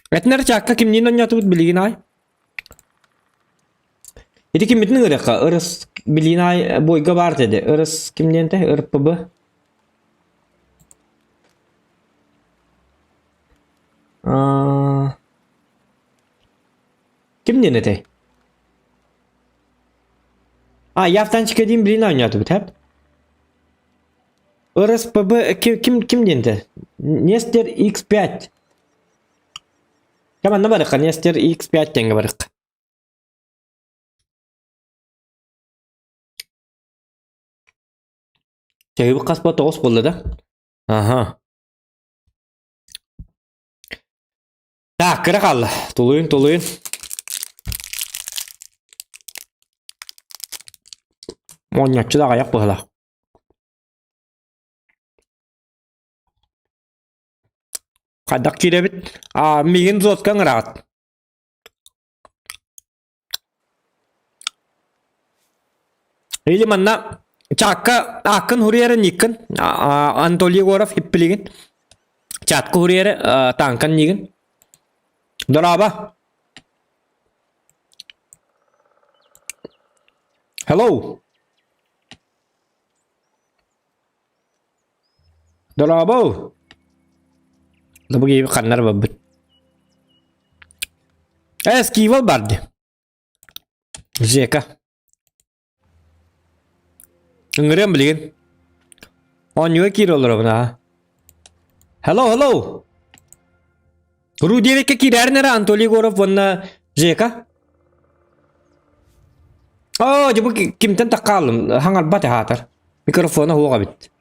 Этинэр чаакка кимниин оонньоотубут билигин аай? Ити киммитин ыҥырыахха? Ырыс билигин аай бойга баар этэ Ырыс ким диэн этэ? РПБ. Аа Ким диэн этэй? А, я в танчике диин билигин оонньоотубут, хэп? РСПБ ким, ким, ким диэн этэ? Нестер X5. Кэм анна барыхха, Нестер X5 тенге барыхха. Чэйбит хаспа тоҕус буолла да? Аха. Так, кыра хаалла. Тулуйун, тулуйун. Моонньоччу да аҕыйах быһыылаах. Хайдах киирэбит? Аа, миигин зотка ыҥыраҕыт. Или манна чаакка ааккын хуруйара никкин Анатолий Егоров иппилигин чатка хуруйара таанкан нигин Дорообо Hello Дорообо! Да бу киһи ханнар барбыт. Э, скивал барды. Жека. Ыҥырыам билигин. Оонньууга киирэ олоробун аа. Hello, hello! Ру диэбиккэ киирээрин эрэ Анатолий Егоров уонна Жека. Оо, дьэ бу кимтэн таххааллым, хаҥарбат аһаатар. Микрофона суох эбит.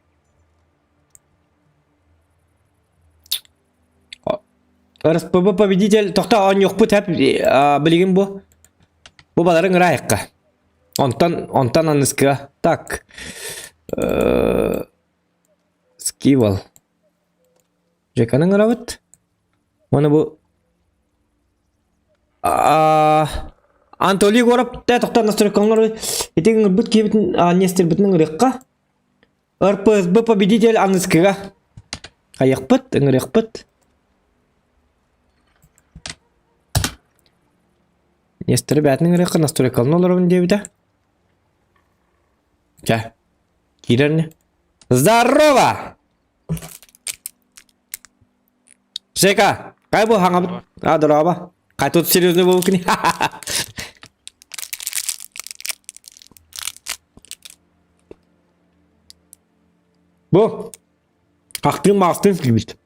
РСПБ победитель тохто оонньуохпут эп билигин бу. Бу баларын ыраайыкка. Онтон онтон аныскыга. Так. Скивал. Жеканы ыҥырабыт. Уонна бу Анатолий Егоров тэ тохтон настройкалар ити ыҥырбыт киһибитин Нестербитин ыҥырыахха. РПСБ победитель аныскыга. Хайахпыт, ыҥырыахпыт. Нестеры бээтин ыҥырыахха настройкаларын олоробун диэбитэ. Чэ, киирэр не. Здорово! Жека, кай бу хаҥабыт? А, дороба. Кай тут серьезный был кини? Бу. Хахтыын маастын килбит.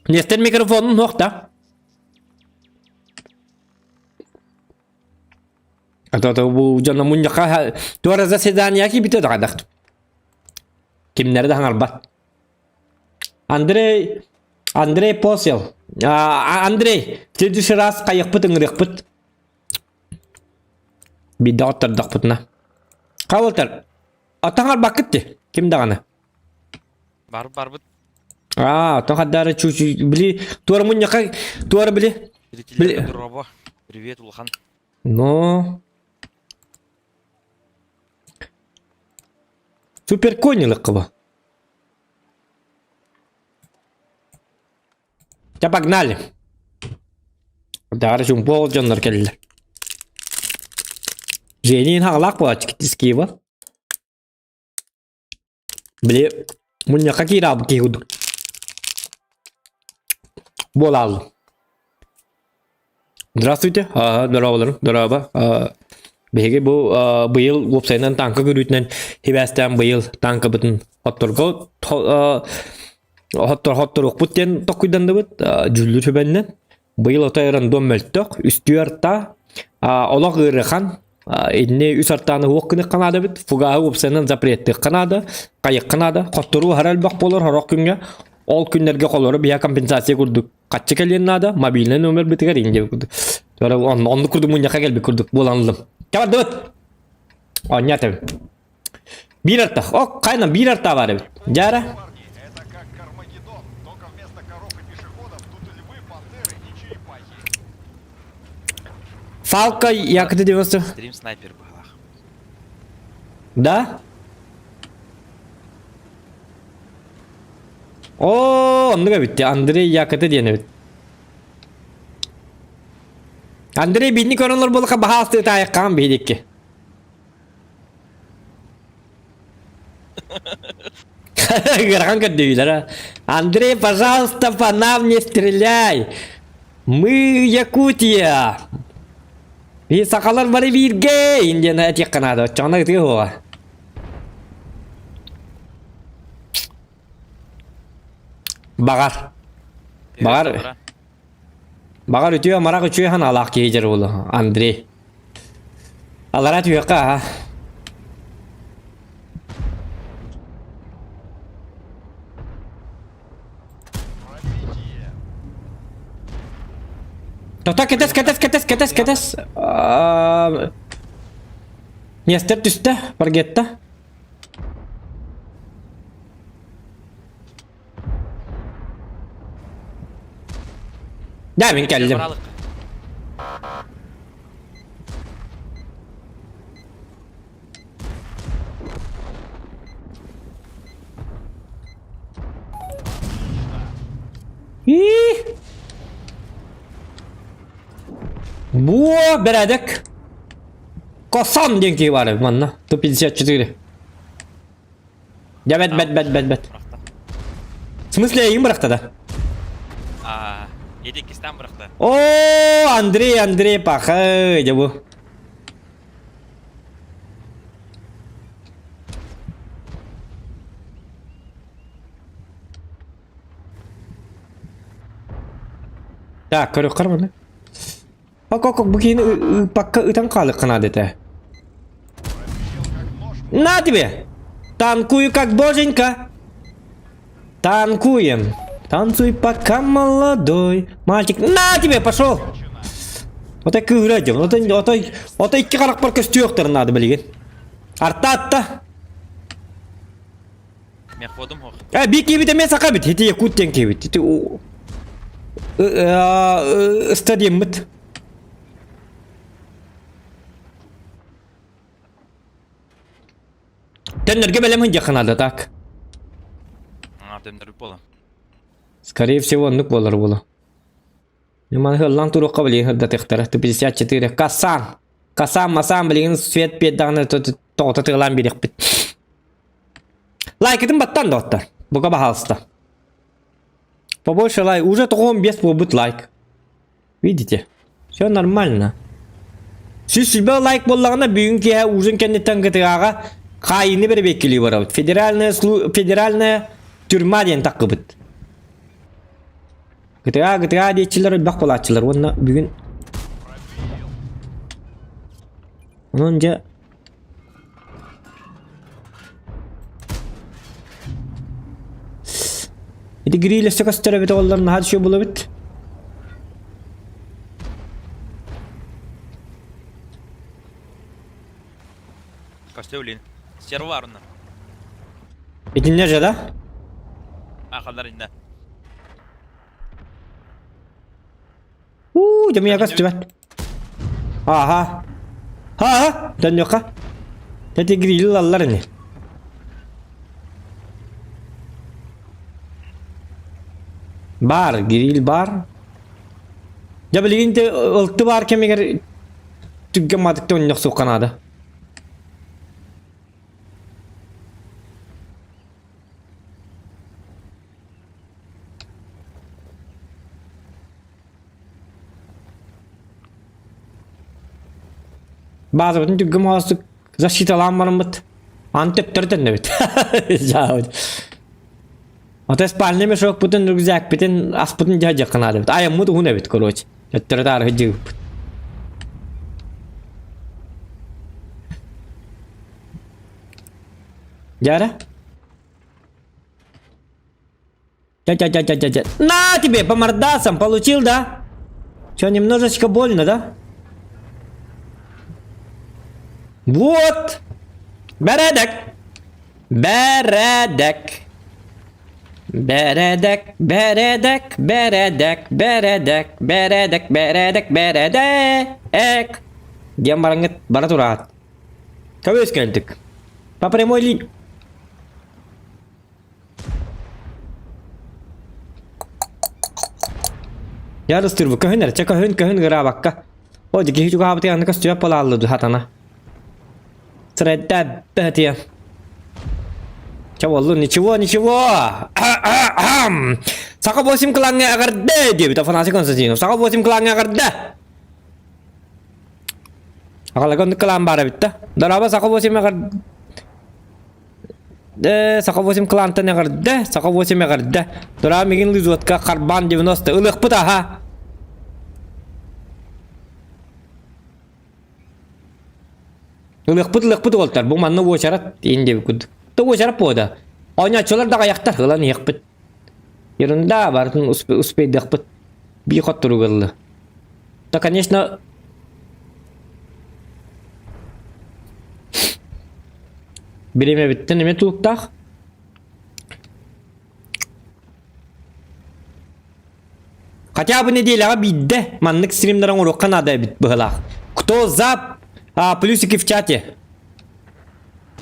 Нестер микрофонун суох да? А то бу дьоно мунньахха туора заседание киирбитэ да хайдах кимнэри да хаҥарбат. Андрей Андрей Посел. А, Андрей, в следующий раз хайыхпыт ыҥырыахпыт. Биирдэ оттардахпытына. Хаалытар. Атаҥарбаккыт ти. Ким даҕаны. Бар барбыт. Аа, оттон хаддаары чу били туора мунньахха туора били. Били. Привет, улахан. Но Суперконь ылыккыба. Ча погнали. Дары чумпол дьоннор кэллилэр. Женин хаҕалаах буолааччы Киева. Били мунньахха киираабыт киһи курдук. Буолааллым. Здравствуйте, здороваларым, здорово. Биһиги бу быйыл уопсайынан танка көрүүтүнэн хибээстээн быйыл танкабытын хотторго хоттор хотторуохпут диэн токкуйданныбыт дьүүллүүр сүбэннэн. Быйыл отой рандом мөлтөх, үстүү арта, олох ыарахан, инни үс артааны уох гыныхха наада эбит, фугаһы уопсайынан запреттыахха наада, хайыхха наада, хотторуу аһара элбэх буолар сорох күҥҥэ, ол күннэргэ холоро биһа компенсация курдук хаччы кэлиэн наада, мобильный номербитигэр иҥ курдук. Оннук курдук мунньахха кэлбит курдук буолан ыллым. Кабардыбыт! Оонньоот эбит. Биир артах. О, хайна биир арта баар эбит. Дьара. Фалка якты 90. Стрим снайпер быһалаах. Да? О, оннук эбит. Андрей Якоты диэн эбит. Андрей биирни көрөн олорболука баһаалты таайыккаан биһидикки. Ыарахан көрдүүлэрэ. Андрей, пожалуйста, по нам не стреляй. Мы Якутия. И сахалар бары бииргэ индиана этиэххэ наада. Оччоҕуна ытыа суоҕа. Баҕар. Баҕар. Баҕар үтүө амарах үчүгэй санаалаах киһи дьэр буолуо Андрей. Аллараа түһүөххэ аха. Тота кэтэс кэтэс кэтэс кэтэс кэтэс. Нестер түстэ, Баргетта. Да, мин кэллим. И Буо, бэрээдэк. Косан диэн киһи баар эбит манна. 154. Дьэ бэт бэт бэт бэт бэт. В смысле эйигин бырахта да? Аа, еди иккистээн бырахта. О, Андрей, Андрей пахай, дьэ бу. Так, көрүөххэр маны. Ок, ок, ок, бу киһини ыыппакка ытан хаалыахха наада этэ. На тебе! Танкую как боженька! Танкуем! Танцуй пока молодой мальчик. На тебе, пошел! Отой кыыһыра дьон. Отой, отой, отой икки харахпар көстүөхтэрин наада билигин. Арта атта. Мехводум хох. Э, би киһибит эмиэ саха эбит. Ити якут диэн киһибит. Ити стадиоммыт. Төннөргө бэлэм сылдьыахха наада так. А, төннөрүк буола. Скорее всего, оннук буолар буолуо. Маны ыллаан туруохха билигин сырдатыахтара. 54 Касан. Касан, Масан билигин свет биэрдэҕинэ тоҕото тыалаан биэриэхпит. Лайкытын баттан доҕоттор. Бука баһаалыста. Побольше лайк. Уже 95 буолбут лайк. Видите? Все нормально. 120 лайк буоллаҕына бүгүн киэһэ ужин кэнниттэн ГТА-ҕа хаайыыны бэрэбиэккэлии барабыт. Федеральная, слу... Федеральная тюрьма диэн таххыбыт. ГТА, ГТА диэччилэр элбэх буолааччылар уонна бүгүн Онон дьэ Ити гриль өссө көстөр эбит оҕолор наһаа үчүгэй буолабыт. Костюлин. Серварна. Итиннэ же да? Ахалар инна. Уу, дьэ миэхэ көстүбэт. Ааха. Ха, төннүөххэ. Тэти гриль ылаллар ини. Бар, гриль бар. Дьэ билигин те ылты бар кэмигэр түргэн маатыкта онньох суохха наада. Баазабытын түргэн оҕостук защиталаан бараммыт аны төптөрү төннөбүт. Дьаабыт. Ото спальный мешокпутун, рюкзакпытын, аспытын дьаһдьахха наадабыт. Айаммыт уһун эбит, короче. Төттөрү таары сылдьыбыппыт. Дьара? Тя-тя-тя-тя-тя. На тебе, по мордасам, получил, да? Че, немножечко больно, да? Вот! Бэрээдэк! Бэрээдэк! Бэрээдэк, бэрээдэк, бэрээдэк, бэрээдэк, бэрээдэк, бэрээдэк, бэрээдэк! Диэн бараҥҥыт бара тураат. Көбүс кэлдик. По прямой линии. Ярыстырбы көһүн эрэ, чэ көһүн көһүн ыраабакка. О киһи чугаһаабытыгар аны көстүбэт буолааллы дуу хатана. Срэдда бэтиэ. Чэ буоллун, ничего, ничего. Саха 8 клаҥҥа эҕэрдэ диэбит Афанасий Константинов. Саха 8 клаҥҥа эҕэрдэ. Аҕаларга оннук кылаан баар эбит да. Дорообо, Саха 8 эҕэрдэ. Эҕэрдэ, Саха 8 клантан эҕэрдэ, Саха 8 эҕэрдэ. Тура мигин лизотка Харбан 90 ылыахпыт аха. Ылыахпыт ылыахпыт уолтар, бу манна уочарат иин диэбит курдук. То уочарат буода. Оонньооччулар да аҕыйахтар, ылан иһиэхпит. Ерунда, барытын успейдыахпыт. Бии хотторуга ылла. Да, конечно, бириэмэбиттэн эмиэ тулуктаах. Хотя бы неделяҕа биирдэ маннык стримнары оҥоруохха наада эбит быһылаах. Кто за а, плюсики в чате?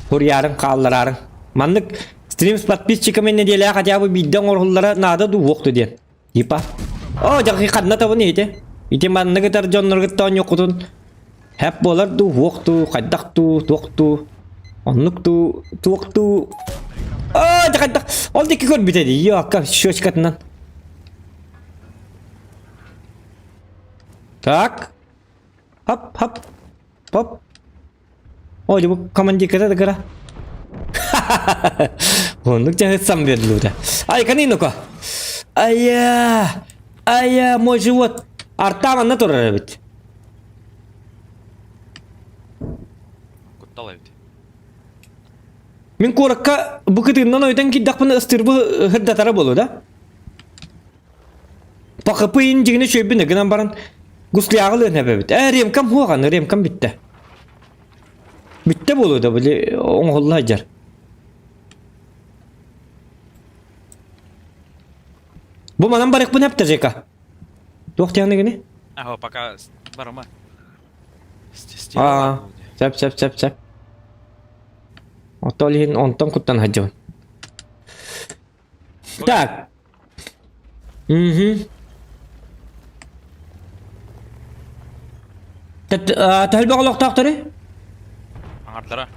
Хуруйаарыҥ, хааллараарыҥ. Маннык стрим с подписчиками неделяҕа хотя бы биирдэ оҥорууллара наада дуу уохту диэн. Типа. О, дьахи ханна табын ити? Ити маннык ытар дьонноргутта оонньуоххутун хэп буолар дуу, уох дуу, хайдах дуу, туох дуу, оннук дуу, туох дуу. О, дьэ хайдах, ол диэки көрбүтэ дии, йоакка, щечкатынан. Так. Хоп, хоп, хоп. О, дьэ бу командирката да кыра. Оннук дьаһыт биэрдилбитэ. Ай, канинока. Айя! Айя, мой живот. Артам анна турар эбит. Куттал эбит. Мин куоракка бу кытыыннан ойутан киирдэхпинэ ыстыырбы һырдатара буолуо да? Пахапыйын дьигини үчүгэйбин гынан баран гусляҕы ылыан эбэбит. Ээ, ремкам хуоҕан, ремкам бүттэ. Бүттэ буолуо да, били оҥоһулла сылдьар. Бу манан барыахпын эптэ Жека. Туох диэхни гини? Аһо, пока барыма. Аа, сөп, сөп, сөп, сөп. Оттон иһин онтон куттан сылдьабын. Так. Угу. Төһөлбөх олохтоохтору? Аҥардара.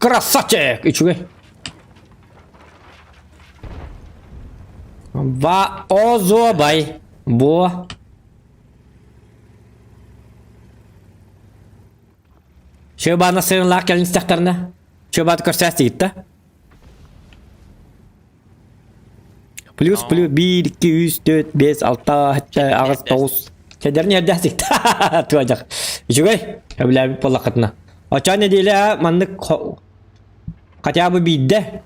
Красавчик! Үчүгэй. Ва озобай. Бо. Шөбаны сырынлаах кэлин истэхтэринэ, Шөбат көрсөөс тигитта. Плюс плюс 1, 2, 3, 4, 5, 6, 7, 8, 9. Чэдэрин эрдээх тигитта. Туадьах. Үчүгэй. Өбүлээбит буоллаххытына. Оччоон нэдиэлэ маннык хотя бы биирдэ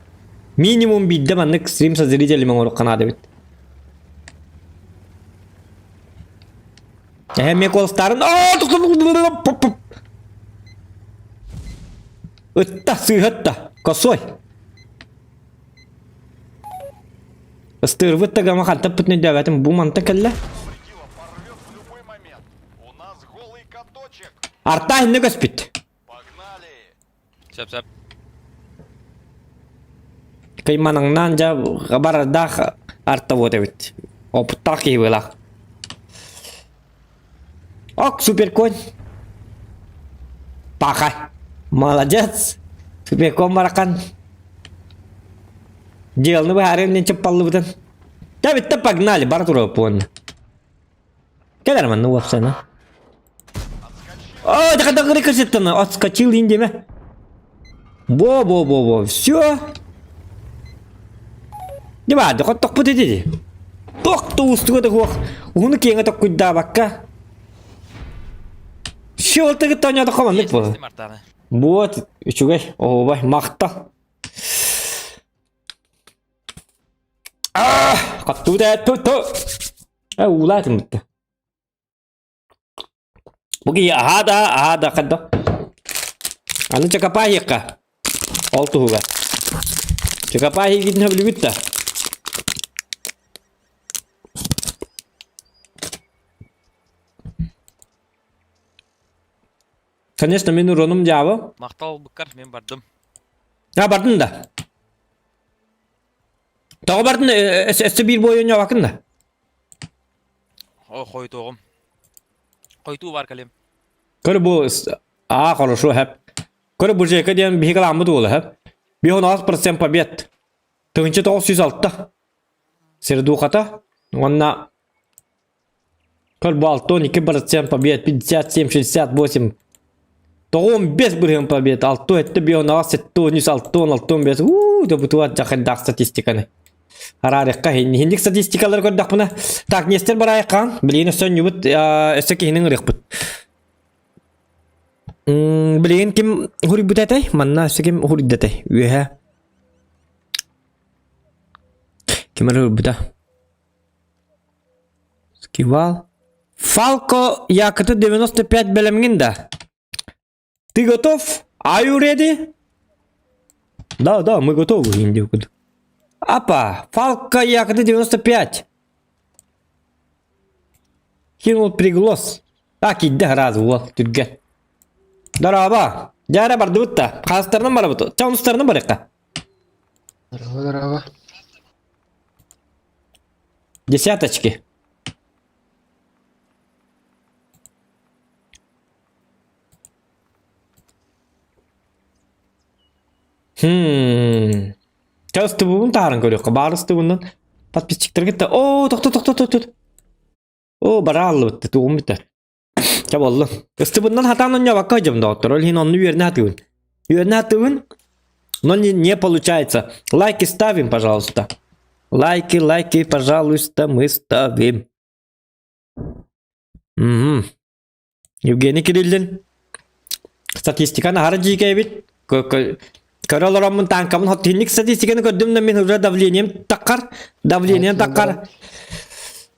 минимум биирдэ маннык стрим со зрителями оҥоруохха наада эбит. Эһэ эмиэ куоластаарын Ытта, сыыһатта, косой. Ыстыырбыт да гама хантаппытын өйдөөбөтүм, бу манта кэллэ. Арта инне көспүт. Сөп сөп. Кыйманаҥнаан дьэ барардаах арта вот эбит. Опыттаах киһи быылаах. Ок, суперконь. Паха. Молодец. Суперконь барахан. Делны быһаарыам диэн чаппаллыбытын. Да битте погнали, бара туруоппун. Кэлэр манна уопсайна. О, да когда рикошеттана, отскочил индеме. Во-во-во-во, все. Не баады, хоттохпут ити. Тох туустуга да хуох. Уһуну киэҥэ токкуйдаабакка. Все, ол тыгыт тооньоото хоманнык буолар. Вот, үчүгэй, оһуобай, махтал. Хаттууда ту-ту. Э, уулаатым битте. Бу киһи аһаа да, аһаа да хадда. Аны чакапаһиэххэ. Ол туһугар. Чакапаһиигитин сөбүлүүгүт да? Конечно, мин уронум дьаабы. Махтал быккар, мен бардым. А, бардын да. Тоҕо бардын өссө биир бой оонньообаккын да? О, хойутуоҕум. Хойутуу бар кэлим. Көр бу аа хорошо хэп. Көр бу Жека диэн биһиги ламмыт уола хэп. 56% побед. 1906. Сердухата. Уонна Көр 62% побед, 57, 68. 95 бырыһыан побед, 6 7 5 6 6 6 5 Уу, да бутуат жахайдаах статистиканы. Араарыхха хинник статистикалары көрдөхпүнэ. Так, Нестер барайыққан, билигин өссө онньубут, өссө киһинин ырыахпыт. Билигин ким хуруйбут этэй? Манна өссө ким хуруйда этэй? Үөһэ. Ким эрэ ырбыта? Скивал. Фалко Якты 95 бэлэмҥин да? Ты готов? Are you ready? Да, да, мы готовы, индюк. Апа, Фалко Якты 95. Кинул приглас. Так, иди раз, уол, түргэн. Дорообо. Дьэ бардыбыт да. Хаастарынан барабыт. Чаунустарынан барыахха. Здорово, здорово. Десяточки. Хм. Чэ ыстыбыбын таһааран көрүөххэ. Баар ыстыбынан подписчиктарга да Оо, тохто тохто тохто. Оо, бара аллыбытта, тугум бүтэ. Чэ буоллун. Ыстыбынан хатаан онньообокко сылдьабын доҕоттор. Ол иһин онну үөрэнэ сатыыбын. Үөрэнэ сатыыбын, но не, не получается. Лайки ставим, пожалуйста. Лайки, лайки, пожалуйста, мы ставим. Угу. Евгений Кириллин. Статистиканы аһара дьиикэйбит. Көрө олороммун тааҥкабын хот статистиканы көрдүм да мин уже давлением таххар, давлением таххар.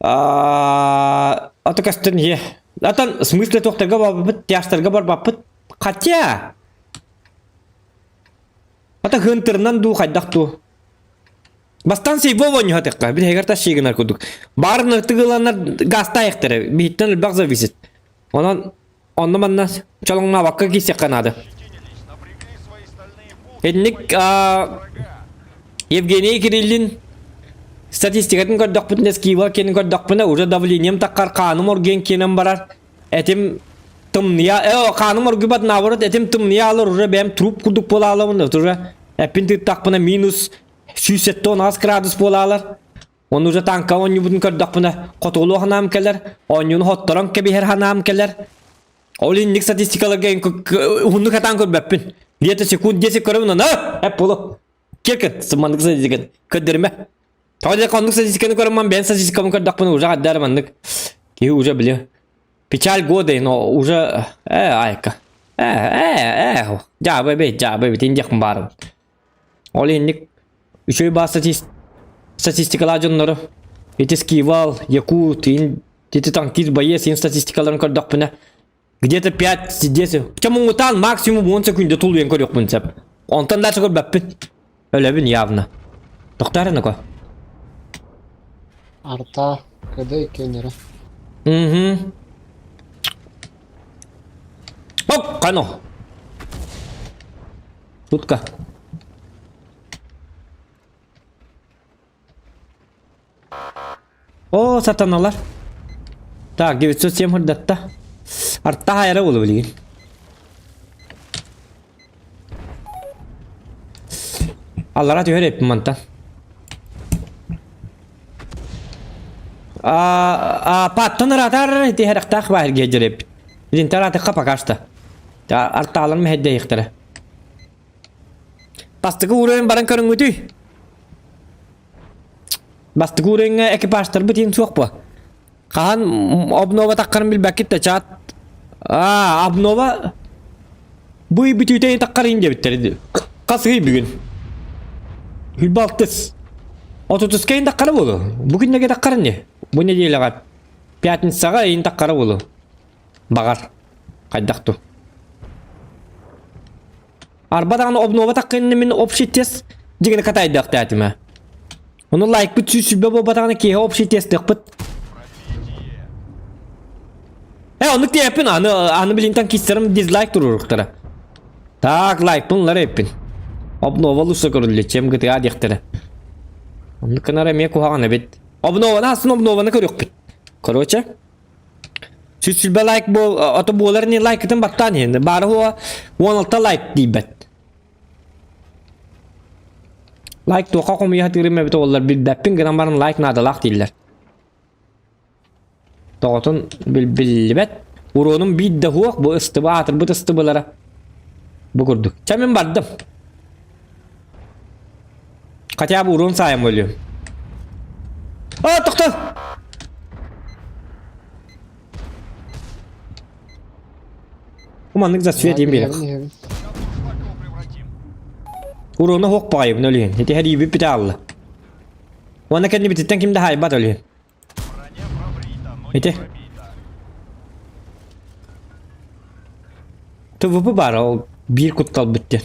Ото көстөн ие. Атан смысле туохтарга барбаппыт, тяжтарга барбаппыт. Хотя Ата хынтырынан дуу хайдах дуу. Бастан сейбо воньоһатыкка, бир хегер тас шигинар курдук. Барын тыгыланар гастайыктары, биһиттен элбэх зависит. Онон онно манна чолоҥнообокко киирсиэххэ наада. Итинник Евгений Кириллин статистикатын көрдөхпүтүнэ Скива киэнин көрдөхпүнэ уже давлением таххар хааным оргуйан киэнэн барар этим тымныйа э хааным оргуйбат наоборот этим тымныйа алар уже бэйэм труп курдук буола алабын уже эппин тыыттахпына минус 178 градус буола алар Оны уже танка оонньуубутун көрдөхпүнэ хотугулуу ханаам кэлэр, оонньууну хотторон кэбиһэр ханаам кэлэр. Ол инник статистикаларга уһуннук хатаан көрбөппүн. Где-то секунд 10 көрөбүн аны эп болу. Киркин маннык статистиканы көрдөрүмэ. Тоҕо диэххэ оннук статистиканы көрөммөн бэйэм статистикабын көрдөхпүнэ уже хаддар маннык киһи уже били печаль года но уже э айка э э э дьаабы эбит дьаабы эбит диэхпин баарым. Ол инник үчүгэй баар статистикалаах дьоннору ити Скивал, Якут, ити танкист, боец ин статистикаларын көрдөхпүнэ где-то 5-10 чэ муҥутаан максимум 10 секунда тулуйан көрүөхпүн сөп. Онтон дальше көрбөппүн. Өлөбүн явно. Тохтоо эрэ ноко. Арта, КД иккиэннэрэ. Угу. Оп, кано. Тутка. О, сатаналар. Так, 907 хырдатта. Арта хайара болу билигин. Аллара түһэр эппин мантан. А, паттан ыраатар тиһэрэхтээх баһыргиэ дьэрэппит. Линтер атыкка пока что. Артаалар мэһэйдэйихтэрэ. Бастакы уровень баран көрүҥҥүтүй? Бастакы уровеньҥа экипажтарбыт иһин суох буо. Хаһан обнова таххарын билбэккит да чат. Аа, обнова бу ый бүтүүтэ таххарын диэбиттэр. Хас ый бүгүн? Хүлбалтыс. Отутуска иһин таххара буолуо. Бу күннэргэ таххарын не? Бу неделяҕа пятницаҕа иһин таххара буолуо. Баҕар. Хайдах ту? Арба даҕаны обнова таххынна мин общий тест дьигини катайдыахтаатым Ону лайкпыт 120 буолбатаҕына киэһэ общий тестыахпыт. Э, оннук диэппин, аны, аны билинтэн киссерим дизлайк туруруктара. Так, лайкпын ылар эппин. Обнова лучше көрүллэ, чем GTA диэхтэрэ. Оннук гынар эмиэ куһаҕан эбит. Обнованы асын обнованы көрүөхпүт. Короче, 120 лайк буол, ото буолар не лайкытын баттаан иһин. Бары хуа 16 лайк диибэт. Лайк туохха хомуйа сатыырым эбит оллар билбэппин гынан баран лайк наадалаах дииллэр. Тоҕотун биллибэт. Уруонум биир да суох, бу ыстыба аатырбыт ыстыбылара. Бу курдук. Чэ мин бардым. Хотя бы урон саайым өлүөм. А, тохто! Маннык засвет диэн биэрэх. Уруона хуох баҕайыбын өлүһүн. Ити хэриибит бүтэ аалла. Уонна кэннибититтэн ким да хаайбат өлүһүн. Ити. ТВП баар ол биир кутталбыт диэн.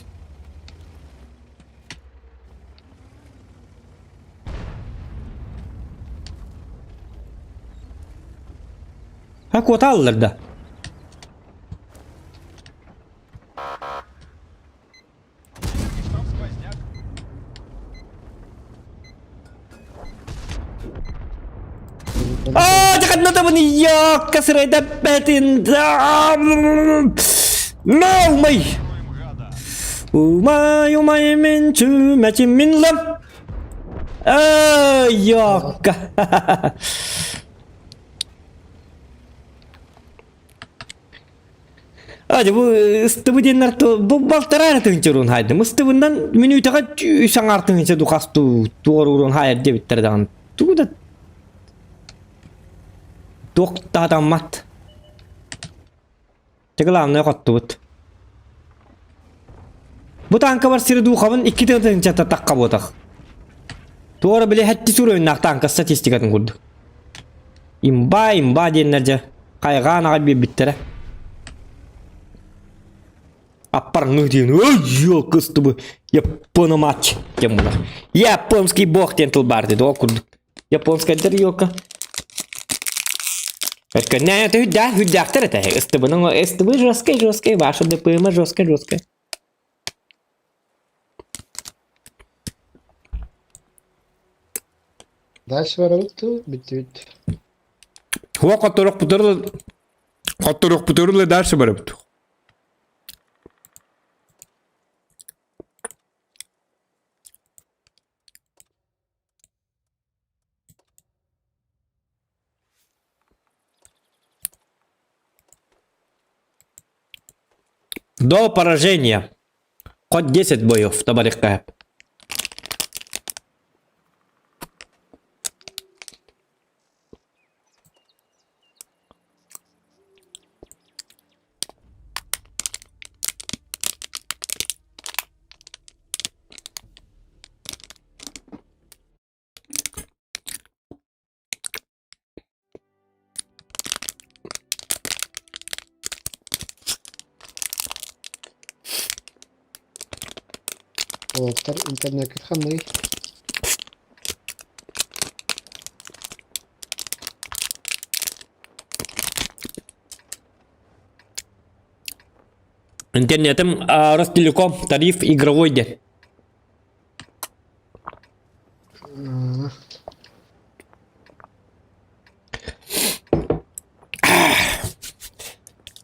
Ha куота аллар да. Аа, дьахатнатабын якка сырайда бэтин. No, май. Умай, умай, мен чүмәчим мин лам. Аа, якка. Adi бу ыстыбы диэннэр бу балтараа тыһыынча хайдым. Ыстыбынан мүнүүтэҕэ үс аҥаар тыһыынча духас туоруурун хайар диэбиттэр даҕаны. Тугу да туох таатаммат. Те главное хоттубут. Бу таанка бар сири дуухабын икки тыһыынчата тахха буотах. Туора били хэтти суруйуннаах таанка статистикатын курдук. Имба, имба диэннэр дьэ хайҕаан аҕай биэрбиттэрэ. Аппарҥы диэн ой ёкыстыбы япона матч диэн буолар. Японский бог диэн тыл баар дии ол курдук. Японскайдар ёлка. Өткөннө это хүддээх хүддээхтэр этэ. Ыстыбының ыстыбы жесткай жесткай ваша ДПМ жесткай жесткай. Дальше барабыт дуу, бүттүбүт. Хуа хотторохпутур хотторохпутур дальше барабыт. До поражения. Хоть 10 боев табарыхха. Уолаттар интернеккит ханныгый? Интернетим Ростелеком тариф игровой диэн.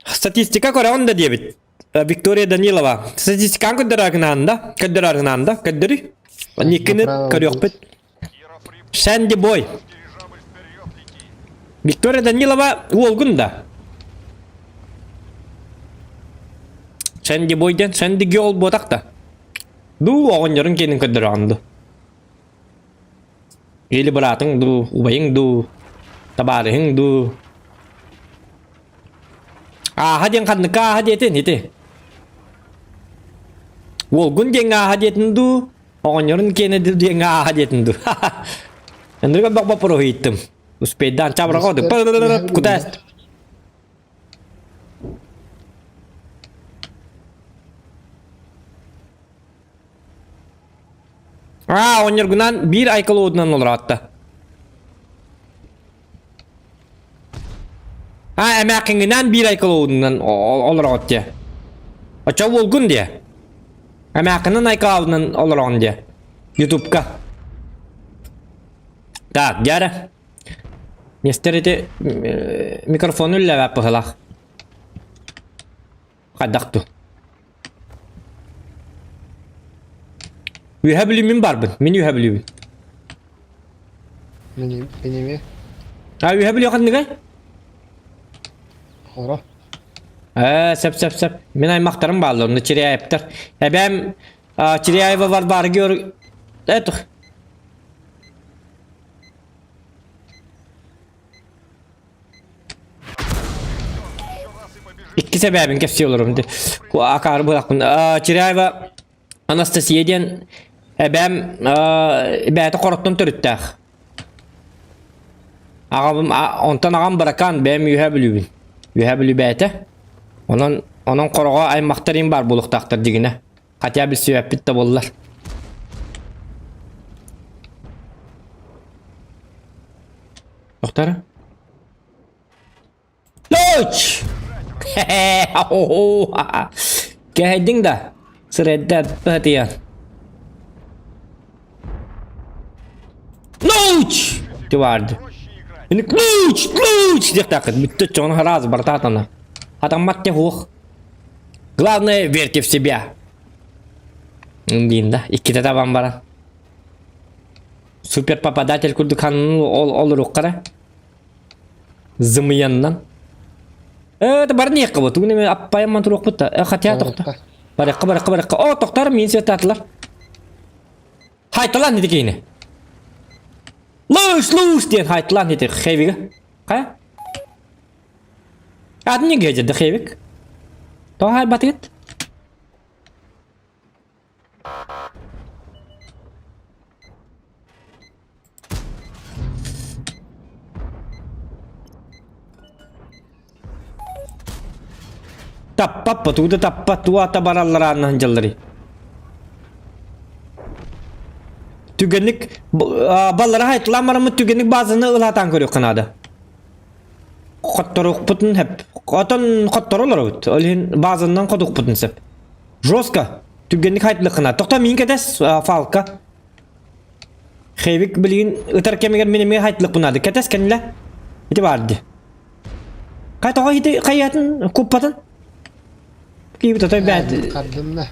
Статистика көрөҕүн да диэбит. Виктория Данилова. Статистикаҥ көрдөрөр да, көрдөрөр да, көрдөрүй. Никкини көрүөхпүт. Шанди Бой. Виктория Данилова уолгун да. Шанди Бой диэн Шанди Геол буотах да. Дуу оҕонньорун киэнин көрдөрөҕүн дуу. Или быраатыҥ дуу, убайыҥ дуу, табаарыһыҥ дуу. Ааһа диэн ханныкка ааһа диэтин ити. Уолгун диэҥҥэ ааһа диэтин дуу, оҕонньорун киэнэ диэҥҥэ ааһа диэтин дуу. Ындырга бөх боппуруоһу ыйыттым. Успейдаан чабырҕа кутаас. Аа, оҕонньоргунаан биир айкалоодунан олороотто. Аа, эмээххиҥҥинаан биир айкалоодунан олороҕут диэ. Оччо уолгун диэ. Эмээххинэн айкалаабынан олороҕун диэ. Ютубка. Так, дьэ Нестер ити микрофону үллэбэп быһылаах. Хайдах ту? Үөһэ Бүлүү мин барбын. Мин Үөһэ Бүлүүбүн. Мин эмиэ. А Үөһэ Бүлүү ханныгай? Хоро. Ээ, сөп сөп сөп. Мин аймахтарым бааллар, онно Чиряевтар. Эбээм Чиряева Варвара Георг... Это... Иккис эбээбин кэпсии олорум. Акаары буолахпын. Чиряева Анастасия диэн эбээм бэйэтэ хороттон төрүттээх. Аҕабым, онтон аҕам Быракаан, бэйэм Үөһээ Бүлүүбүн. Үөһээ Бүлүү бэйэтэ. Онон, онон хороҕо аймахтар им баар буолуохтаахтар дьигинэ. Хотя билсибэппит да буоллар. Тохтор. Лоч! Кэһэйдиҥ да? Сырэйдэ быһатыйан. Лоч! Тиварды. Ключ! Ключ! Диэхтааххыт. Бүттэ чоҥон хараас бартаатана. Хатаммат те хуох. Главное, верьте в себя. Диин да. Иккитэ табан баран. Супер попадатель курдук ханын ол олоруккара. Зымыяннан. Э, это барниякка вот. Тугун эме аппайамман туруохпут да. Э, хотя тохто. Барыакка, барыакка, барыакка. О, тохтор, мин светтаатылар. Хайталан ити киһини. Луш, луш диэн хайталан ити хэвига. Хайа? Атын неге деді хэвик? Тоҕо хайбатыгыт? Таппаппа, тугу да таппат, тугу ата бараллар ааннаһан дьалларый. Түгэнник баллара хайтылаан бараммыт түгэнник базаны ылаатаан көрүөххэ наада. Хотторуохпутун сөп. Отон хотторо олоробут. Ол иһин базанан хотуохпутун сөп. Жестко. Түгэнник хайтылыаххына. Тохто миин кэтэс фалка. Хевик билигин ытар кэмигэр мин эмиэ хайтылыахпын наада. Кэтэс кэннилэ. Ити баар дии. Хай тоҕо ити хайатын куппатын? Киибит отой бэт. Хардымна.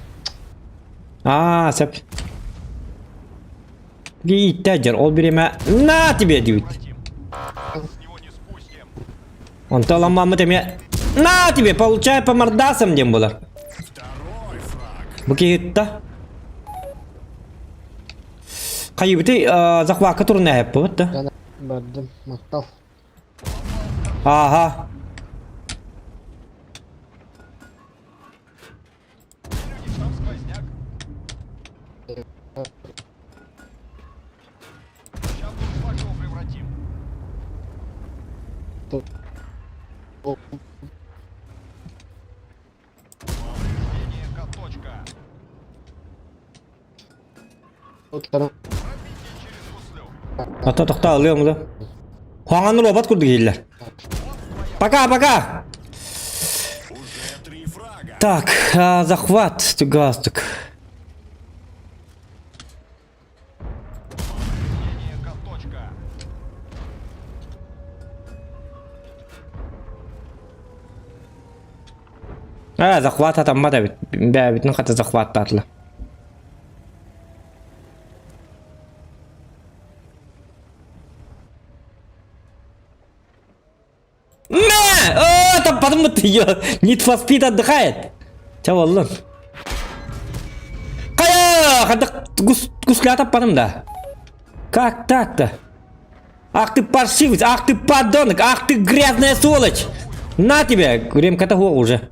Аа, сөп. Ииттэ дьэр, ол бириэмэ на тебе диэбит. Онто ламмаммыт эмиэ на тебе, получай по мордасам диэн буолар. Бу киһитта. Хайыбыты захвакка турна эппит да. Бардым, махтал. Ага. Ата тохтоо ылыам да. Хуаҥаны робот курдук иһиллэр. Пока, пока! Так, а, захват, галстук. А, захват атаммат эбит. Бэбитин хата захваттаатыла. Мэ! О, там подумать ее. Need for Speed отдыхает. Ча боллун. Кая! Хадак гусля таппадым да. Как так-то? Ах ты паршивец, ах ты подонок, ах ты грязная сволочь! На тебе! Ремка того уже.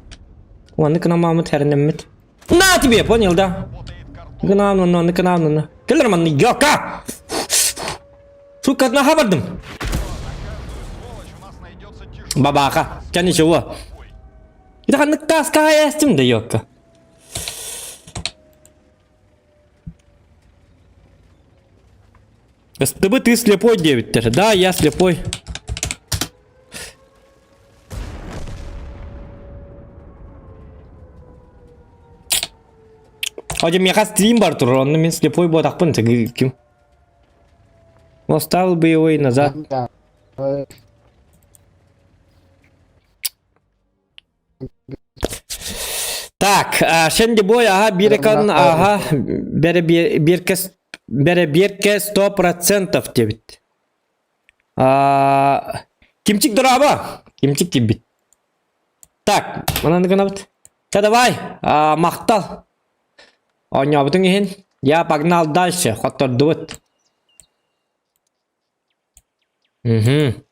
Ладно, к нам маму тернеммит. На тебе, понял, да? Гнамна, на, гнамна, на. Кэлэр манны, йока! Сука, наха бардым. Бабаха, ча ничего. Это ханнык таска ястым да йокка. СТБ ты слепой 9 Да, я слепой. Одим миэхэ стрим бар турар, онно мин слепой буотахпын ким. Оставил бы его и назад. Так, Шенди Бой, ага, биир ага, бэрэбиэркэ 100% диэбит. Кимчик дорообо? Кимчик киирбит. Так, манан гынабыт. Чэ давай, махтал. Оонньообутуҥ иһин. Я погнал дальше, хоттордубут. Угу.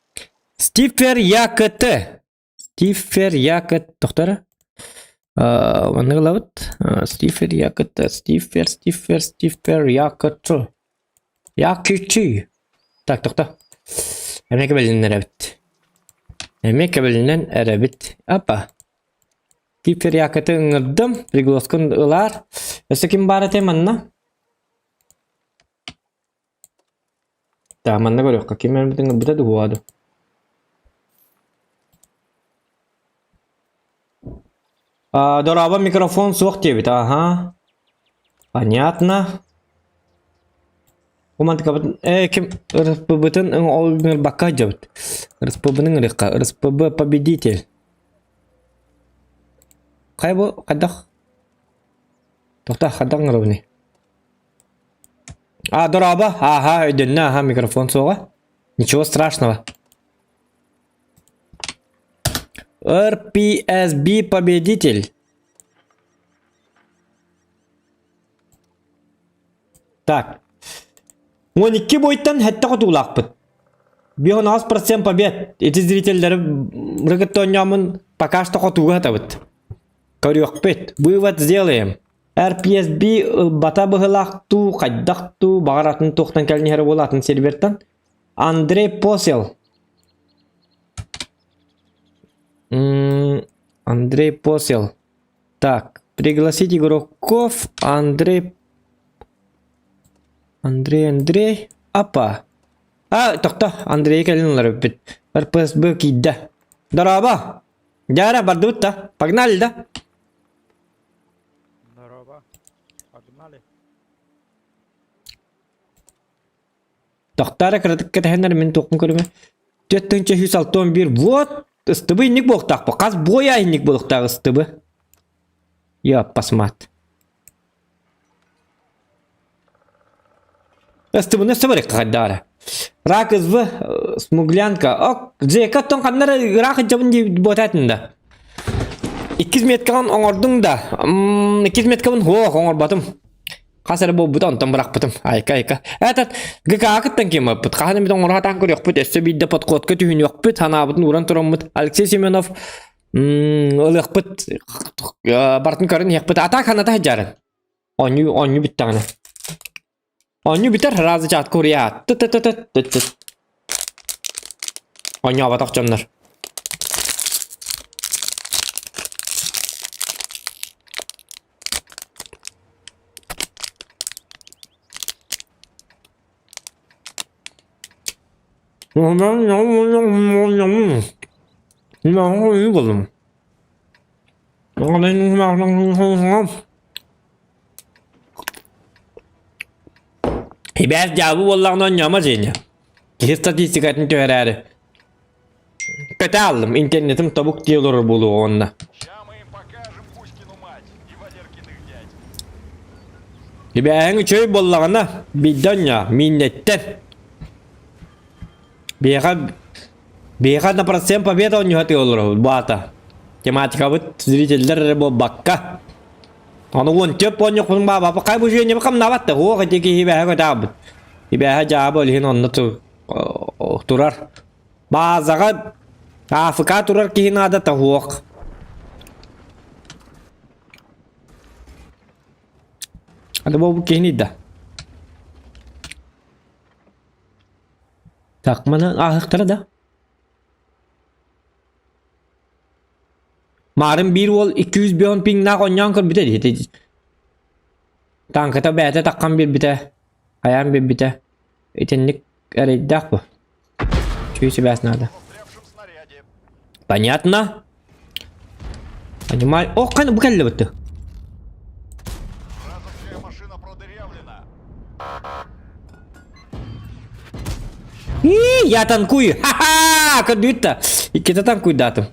Стифер ЯКТ. Стифер ЯКТ. Тохтора. Маннык ылабыт. Стифер ЯКТ. Стифер, Стифер, Стифер ЯКТ. ЯКТ. Так, тохто. Эмиэ кэбилинэн эрэбит. Эмиэ кэбилинэн эрэбит. Апа. Стифер ЯКТ ыҥырдым. Пригласкын ылаар. Өссө ким баар этэй манна? Так, манна көрүөххэ, ким өлбүтүн ылбыта дуо ду? А, дорообо микрофон суох диэбит, аха. Понятно. Умантыкабыт, э, ким РСПБ-тын ол ыҥырбакка сылдьабыт. РСПБ-ны ыҥырыахха, РСПБ победитель. Хайа бу, хайдах? Тохтоо, хайдах ыҥырабыный? А, дорообо. Ааха, өйдөннө, аха, микрофон суоҕа. Ничего страшного. РПСБ победитель. Так. 12 бойтан хэтте хотуулаахпыт. 5,6% побед. Ити зрителлери рыгытта оонньоомун пока что хотууга сатабыт. Көрүөхпүт. Вывод сделаем. RPSB ылбата быһылаах дуу, хайдах дуу, баҕар атын туохтан кэлин иһэрэ буолла атын сервертан. Андрей Посел. Андрей Посел. Так, пригласить игроков. Андрей... Андрей, Андрей. Апа. А, тохто, Андрей кэлин ылар эбиппит. РПСБ киирдэ. Дорообо! Дьара, бардыбыт да. Погнали, да? Здорово. Погнали. Тохтаара кыратык кэтэһэннэр мин туохпун көрүмэ. 461 вот ыстыбы инник буолуохтаах бу. Хас буойа инник буолуохтаах ыстыбы. Я пасмат. Ыстыбыны сыбырык хайдаара. Рак ызбы смуглянка. Ок, Джека оттон ханнара ыраах ыдьабын дии буотаатын да. Иккис меткаҕын оҥордуҥ да. Иккис меткабын хуох оҥорботум. Хас эрэ буолбута онтон бырахпытым. Айка айка. Этот ГК-кыттан ким ыппыт. Хаһан эмит оҥоро көрүөхпүт. Өссө биирдэ подходка түһүнүөхпүт. Санаабытын ууран тураммыт. Алексей Семенов ылыахпыт. Бартын көрөн иһиэхпит. Атаак ханата сылдьарын. Оонньуу оонньуу бүттэҕинэ. Оонньуу бүтэр разы чаат куруйаат. Тыт-тыт-тыт-тыт. Оонньооботох дьоннор. Ибээс дьаабы буоллаҕына оонньоомо Женя. Киһи статистикатын түһэрээри. Көтө ааллым, интернетим тобук дии олорор буолуоҕа уонна. Ща мы им покажем Кузькину мать и Валеркиных дядь. Ибээһиҥ үчүгэй буоллаҕына, биирдэ оонньоо, мииннэттэн. Биһиэхэ биһиэхэ на процент победа оонньуһа тыа олоробут бу аата. Тематикабыт зрителлэр эрэ буолбакка. Аны уон төп оонньохпун баабапа хай бу жүйөнньөбү хамнаабат да хуох ити киһи ибээһэ көтөҕбүт. Ибээһэ дьаабы ол иһин онно турар. Баазаҕа АФК турар киһи наадата суох. Ады бу киһини да. Так, маны ааһыктара да. Марын биир уол 205 пиҥнаах оонньоон көрбүтэ дии. Тааҥката бэйэтэ таххан биэрбитэ, хайаан биэрбитэ. Итинник эрэйдээх бу. Чүй сибээс наада. Понятно? Понимаю. О, каны бу кэллэ бытты. Вражеская машина продырявлена. И, я танкую. Ха-ха! Көрдүгүт Иккитэ танкуйдаатым.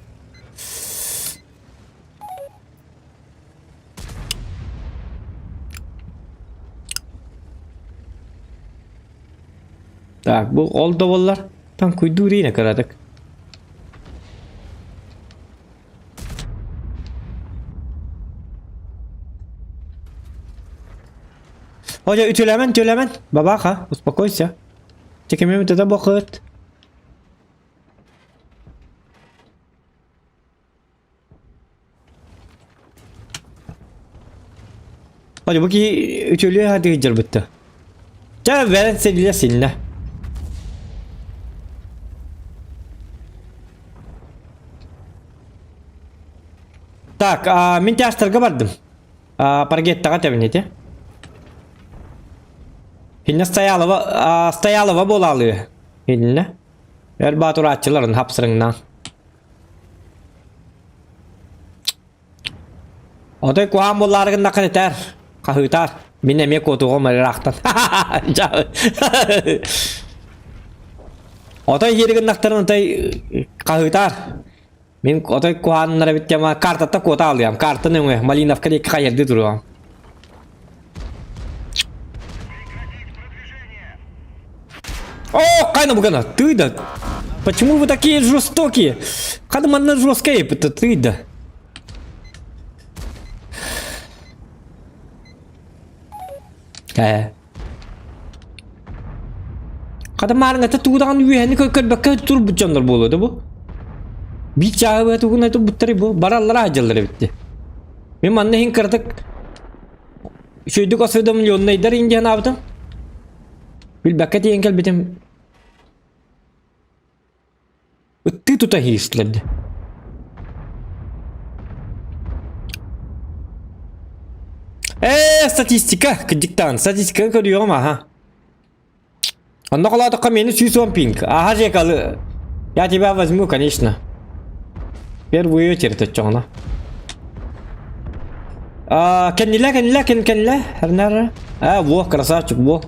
Так, бу ол да буоллар танкуйдуур иинэ кыратык. Ожа үтүлэмэн, үтүлэмэн. Бабаха, успокойся. Чекемем это бохыт. Ожа бу ки үтүлүө хатыгы жарбытты. Ча верен седиле синне. Так, а, мин тяжтарга бардым. А, Паргеттаға тэбинити. Инне Стоялова, а, Стоялова буолаалыы. Инне. Эр баатурааччыларын хапсырыңнан. Отой куһаан буоллаарыгын накын этэр. Хаһыытаар. Мин эмиэ куотуоҕум ыраахтан. Отой иһиригиннахтарын отой хаһыытаар. Мин отой куһааннара эбит тема картатта куота алыам. Картаны өҥө Малиновка диэки хайырдыы туруом. О, кайна бугана, ты да. Почему вы такие жестокие? Хады манна жесткие, ты да. Ээ. Хата маарыҥата тугудаҕан үөһэни көрбөккө турбут дьоннор буолуо да бу. Биир чааһы быһа тугунай турбуттары бу бараллара аһдьаллар эбитти. Мин манна иһин кыратык үчүгэйдик осведомленнайдар иин диэн аабытым. Билбэккэ тиийэн кэлбитим. Ыттыы тута иһистилэр Ээ, статистика, кырдьыктаан, статистика көрүөҕүм аха. Онно холоотоххо миэнэ 110 пинг. Аха жекалы. Я тебя возьму, конечно. Первую очередь оччоҕуна. А, кэннилэ, кэннилэ, кэн кэннилэ. Эрнара. А, во, красавчик, во.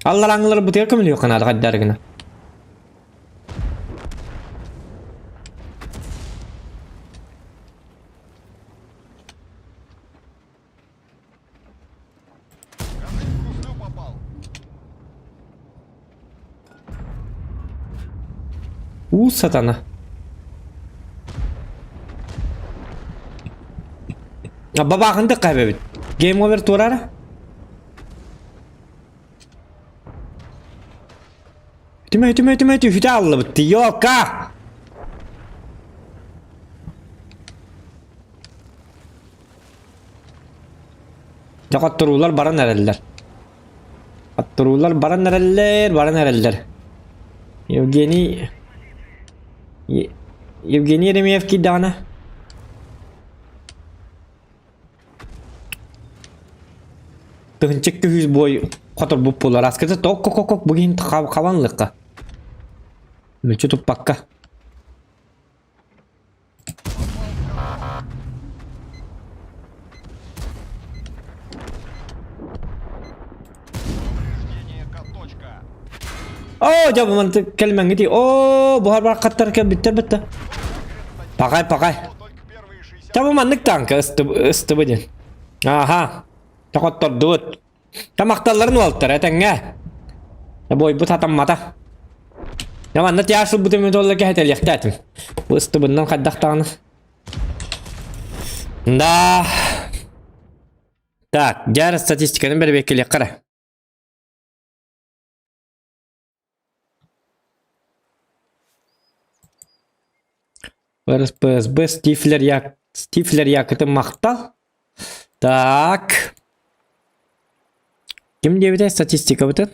Алларааҥҥылар бытыгар көмөлүөххэ наада хайдары гына. Уу сатана. Бабаахындык хайбэбит. Game over туорара. Түмэ, түмэ, түмэ, түһүтэ аллыбыт. Ёлка! Дьэ, хотторуулар баран эрэллэр. Хотторуулар баран эрэллэр, баран эрэллэр. Евгений... Евгений Еремеев киирдэҕинэ Тыһынчык күһүс бой хоторбут буолар. Аскыта ток кок кок бугин хабан лыкка. Мүчү туппакка. Оо, дьэ бу манты кэлмэҥҥитий. Оо, буһар бараххаттар кэлбиттэр бытта. Пакай, пакай. Дьэ бу маннык танка ыстыбы диэн. Аха. Тохоттордубут. Тамакталларын уолтар этэҥҥэ. Бойбут хатаммата. Дьэ манна тяж ылбытым металла кэһэтэлиэхтээтим. Бу ыстыбыннан хайдах даҕаны. Да. Так, дьэ статистиканы бэрэбиэркэлиэххэ эрэ. РСПСБ Стифлер як Стифлер якытын махтал. Так. Ким диэбитэй статистикабытын?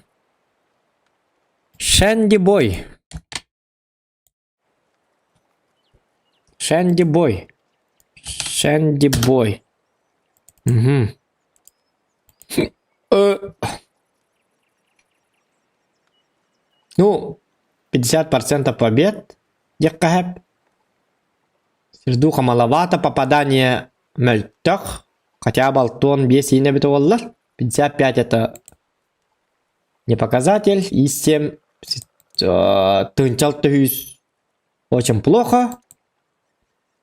Шэнди Бой. Шэнди Бой. Шэнди Бой. Угу. Ну, 50% побед. Диэххэ Сердуха маловато, попадание мөлтөх. Хотя бы алтон 5 иинэ эбитэ буоллар. 55 это не показатель. И 7 тыһынчал төһүүс очень плохо.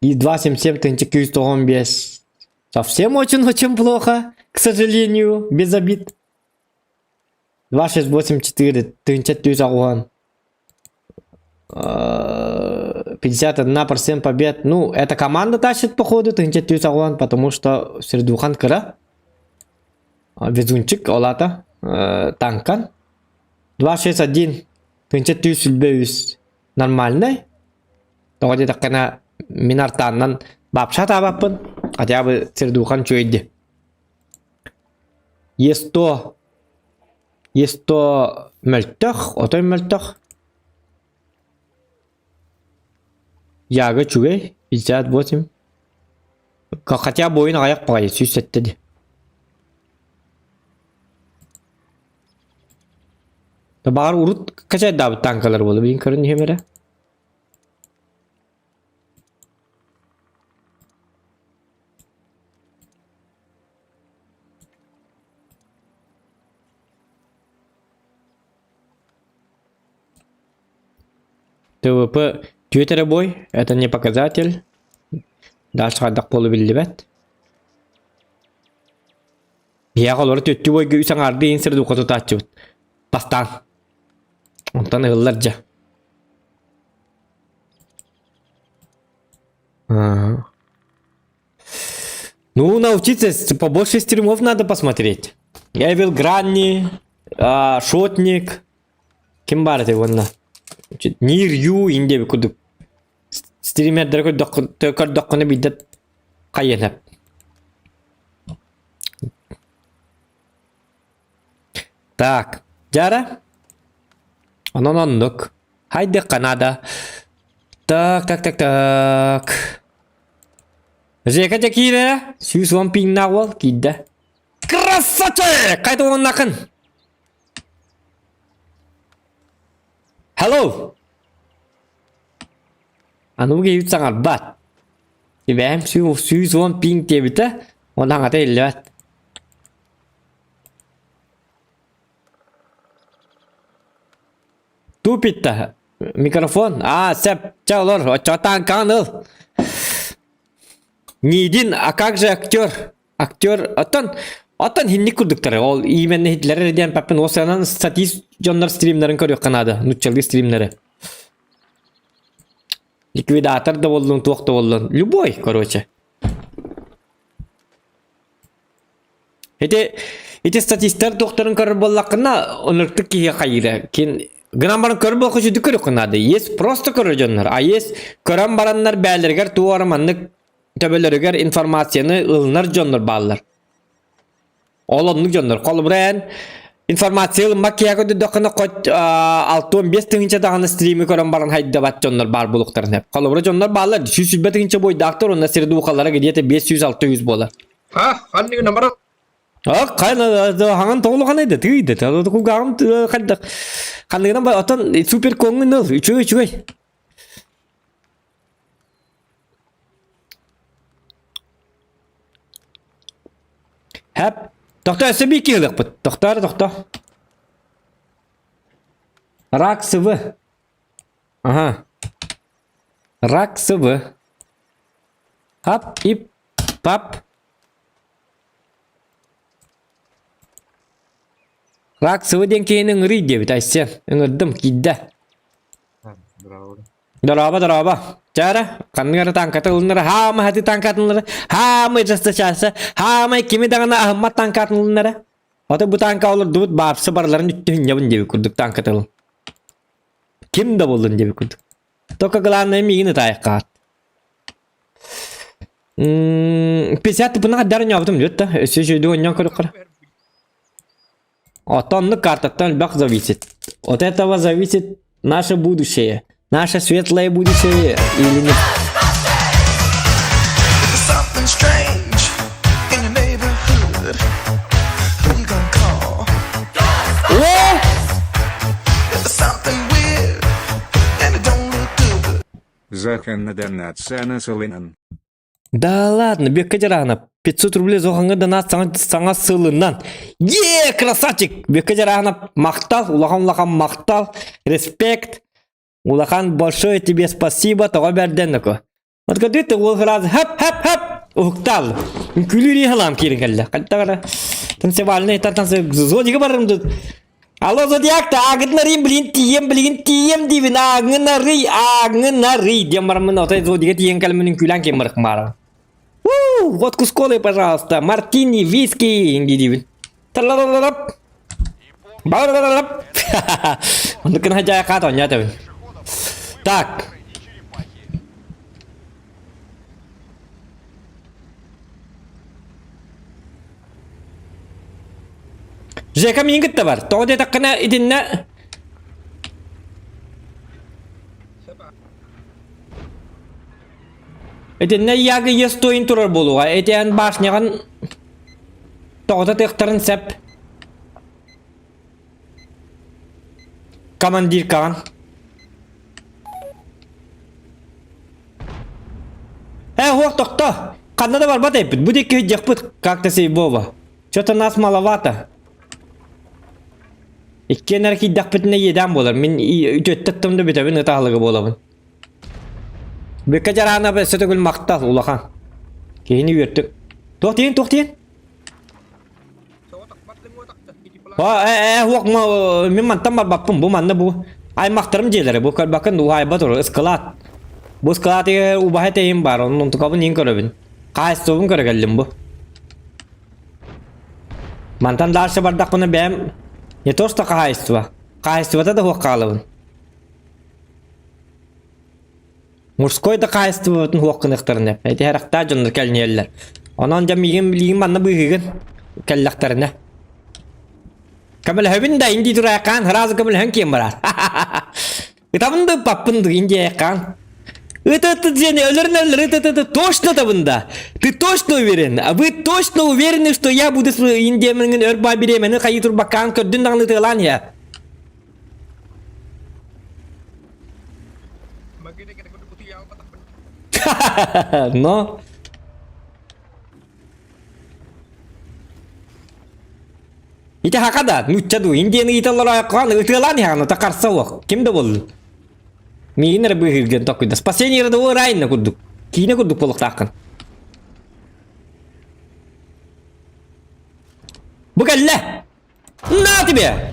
И 2,77 тыһынча 295 совсем очень-очень плохо, к сожалению, без обид. 2684 тыһынча 4 аҕуһан. 51% побед. Ну, эта команда тащит походу, 1480, потому что Сердухан кыра. Везунчик, олата, танкан. 261, 1423 нормальный. Тоҕо диэтэххинэ, мин артааннан бапша таабаппын, хотя бы Сердухан үчүгэйди. Е100 Е100 мөлтөх, отой мөлтөх. Яга үчүгэй, 58. Хотя буойун аҕыйах баҕайы, 107 дии. Баҕар урут качайдаабыт танкалар буолла, билин көрөн иһим эрэ. ТВП түөрт эрэ бой, это не показатель. Дальше хайдах буолу биллибэт. Биһиэхэ олору түөттүү бойга үс аҥаардыы иһин сирдуха тутааччыбыт. Бастаан. Онтон ыһыллар дьэ. Ага. Ну, научиться, побольше стримов надо посмотреть. Эвил Гранни, а, Шотник. Ким баар этэй уонна? Нир Ю инде курдук стримердere көрдөххүнэ биирдэ хайыан Так, дьара. Онон оннук. Хайдыхха надо. Так, так, так, так. Жека дьэ киирэ. 110 пиҥнаах уол киирдэ. Красавчик! Хайда уоннакын? Hello! Аныгы киһибит саҥарбат. Ибээм 110 пиҥ диэбитэ, уонна аҥата иллибэт. Тупит-то. Микрофон. А, сеп, чэ олор, оччоҕо таанкаҕын ыл. Нидин, а как же актер? Актер, оттон, оттон хинник курдуктары. Ол именно Хитлер диэн паппин осанан статист дьоннор стримнарын көрүөххэ наада, нуччалыы стримнары. Ликвидатор да буоллун, туох да буоллун. Любой, короче. Ити ити статистар туохтарын көрөр буоллаххына, оннуктук киһи хайыыра. Кин гынан баран көрөр буоллахха сүдү көрүөххэ наада. Есть просто көрөр дьоннор, а есть көрөн бараннар бээлэригэр туох эрэ маннык төбөлөрүгэр информацияны ылынар дьоннор бааллар. Ол оннук дьоннор. Холобура эн информация ылыммат киһиэхэ көрдөрдөххүнэ хоть 65 тыһыынча даҕаны стрими көрөн баран хайдабат дьоннор баар буолуохтарын сөп. Холобура дьоннор бааллар 120 тыһыынча буойдаахтар уонна средухалара где-то 500-600 буолар. А, ханныгына баран А, хайна хаҥан тоҕулуханай да тыый да кулгааҕым хайдах ханныгынан ба оттон супер коҥҥун ыл үчүгэй үчүгэй Хэп тохтоо өссө биир киһи ылыахпыт тохтоо эрэ тохтоо рак св ага рак св хап ип пап Рак св диэн киһини ыҥырый диэбит Айсен ыҥырдым киирдэ Дорообо, дорообо. Чара, ханнык эрэ таҥката ылыннара, хаамай хаты таҥкатын ылыннара, хаамай жесточайся, хаамай кими даҕаны аһыммат таҥкатын ылыннара. Ото бу таҥка олордубут баапсы барыларын үттүһүнньэбин диэбит курдук таҥката ылын. Ким да буоллун диэбит курдук. Только главное миигин ытаайаххаат. 50 тыпына хаддар ньообутум диэт да, өссө үчүгэйдик оонньоон көрүөххэ. Оттон картаттан элбэх зависит. От этого зависит наше будущее. Наше светлое будущее или нет. Something strange in your neighborhood. Who you gonna call? О! If there's something weird and it don't look good. Заханна донат сана сылынан. Да ладно, Бекка Дьараана 500 рублей зохаҥҥа донат саҥа, саҥа сылынан. Е, красавчик! Бекка Дьараана махтал, улахан-улахан махтал, респект. Улахан большое тебе спасибо, тоҕо бэрдэн око. Вот көрдүт уол сразу хап хап хап уһуктаал. Күлүүр иһалаам киирин кэллэ. Хантагара танцевальный танцы зодига барым тут. Алло, Зодиак, аагытын арыйын билигин тиийэм, билигин тиийэм диибин, ааҥын арый, ааҥын арый диэн бараммын отой Зодига тиийэн кэлэммин үҥкүүлээн киэн барык Уу, водку с колой, пожалуйста, мартини, виски диибин. Талалалалап. Балалалалап. Оннук гына дьаа хаат оонньоотобун. Так. Жека миин кытта бар. Тоҕо диэтэххинэ итиннэ Итиннэ Яга естойун турар буолуоҕа. Этиэн башняҕын тоҕото тыахтарын сеп. Командиркаҕын. Э, уох тохто! Ханна да барбат эппит. Бу диэки сылдьыахпыт, как-то Сейбова. Что-то нас маловато. Иккиэн эрэ киирдэхпитинэ иэдээн буолар. Мин үтүөттэн да бүтэбин ытаһалыга буолабын. Бүккэ дьараана өссө төгүл махтал улахан. Киһини үөртүк. Туох диэн, туох диэн? О, э, э, уох, мин мантан барбаппын, бу манна бу. Аймахтарым дьиэлэрэ, бу көрбөккүн уһаайба турар, ыскылаат. Бу ыскылаат убаһа тэйим бар, онон онтукабын иин көрөбүн. Хаайыстыбын көрө кэллим бу. Мантан дальше бардахпына бэйэм не то что хаһаайыстыба, хаһаайыстыбата да суох хаалабын. Мужской да хаһаайыстыбабытын суох гыныахтарын эти харахтаах дьоннор кэлниэллэр. Онон дьэ миигин билигин манна быыһыгын кэллэхтэринэ. Көмөлөһөбүн да инди турайкаан сразу көмөлөһөн киэн барар. Ытабын да ыппаппын да инди айкаан. Ыт ыт диэн өлөрүн өлөр ыт ыт ыт точно табын да. Ты точно уверен? А вы точно уверены, что я буду индиэмиҥин өр баа бириэмэни хайыы турбаккаан көрдүн даҕаны ытыалаан иһэ. Но Ити хака да, нучча дуу, индияны ыыталлар айаккаан ытыалаан иһаҕына тахарса уох. Ким да буоллун. Миигин эрэ быыһыыргын токкуйда. Спасение рядового Райна курдук. Киинэ курдук буолуохтааххын. Бу кэллэ! На тебе!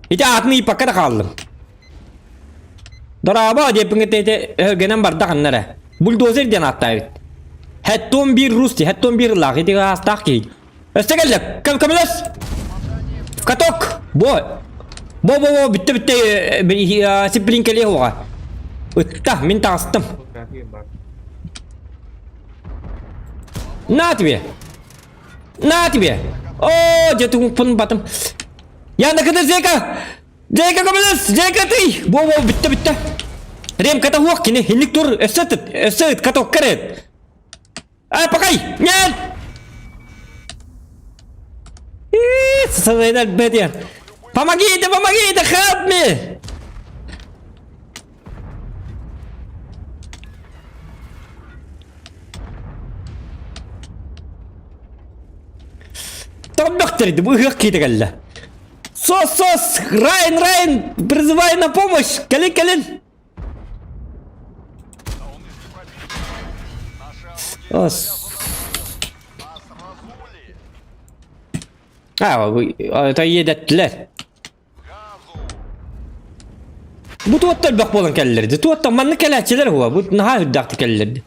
Ити аатын ыйпакка да хааллым. Дорообо диэппин кытта ити өһүргэнэн барда ханна эрэ. Бульдозер диэн ааттаабыт. Хэттон биир рус дии, хэттон биир ыллаах, ити аастаах киһи. Өссө кэллэ, көмөлөс! Каток! Бо! Бо бо бо бүттэ бүттэ сиппилин кэлиэ уоҕа. Ытта, мин таҕыстым. На тебе! На тебе! О, дьэ тугуппун батым. Я накыды Жека! Жека көмөлөс! Жека ты! Бо бо бүттэ бүттэ. Рем ката хуох кини хинник тур өссө ыт өссө ыт катокка рет. Ай покай! Нет! Помогите, помогите, help me! Тоббөхтөрдү бу ыһыах киитэ кэллэ. Сос, сос, Райан, Райан, призывай на помощь! Кэлин, кэлин! Ос. А, это иэдэттилэр. Бу туоттар элбэх буолан кэллэрди. Туоттан маннык кэлээччилэр уһуа. Бу наһаа үрдээхтик кэллэрди.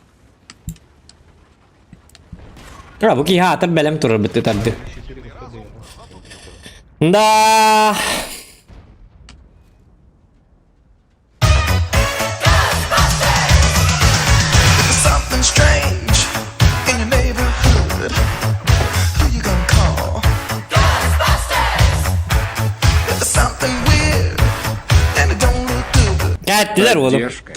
А, бу киһи аатыр бэлэм турар быттытарды. Да. Something strange in your neighborhood. Who you gonna call? Ghostbusters! If there's something weird and it don't look good. Кэттилэр oğlum. Поддержка.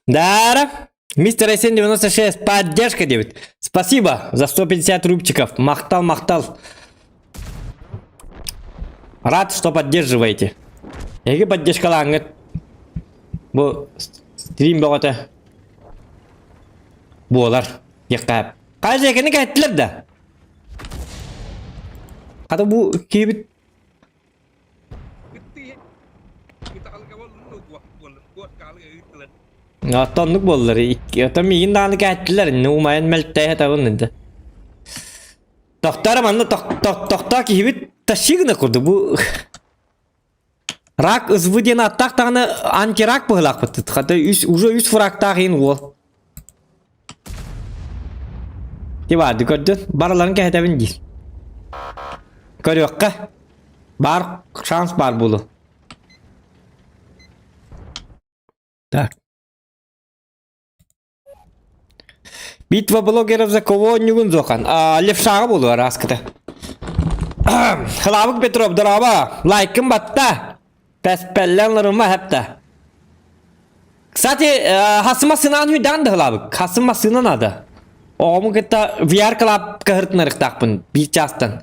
Да. Мистер SN96, поддержка диэбит. Спасибо за 150 рубчиков. Махтал, махтал. Рад, что поддерживаете. Эги поддержкалааҥҥыт. Бу стрим бөҕөтө буолар. Диэххэ. Хайа дьиэкини кэһэттилэр да? Хата бу киһибит Оттон оннук буоллар. Оттон миигин даҕаны кээттилэр. Инни умайан мэлтээһэ табын инде. Тохтоор манна тохтоо киһибит. Тащи гына курдук бу Рак ызбы диэн аттаах даҕаны антирак быһыылаахпыт. Хата үс, уже үс фрактаах иһин уол. Тибаарды көрдүн, барыларын кэһэтэбин диир. Көрүөххэ. Бар шанс бар буолу. Так. Битва блогеров за кого оонньугун Зохан? А, левшаҕа буолуо араскыта. Хлабык Петров, здорово! Лайкын батта! Пэспэллэн ларыма хэпта. Кстати, хасым массыынан үйдаан да хлабык. Хасым массыына надо. Оҕому кытта VR Club кыһыртынарыктаахпын биир чаастан.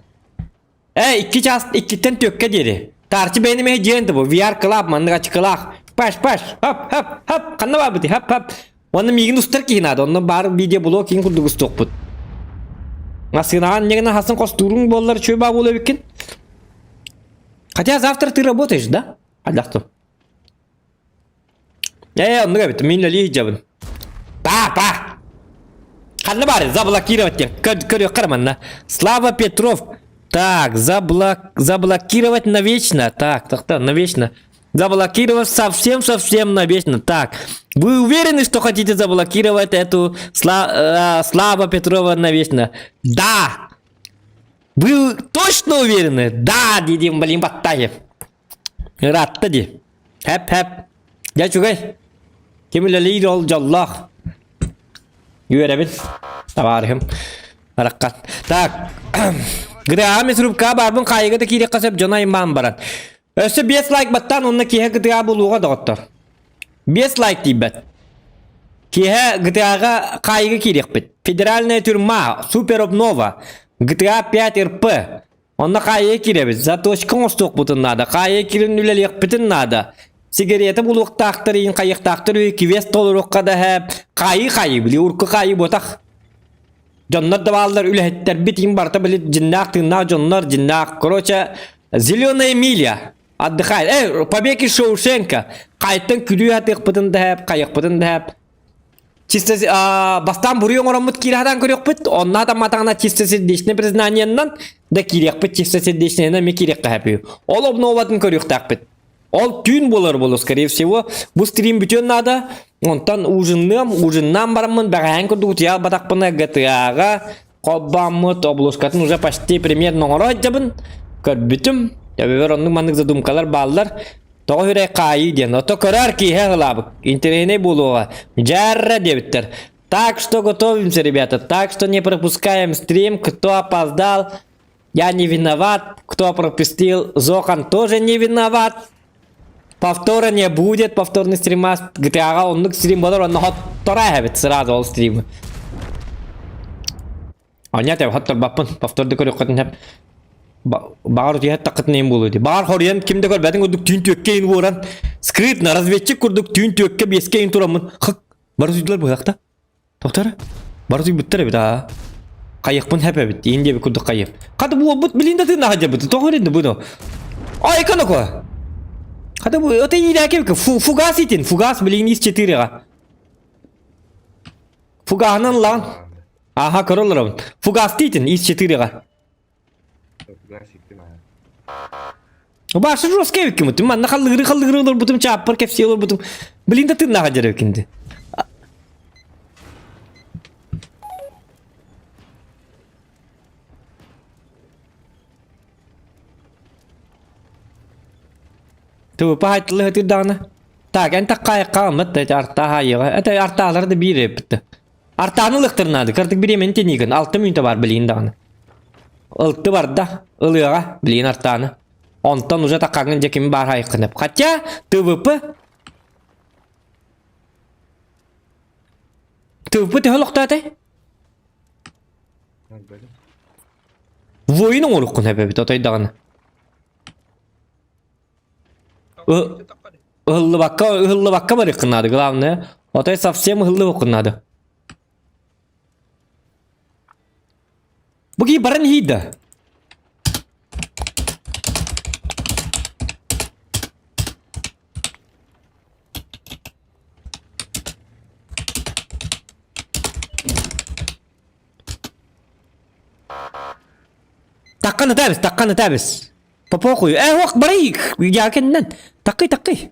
Э, икки час иккиттэн түөккэ диэри. Таарчы бэйэни мэһи дьиэн да бу VR Club маннык ачыкылаах. Паш, паш, хоп, хоп, хоп, ханна барбытый, хоп, хоп. Уонна миигин устар киһи наада, онно баар видеоблог киин курдук устуохпут. Массыынаҕа инньэ гынан хасын хостууруҥ буоллар үчүгэй баа буолуо эбиккин. Хотя завтра ты работаешь, да? Хайдах Ээ, оннук эбит, мин үлэлии сылдьабын. Папа! Ханна баар заблокировать диэн. Көрүөххэ манна. Слава Петров. Так, заблок... заблокировать навечно. Так, так, так, навечно. Заблокировать совсем-совсем навечно. Так, вы уверены, что хотите заблокировать эту Сла... э, Слава Петрова навечно? Да! Вы точно уверены? Да, дидим, блин, баттаев. Ыраатта дии. Хэп-хэп. Дьэ үчүгэй. Ким үлэлиир ол дьоллоох. Үөрэбин. Табаарыһым. Бараккат. Так. Грыаҕа мясорубка баарбын хаайыга да киириэххэ сөп дьоно аймаан баран. Өссө 5 лайк баттаан онно киэһэ GTA булууга доҕоттор. 5 лайк тиийбэт. Киэһэ GTA-ҕа хаайыга киириэхпит. Федеральная тюрьма, супер обнова, GTA 5 РП. Онно хаайыга киирэбит, заточка оҥостуохпутун наада, хаайыга киирэн үлэлиэхпитин наада. Сигарета булуохтаахтар иһин хайыахтаахтар үһү, квест толоруохха да һэ, хаайыы хаайыы, били урукку хаайыы буотах. Дьоннор да бааллар, үлэһиттэрбит иһин барыта били дьиннээх тыыннаах дьоннор, дьиннээх. Короче, зеленая миля. Отдыхай. Эй, побег из Шоушенка. Хайттан күлүү атыахпытын да һэп, хайыахпытын да һэп. Чисто бастаан буруй оҥороммут киирэ сатаан көрүөхпүт, онно атамматаҕына чистосердечное признаниеннан да киириэхпит, чистосердечнайынан эмиэ киириэххэ сөп Ол обноватын көрүөхтээхпит. Ол түүн буолар буолуо, скорее всего, бу стрим бүтүөн наада. Онтон ужинныам, ужиннаан бараммын бэҕэһээн курдук утуйа албатахпына GTA-ҕа холбооммут обложкатын уже почти примерно оҥоро сылдьабын. Көрбүтүм. Төбөбөр оннук-маннык задумкалар бааллар. Тоҕо үрэй хаайыы диэн, ото көрөр киһи ылаабыт. Интэриэһинэй буолуоҕа. Дьаарра диэбиттэр. Так что готовимся, ребята. Так что не пропускаем стрим. Кто опоздал, я не виноват. Кто пропустил, Зохан тоже не виноват. Повтора не будет, повторный стрима. GTA-ҕа оннук стрим болар, онно хоттора эһэбит сразу ол стримы. Аня деп хотторбаппын, повторды көрүөххүтүн сөп. Баҕар утуйа таххытын иһин буолуо дии. Баҕар хоруйан ким да көрбөтүн курдук түүн түөккэ иһин уоран, скрытно разведчик курдук түүн түөккэ биэскэ иһин тураммын хык бары утуйдулар быһахта. Тоқтар бары утуйбуттар эбит аа. Хайыхпын хэп эбит, иһин диэбит курдук хайып. Хата буолбут билин да тыыннаах дьабыты, тоҕо эрэнди буну. Ай коноко. Хата бу это иирээки фугас итин, фугас билин из 4-га. Фугаһынан лаан. Аха, көрө олоробун. Фугасты итин, из 4-га. Башы жесткий эбиккин бутум. Манна халлыгыры халлыгыры олорбутум, чааппар кэпсии олорбутум. Блин да тыыннаах дьэр эбиккин ТВП хайтылы хытырдаҕына. Так, эн таккаайыкка ыммыт, артаа хаайыга. Это артаалар да биир эбит. Артааны ылыктырнаады, кырдык бириэмэни тэнийгин, алта мүнтэ бар билигин даҕаны. Ылты барда, ылыаҕа, билигин артааны. Онтон уже таккаҥын дьэ ким баар хайыккынып. Хотя ТВП ТВП төһө олохтоотой? Воин оҥоруккун эбэбит отой даҕаны. Ыһыллыбакка, ыһыллыбакка барыаххын наада, главное. Отой совсем ыһыллыбаккын наада. Бу киһи баран иһий да. Таккан ытабыс, таккан ытабыс. По похуй. Э, ох, барый! Я кэннэн. Такый, такый.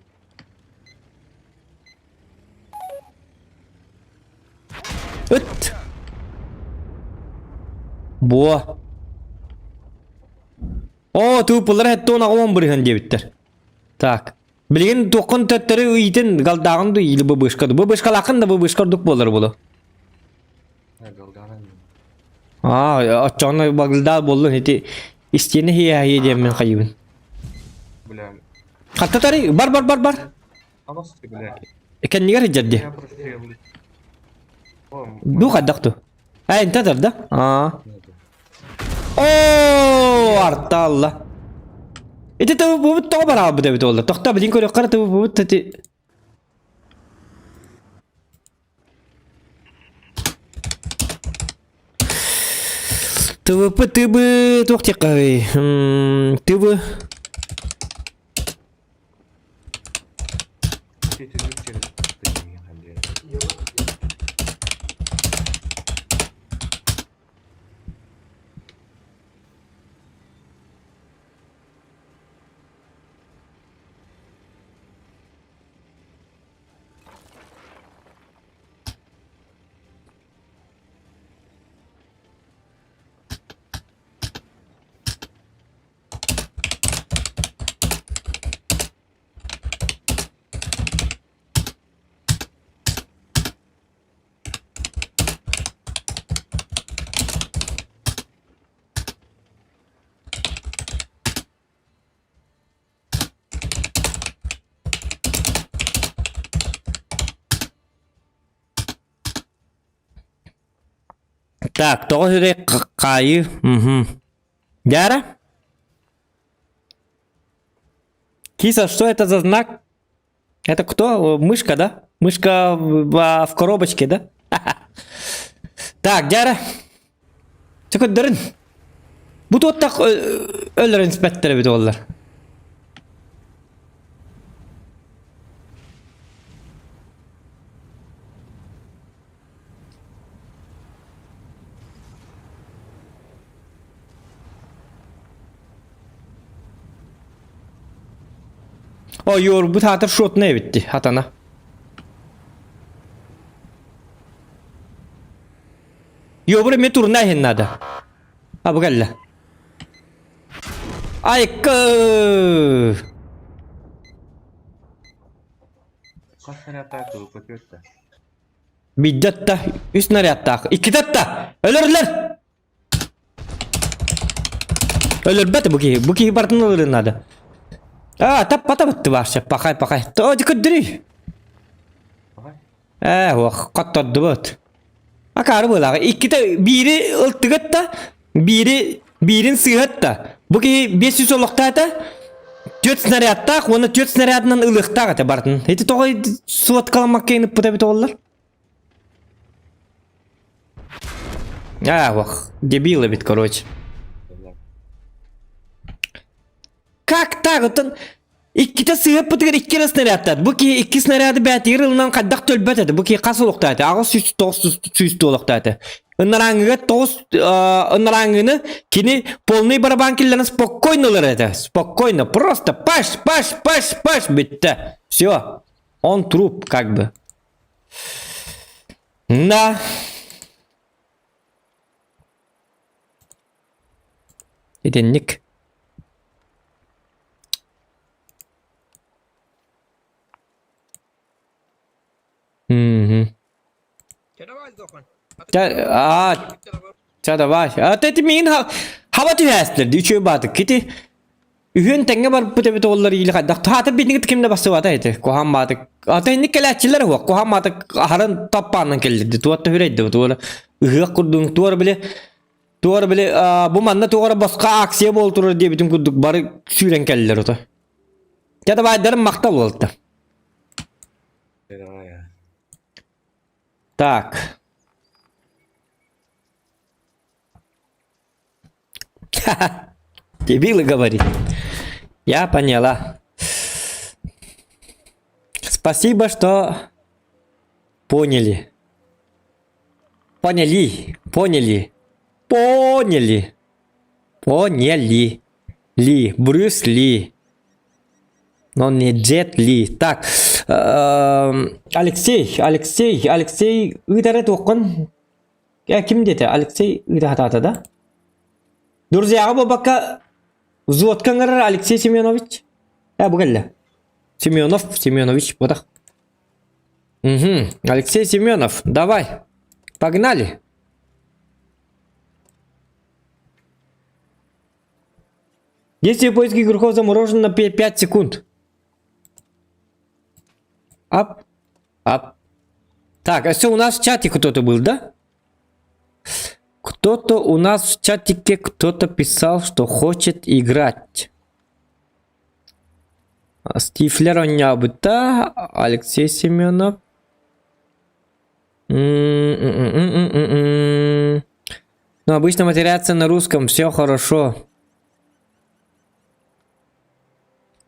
Ыт! Буо. Оо, тыыппылар хэттон аҕалан бырыһан диэбиттэр. Так. Билигин туоххун төттөрү ыйтын галдааҕын ду или быбышка ду. Быбышкалааххын да быбышка ордук буолар буолу. Аа, оччоҕуна багылдаа буоллун ити истиэнэ хиэһэ диэммин хайыбын. Бля. Хаттатары бар бар бар бар. Кэннигэр сылдьар дии. Ду хайдах ту? Ээ, интэ да? Аа. Оо, арталла. Ити тыбы тоҕо бараабыт эбит буолла. Тохто билин көрүөххэ тыбы ити ТВП тыбы туох диэххэ тыбы Так, тоҕо сүрэй хаайыы. Мгм. Дяра? Киса, что это за знак? Это кто? Мышка, да? Мышка в, в коробочке, да? Так, Дяра. Чөкөддөрүн. Бу туоттах өлөр инспектор эбит оллар. О, юорбут хаатар шотна эбитти, хатана. Йобур эмиэ турна иһин надо. А бу кэллэ. Айкы! Хас снарядтаах тылы көтүөттэ? Бидде атта, үс снарядтаах. Иккитэ атта! Өлөрлөр! Өлөрбөт бу киһи. Бу киһи барытын ылырын надо. А, таппата бытты вообще. Пахай, пахай. То, көрдөрүй. Ээ, ох, хоттордубут. Акаары буолааҕа. Иккитэ биири ылтыгыт да, биири биирин сыыһат да. Бу киһи 500 олохтоото, түөрт снарядтаах уонна түөрт снарядынан ылыахтаах этэ барытын. Ити тоҕо суоткаламмакка ыппыта эбит оллар? Аа, ох, дебил эбит, короче. Как так? Оттон иккитэ сыһыппытыгар икки эрэ снарядтаат. Бу киһи икки снаряды бээтигэр ылынан хайдах төлбөт этэ. Бу киһи хас олохтоото? 809 сүүс туолохтоото. Ынарааҥҥыга тоҕус ынарааҥҥыны кини полный барабан киллэрэн спокойно ылар этэ. Спокойно. Просто паш, паш, паш, паш бүттэ. Все. Он труп как бы. Да. Итинник. Мгм. Ча, а, ча давай. А ты миин хаба түһээстэр ди үчүгэй баатык кити. Үһүөн тэҥҥэ барбыт эбит оҕолор иили хайдах хаата бинигит кимдэ бассыбата ити куһаан баатык. Ата инник кэлээччилэр уох куһаан баатык аһарын таппаанан кэллирди туотта хүрейди туора ыһыах курдук туора били Туора били бу манна туора босхо акция буол турар диэбитин курдук бары сүүрэн кэллилэр ото. Дьэ давайдарым махтал буолта. Так. Дебилы говорит. Я поняла. Спасибо, что поняли. Поняли, поняли, поняли, поняли. Ли. Брюс Ли. Но не Джет Ли. Так, эм, Алексей, Алексей, Алексей ыытары туоххун? Э, ким диэтэ? Алексей ыыта да? Друзьяҕа буолбакка взводка ыҥырар Алексей Семенович. Э, бу кэллэ. Семенов, Семенович, вот Угу. Алексей Семенов, давай. Погнали. Действие поиска игроков заморожено на 5 секунд. Ап. Ап. Так, а все, у нас в чате кто-то был, да? Кто-то у нас в чатике кто-то писал, что хочет играть. Стифлер оонньообута, Алексей Семенов. М-м-м-м-м-м. Ну, обычно матерятся на русском, все хорошо.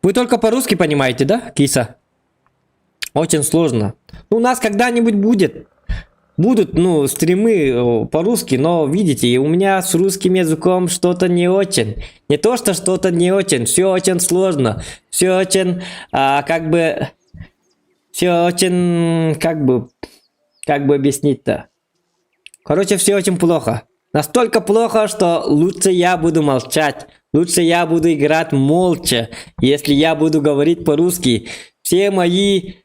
Вы только по-русски понимаете, да, киса? Очень сложно. Ну, у нас когда-нибудь будет. Будут, ну, стримы э, по-русски, но, видите, у меня с русским языком что-то не очень. Не то, что что-то не очень, все очень сложно. Все очень, а, как бы, все очень, как бы, как бы объяснить-то? Короче, все очень плохо. Настолько плохо, что лучше я буду молчать. Лучше я буду играть молча, если я буду говорить по-русски. Все мои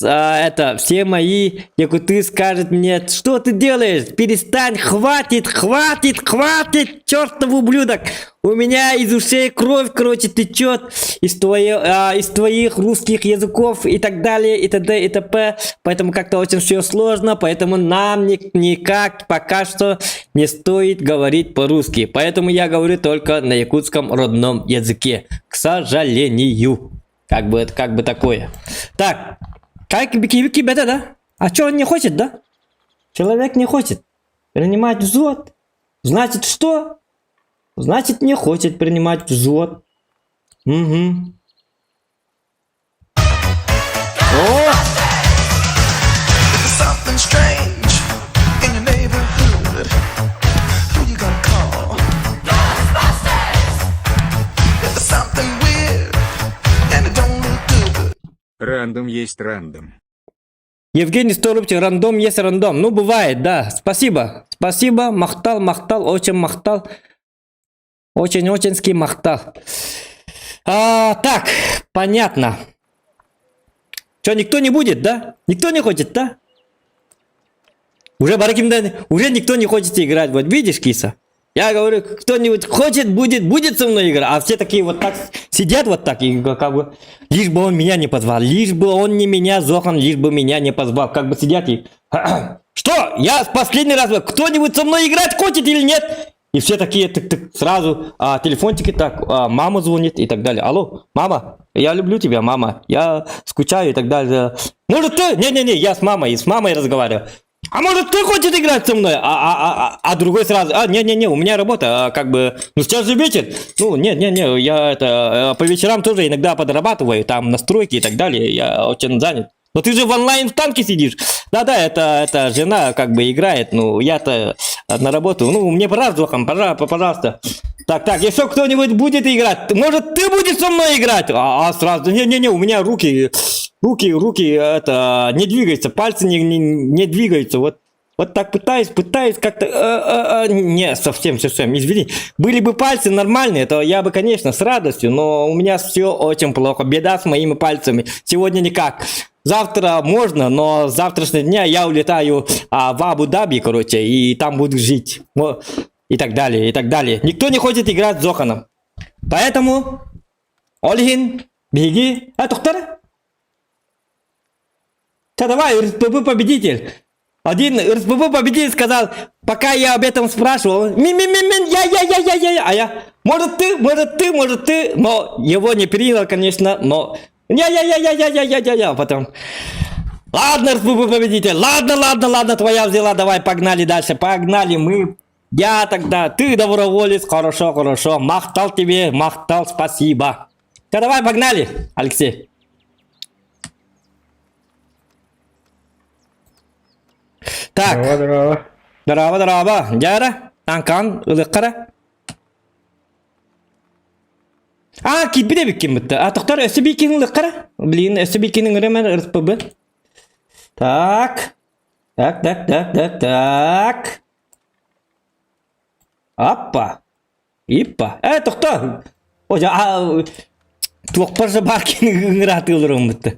а, это, все мои якуты скажут мне, что ты делаешь? Перестань, хватит, хватит, хватит, чертов ублюдок. У меня из ушей кровь, короче, течет из, твоей, а, из твоих русских языков и так далее, и т.д. и т.п. Поэтому как-то очень все сложно, поэтому нам ни, никак пока что не стоит говорить по-русски. Поэтому я говорю только на якутском родном языке, к сожалению. Как бы это как бы такое. Так, как бета, да? А что он не хочет, да? Человек не хочет принимать взвод. Значит, что? Значит, не хочет принимать взвод. Угу. О! Something strange in your neighborhood. Who you gonna call? Ghostbusters! If there's something weird and it don't look good. Рандом есть рандом. Евгений 100 рублей, рандом есть рандом. Ну, бывает, да. Спасибо. Спасибо. Махтал, махтал, очень махтал. Очень-оченский махтал. А, так, понятно. Что, никто не будет, да? Никто не хочет, да? Уже Баракимда, уже никто не хочет играть. Вот видишь, киса? Я говорю, кто-нибудь хочет, будет, будет со мной играть. А все такие вот так сидят вот так и как бы, лишь бы он меня не позвал, лишь бы он не меня, Зохан, лишь бы меня не позвал. Как бы сидят и... Что? Я в последний раз, кто-нибудь со мной играть хочет или нет? И все такие, тык, тык, сразу, а, телефончики так, а, мама звонит и так далее. Алло, мама, я люблю тебя, мама, я скучаю и так далее. Может ты? Не-не-не, я с мамой, с мамой разговариваю. А может ты хочешь играть со мной? А, а, а, а, а другой сразу, а, не-не-не, у меня работа, а, как бы, ну сейчас же вечер. Ну, не-не-не, я это, э, по вечерам тоже иногда подрабатываю, там настройки и так далее, я очень занят. Но ты же в онлайн в танке сидишь. Да-да, это, это жена как бы играет, ну, я-то на работу. Ну, мне пора, Зохан, пора, пожалуйста. Так, так, еще кто-нибудь будет играть? Может, ты будешь со мной играть? А, а сразу, не-не-не, у меня руки, руки, руки, это, не двигаются, пальцы не, не, не двигаются. Вот, вот так пытаюсь, пытаюсь как-то, э, э, э, не, совсем, совсем, извини. Были бы пальцы нормальные, то я бы, конечно, с радостью, но у меня все очень плохо. Беда с моими пальцами. Сегодня никак. Завтра можно, но с завтрашнего дня я улетаю а, в Абу-Даби, короче, и там буду жить. И так далее, и так далее. Никто не хочет играть с Зоханом. Поэтому, Ол иһин, биһиги, а, тохтар? Да давай, РСПБ победитель. Один РСПБ победитель сказал, пока я об этом спрашивал, ми ми ми ми я я я я я я, а я, может ты, может ты, может ты, но его не принял, конечно, но я я я я я я я я я потом. Ладно, РСПБ победитель, ладно, ладно, ладно, твоя взяла, давай, погнали дальше, погнали, мы, я тогда, ты доброволец, хорошо, хорошо, махтал тебе, махтал, спасибо. Да давай, погнали, Алексей. Так. Здорово, Дорообо, дорообо. Дьэ, танкаҕын ылыахха. А, киирбит эбиккин бытта. А, тохтор өссө биир киһини ылыаххара. Блин, өссө биир киһини ыҥырыам эр РПБ. Так. Так, так, так, так, так. Аппа. Иппа. Э, тохто. О, а, туохпар же баар кини ыҥыраатыылар оммутта.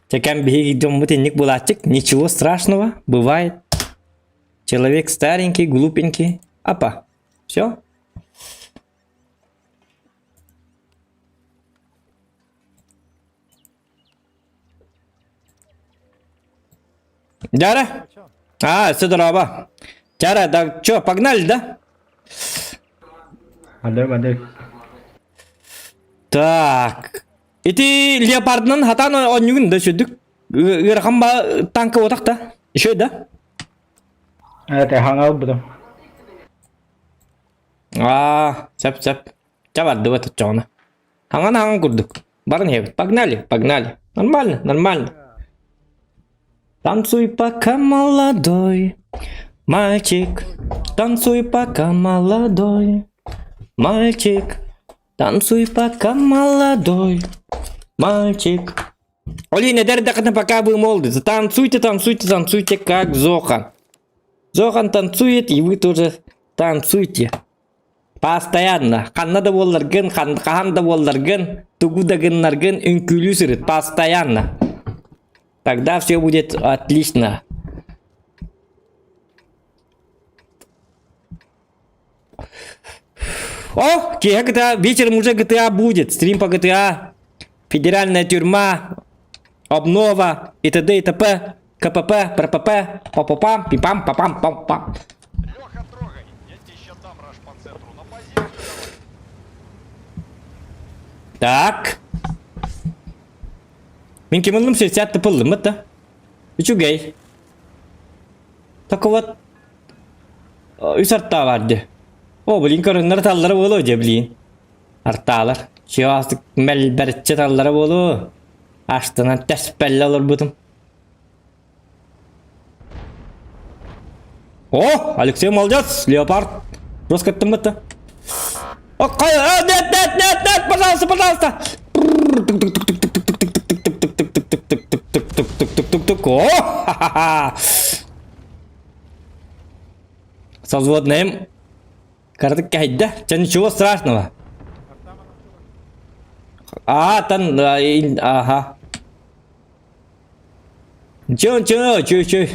Чэкэн биһиги дьоммут инник булааччык. Ничего страшного, бывает. Человек старенький, глупенький. Апа. Все. Дяра? А, все здорово. Тяра, да что, погнали, да? Алло, алло. Так. Ити леопардынан хатан онньугун да сүрдүк. Ыарахан ба танка отах да. Еще да? Это хаңал буду. Аа, сөп сөп. Ча бардыбыт оччоҕуна. Хаҥан хаҥан курдук. Баран иһэбит. Погнали, погнали. Нормально, нормально. Танцуй пока молодой, мальчик. Танцуй пока молодой, мальчик. Танцуй пока молодой, мальчик. Олин, эдэр дэхэтэ пока вы молоды. Танцуйте, танцуйте, танцуйте, как Зохан. Зохан танцует, и вы тоже танцуйте. Постоянно. Ханна да буолларгын, хаһан да буолларгын, тугу да гыннаргын үҥкүүлүү сырыт. Постоянно. Тогда все будет отлично. О, киэһэ GTA, вечером уже GTA будет. Стрим по GTA. Федеральная тюрьма. Обнова. И т.д. и т.п. КПП, ПРПП, папапам, пипам, папам, пам пам. Леха, трогай. Я тебе ща дам раш по центру. На позицию давай. Так. Мин ким ыллым 60 тыпыллым да. Үчүгэй. Так вот үс артаа бар дии. О, блин, көрүннэр таллара буолуо дьэ, блин. Артаалар. Чиоастык мэлбэрчэ таллара буолуо. Астынан тэспэллэ олорбутум. О, Алексей молодец, леопард. Жестко да. О, а, нет, нет, нет, нет, пожалуйста, пожалуйста. Тук-тук-тук-тук-тук-тук-тук-тук-тук-тук-тук-тук-тук-тук. О, ха-ха-ха. Со взводным. Картык кайда. Че, ничего страшного. А, там, ага. Ничего, ничего, чё, чё.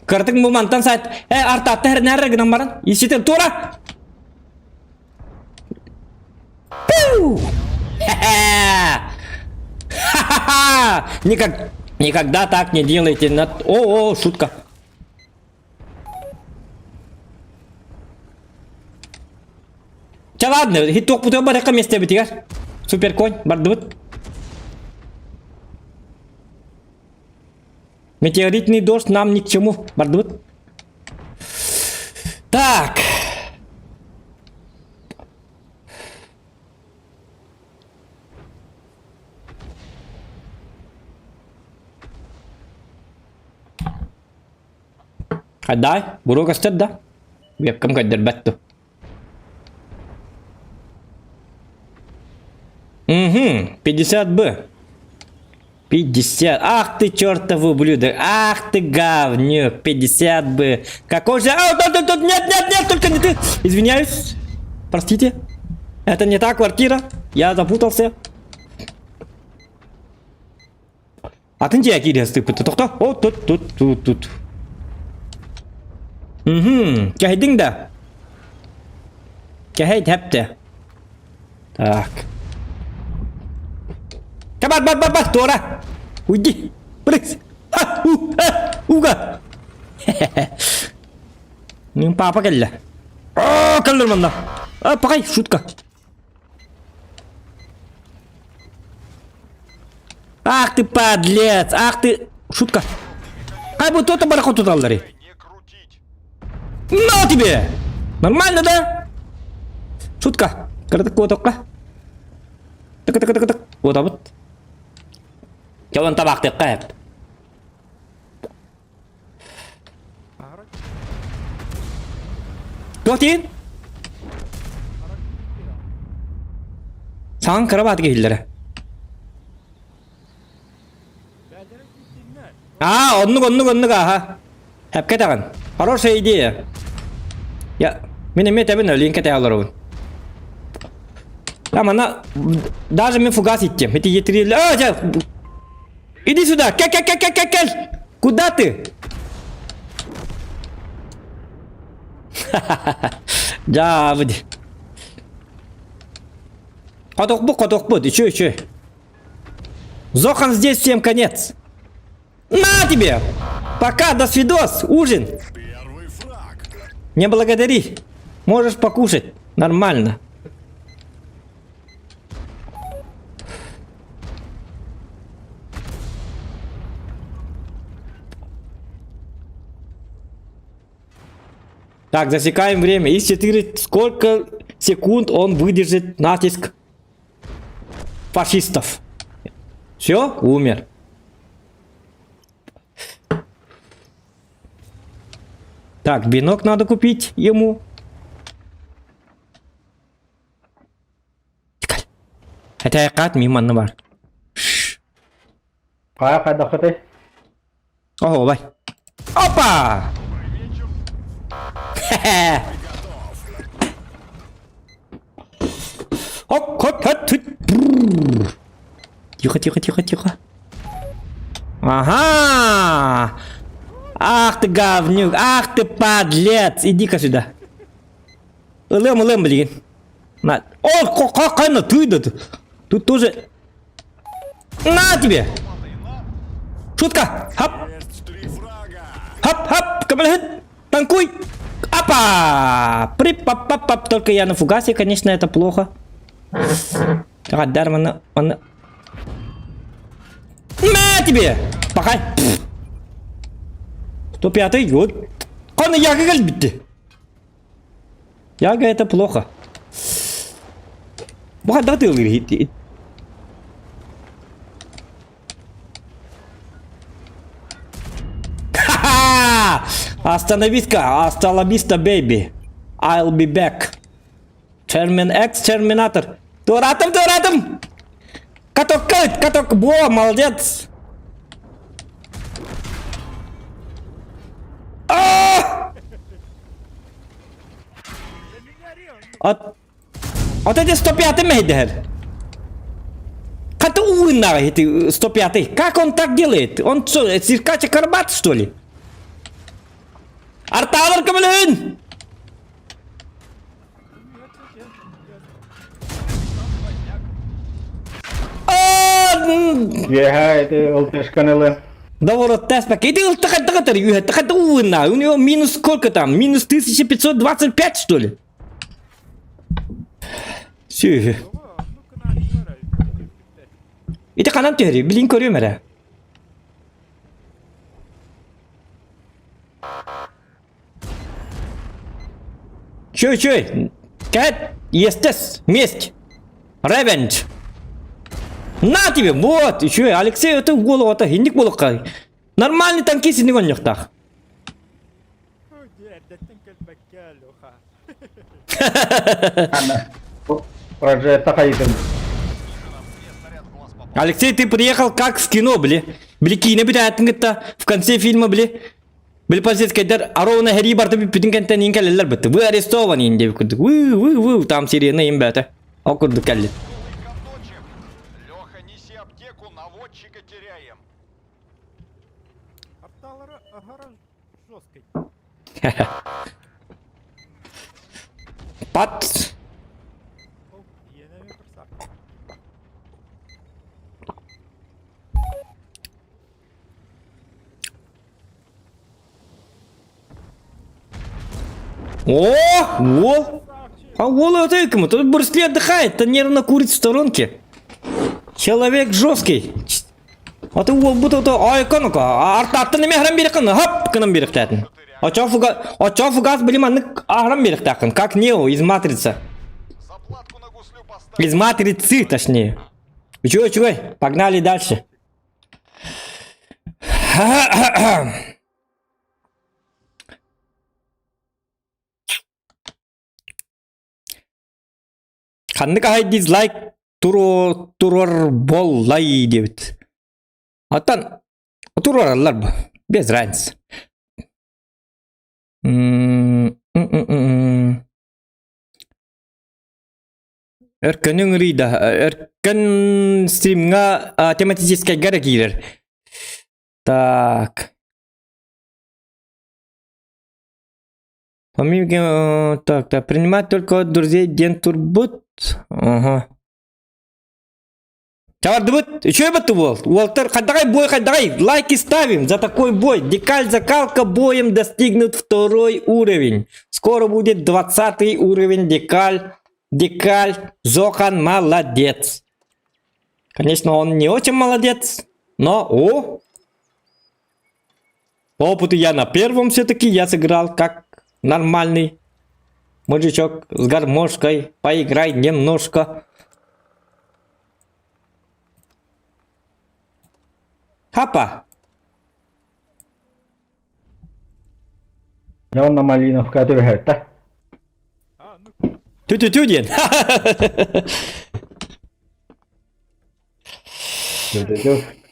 Картык бу мантан сайт. Э, артатты хернәрре гынан баран. Иситен тура. Пиу! Ха-ха-ха! Никак, никогда так не делайте. На... О, о, шутка. Чэ ладно, хит-туохпутугар барыахха миэстэбитигэр. Супер конь, бардыбыт. Метеоритный дождь нам ни к чему. Бардыбыт. Так. Хайдай, буруо көстөр да? Вебкам көрдөрбөт ту. Угу, 50 Б. 50. Ах ты чертов ублюдок. Ах ты говнюк. 50 Б. Какой же... А, тут, тут, тут, нет, нет, нет, только не ты. Извиняюсь. Простите. Это не та квартира. Я запутался. Атын дьиэ киирэ сытыппыт. Тохто. О, тут, тут, тут, тут. Угу. Кэһэйдиҥ да? Кэһэй тэптэ. Так. Бар, бар, бар, бар, туора. Уйди. Прыгс. Ха, у, ха, уга. Мин папа кэллэ. О, кэллэр манна. А, пакай, шутка. Ах ты подлец! Ах ты... Шутка. Хай бы то-то барахот туталлары. На тебе! Нормально, да? Шутка. Кырдык куотокка. Так, так, так, так. Вот, вот. Чалан табактыкка эп. Туох диин? Саҥан кыра баатык иһиллэрэ. Аа, оннук, оннук, оннук, ааха. Хэпкэ этэҕин. Хорошая идея. Я, мин эмиэ этэбин, өлүүн кэтэһэ олоробун. Там она, даже мен фугас иттем. Эти Е3... А, дя... Иди сюда! Кел, кел, кел, кел, кел, кел! Куда ты? Дьаабы. Хотохпут, хотохпут, еще, еще. Зохан здесь всем конец. На тебе! Пока, до свидос, ужин. Не благодари. Можешь покушать. Нормально. Так, засекаем время. Из 4, сколько секунд он выдержит натиск фашистов? Все, умер. Так, венок надо купить ему. Этэ мимо бар. Хайа хайдахытай? Ого, бай. Опа! Хоп, хоп, хоп, тут. Тихо, тихо, тихо, тихо. Ага! Ах ты говнюк, ах ты подлец! Иди-ка сюда. Ылым, ылым, блин. На. О, как она ты да Тут тоже. На тебе! Шутка! Хоп! Хоп, хоп! Камалхит! Танкуй! Апа! При пап пап пап Только я на фугасе, конечно, это плохо. Так, Дармана, он... На тебе! Пока! 105-й, вот. Кона яга кэлбитти. Яга это плохо. Бу ты Ха-ха! Остановись-ка, hasta baby. I'll be back. Термин X, Терминатор. Туратым, туратым! Каток, каток, во, молодец! А! От Вот эти 105 мейдер. Хата уйна эти 105 Как он так делает? Он что, циркач акробат, что ли? Арталар көмөлөһүн! Еха, это ЛТшканылы. Да вот тест пак. Иди У него минус сколько там? Минус 1525, что ли? Все. Ити ханан түһэри, билин көрүөм эрэ. Чөй, чөй. Кэт, естес, месть. Ревенж. На тебе, вот, еще Алексей, это в голову, это хиндик болукка. Нормальный танкист инник онньохтаах. Прожекта хайытын. Алексей, ты приехал как в кино, бли. Бли, киинэ бүтәэтин в конце фильма, бли. Били полицейскайдар аровна хери барты бүтүн кэнтэн ин кэлэллэр бытты. Вы арестованы ин деп курдук. Вы, вы, вы, там сирена им бәтэ. О курдук кэлли. Леха, неси аптеку, наводчика теряем. Пат. О, о! А Уолл это кому? Тут Брюс Ли отдыхает, то нервно курит в сторонке. Человек жесткий. А ты уол бут то ай канука. Артаттын эме харам берекин, хап кынам беректәтин. А фугас, а фугас билим аны ахрам беректәкин, как Нео из Матрицы. Из Матрицы, точнее. Чего, чего? Погнали дальше. Ханнык ахай дизлайк. Туруор туруор боллай диэбит. Оттон туруораллар бу. Без разницы. М, м-м-м. Өркөнү ыҥырыйда. Өркөн стримҥа тематическайга эрэ киирэр. Так. Помимо, так, так, принимать только от друзей диэн турбут. Ага. Чабардыбыт, үчүгэй батты буол. Уолтар, хайдаҕай бой, хайдаҕай, лайки ставим за такой бой. Декаль закалка боем достигнут второй уровень. Скоро будет 20 уровень декаль. Декаль, Зохан молодец. Конечно, он не очень молодец, но о, по опыту я на первом все-таки я сыграл как нормальный мужичок с гармошкой. Поиграй немножко. Хапа! Я он на Малиновка түбэһэртэ. Тю-тю-тю диэн. Тю-тю-тю.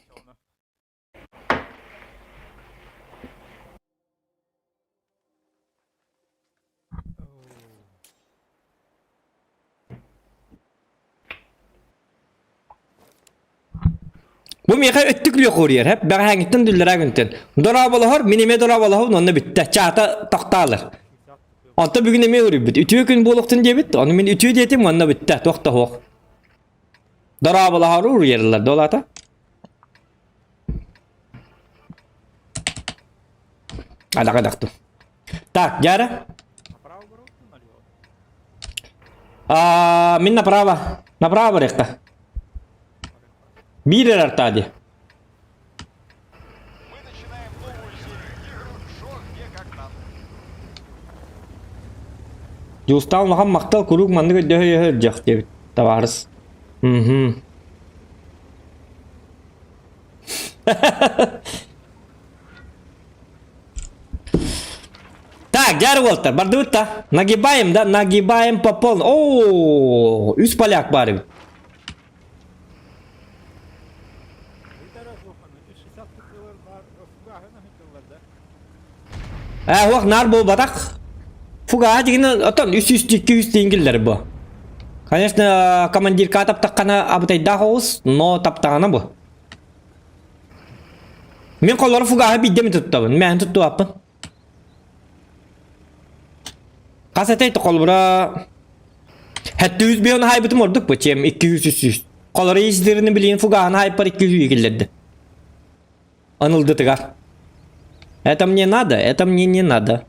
Бу миэхэ өттүк лүөхуоруйар, хэп бэҕэһээҥҥиттэн дүллэрээ күнтэн. Дорооболоһор, мин эмиэ дорооболоһобун, онно бүттэ. Чаата тохтоолор. Онтон бүгүн эмиэ уруйбут. Үтүө күн буолуохтун диэбит, ону мин үтүө диэтим, онно бүттэ, туох да суох. Дорооболоһору уруйарылар, долата. Адаҕа Так, Дяра. А, мин направо. Направо барыахха. Биир эрэ Артади. Мы начинаем новую серию игр «Шо, где, когда». Дьулустаан улахан махтал куруук маннык өйдөһө өйдөһө диэбит табаарыс. Мгм. Так, дьэ уолтар, бардыбыт да. Нагибаем, да, нагибаем по полной. О, үс поляк баар эбит. Ээ, уох наар буолбатах. Фуга дигин отон үс үс икки үс диэн бу. Конечно, командирка таптаххана абытайдаах оҕус, но таптаҕына бу. Мин холлору фугаһы биирдэ эмэ туттабын. Мээн туттубаппын. Хас этэй холбура Хэттүүс бион хайбытым ордук бу чем 200 300. Холору издерини билин фугаһын хайпар 200 киллерди. Анылдытыгар. Это мне надо, это мне не надо.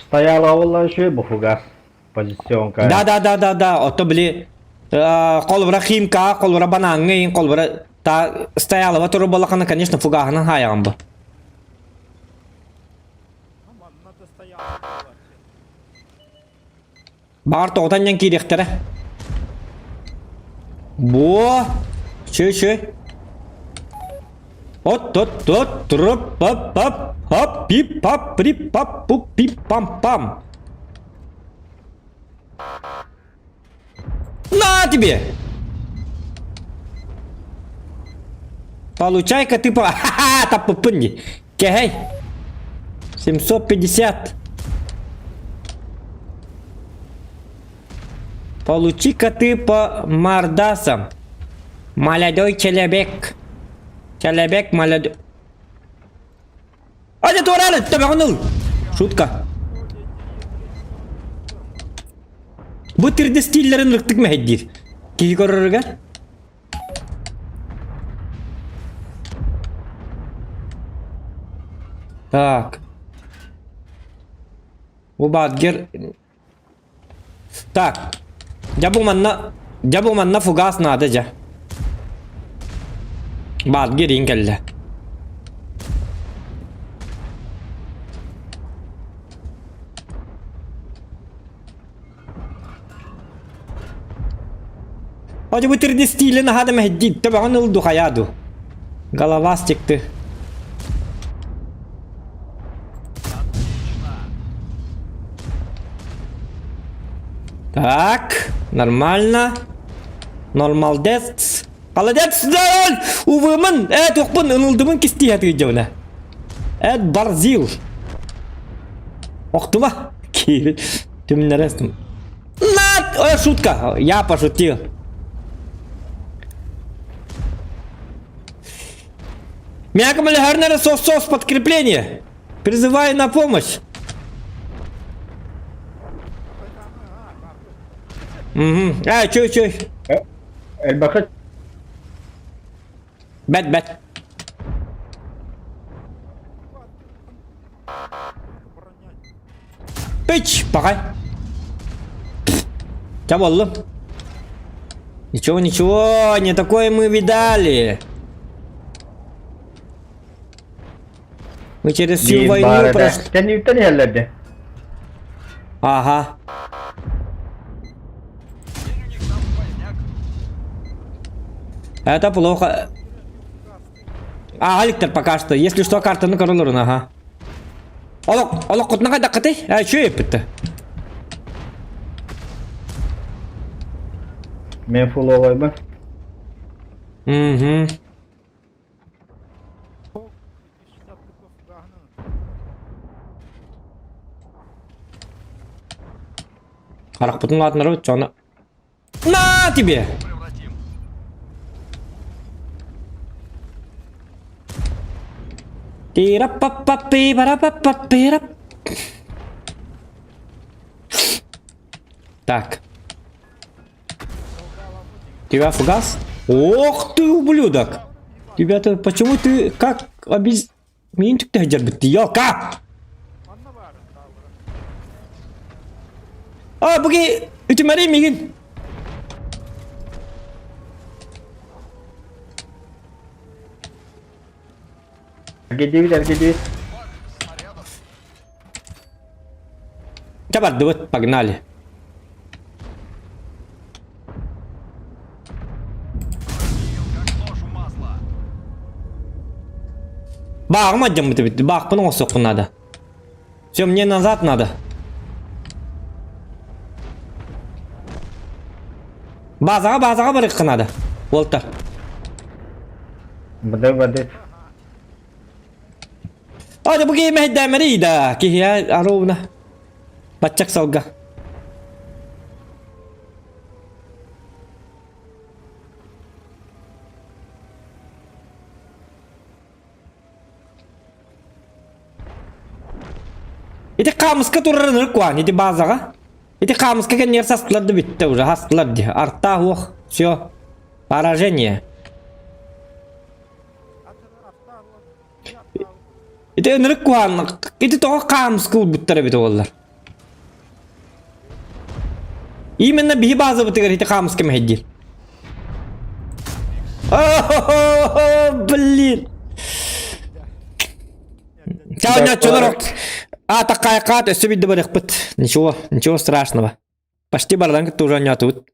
Стояла ол еще бу фугас. Позиционка. Да, да, да, да, да. Ото били холбура химка, холбура банаҥҥа, холбура та стоялова туру балахана, конечно, фугаһынан хайаҕын бу. Баҕар тоҕутан дьон киириэхтэрэ. Буо! Чү чү. От тот тот труп пап пап хоп пип пап прип пап пуп пип пам пам. На тебе! Получай-ка ты по... Ха-ха, таппыппын дии. Кэһэй. 750. Получи-ка ты по мордасам. Молодой человек. Человек молодой. А не туорали, төбөҕүн ыл. Шутка. Бу 3D стиллерин ырыктык мэһэйдиир. Киһи көрөрүгэр. Так. Бу баатгер Так. Дьэ бу манна дьэ бу манна фугас наада дьэ. Баатгер иин кэллэ. Adi bu 3D стилин аһа да мэһэйдиир. Төбөҕүн ыл ду хайаа ду. Головастик ты. Так. Нормально. Нормалдец. Холодец, да, увымын, э, туохпун ынылдымын кистии хатыгыдьабына. Эт барзил. Охтума. Киирит. Түмнэрестим. На, э, шутка. Я пошутил. Мякомали сос-сос подкрепление. Призываю на помощь. Угу. А, чё, чё? Элбэхэ Бэт, бэт. Пыч, пока. Ча боллум. Ничего, ничего, не такое мы видали. Мы через всю биир войну баар этэ. прошли. Кэнниттэн иһэллэр дии. Ага. Это плохо. А, Аликтер пока что. Если что, картаны королорун, ага. Олох, олох кутнаға даққыты? А, чё еппітті? Мен фуловайбын. Угу. Харахпытын латынары өтчі На тебе! Тира-па-па-пи-пара-па-па-пира. Так. Тебя фугас? Ох ты, ублюдок! Ребята, почему ты как обез... Мин түкте дербітті, елка! А, буги, үтімәрі мигін. Эргийдибит, эргийдибит. Чабардыбыт, погнали. Бааҕым адьаммыт эбит, баахпын оҥостуохпун наада. Все, мне назад надо. Базаҕа, базаҕа барыахха наада. Уолтар. Быдай быдай. А, бу киһи мэһэйдээмэри да, киһи аровна. Баччак салга. Ити хаамыска турарын ыркуан, ити базаҕа. Ити хаамыска кэннигэр састылар да бүттэ уже, хастылар дии. Арта уох, все. Поражение. Ити ынырык куһаан, ити тоҕо хаамыска ылбыттар эбит уоллар. Именно биһи базабытыгар ити хаамыска мэһэйдиир. Блин! Чао, няччолор. А, такая кат, өссө бидде барыхпыт. Ничего, ничего страшного. Почти бардан кытта уже ойнотубут.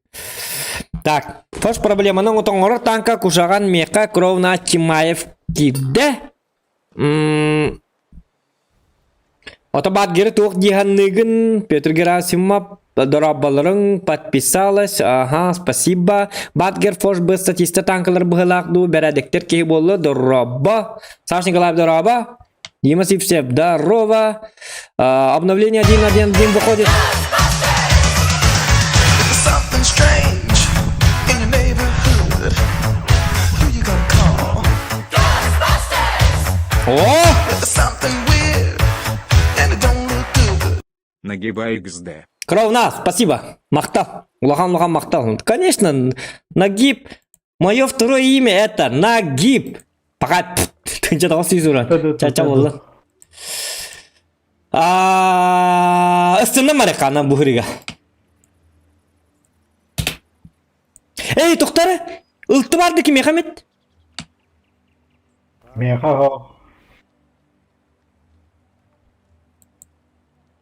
Так, фош проблеманы оҥорор танка кушаган меха кровна Чимаев киирдэ. Ото Батгеры туох дии Петр Герасимов дорооболорун подписалась. Ага, спасибо. Батгер фош бы статиста танкалар быһылаах дуу бэрээдэктэр киһи буолла дорообо. Саш Николаев дорообо. Дима Сивцев здорово. Обновление 1.1.1 выходит. Something strange in your neighborhood. Who you gonna call? О! There's something weird and it don't look good. Нагибай XD. Кровна, спасибо. Махтал. Улахан улахан махтал. Конечно, Нагиб. Мое второе имя это Нагиб. Пока тынча сүйзура. Чача болла. А, ыстына марекана буһурига. Эй, тоқтары! Ылты барды ким Мехамед? Меха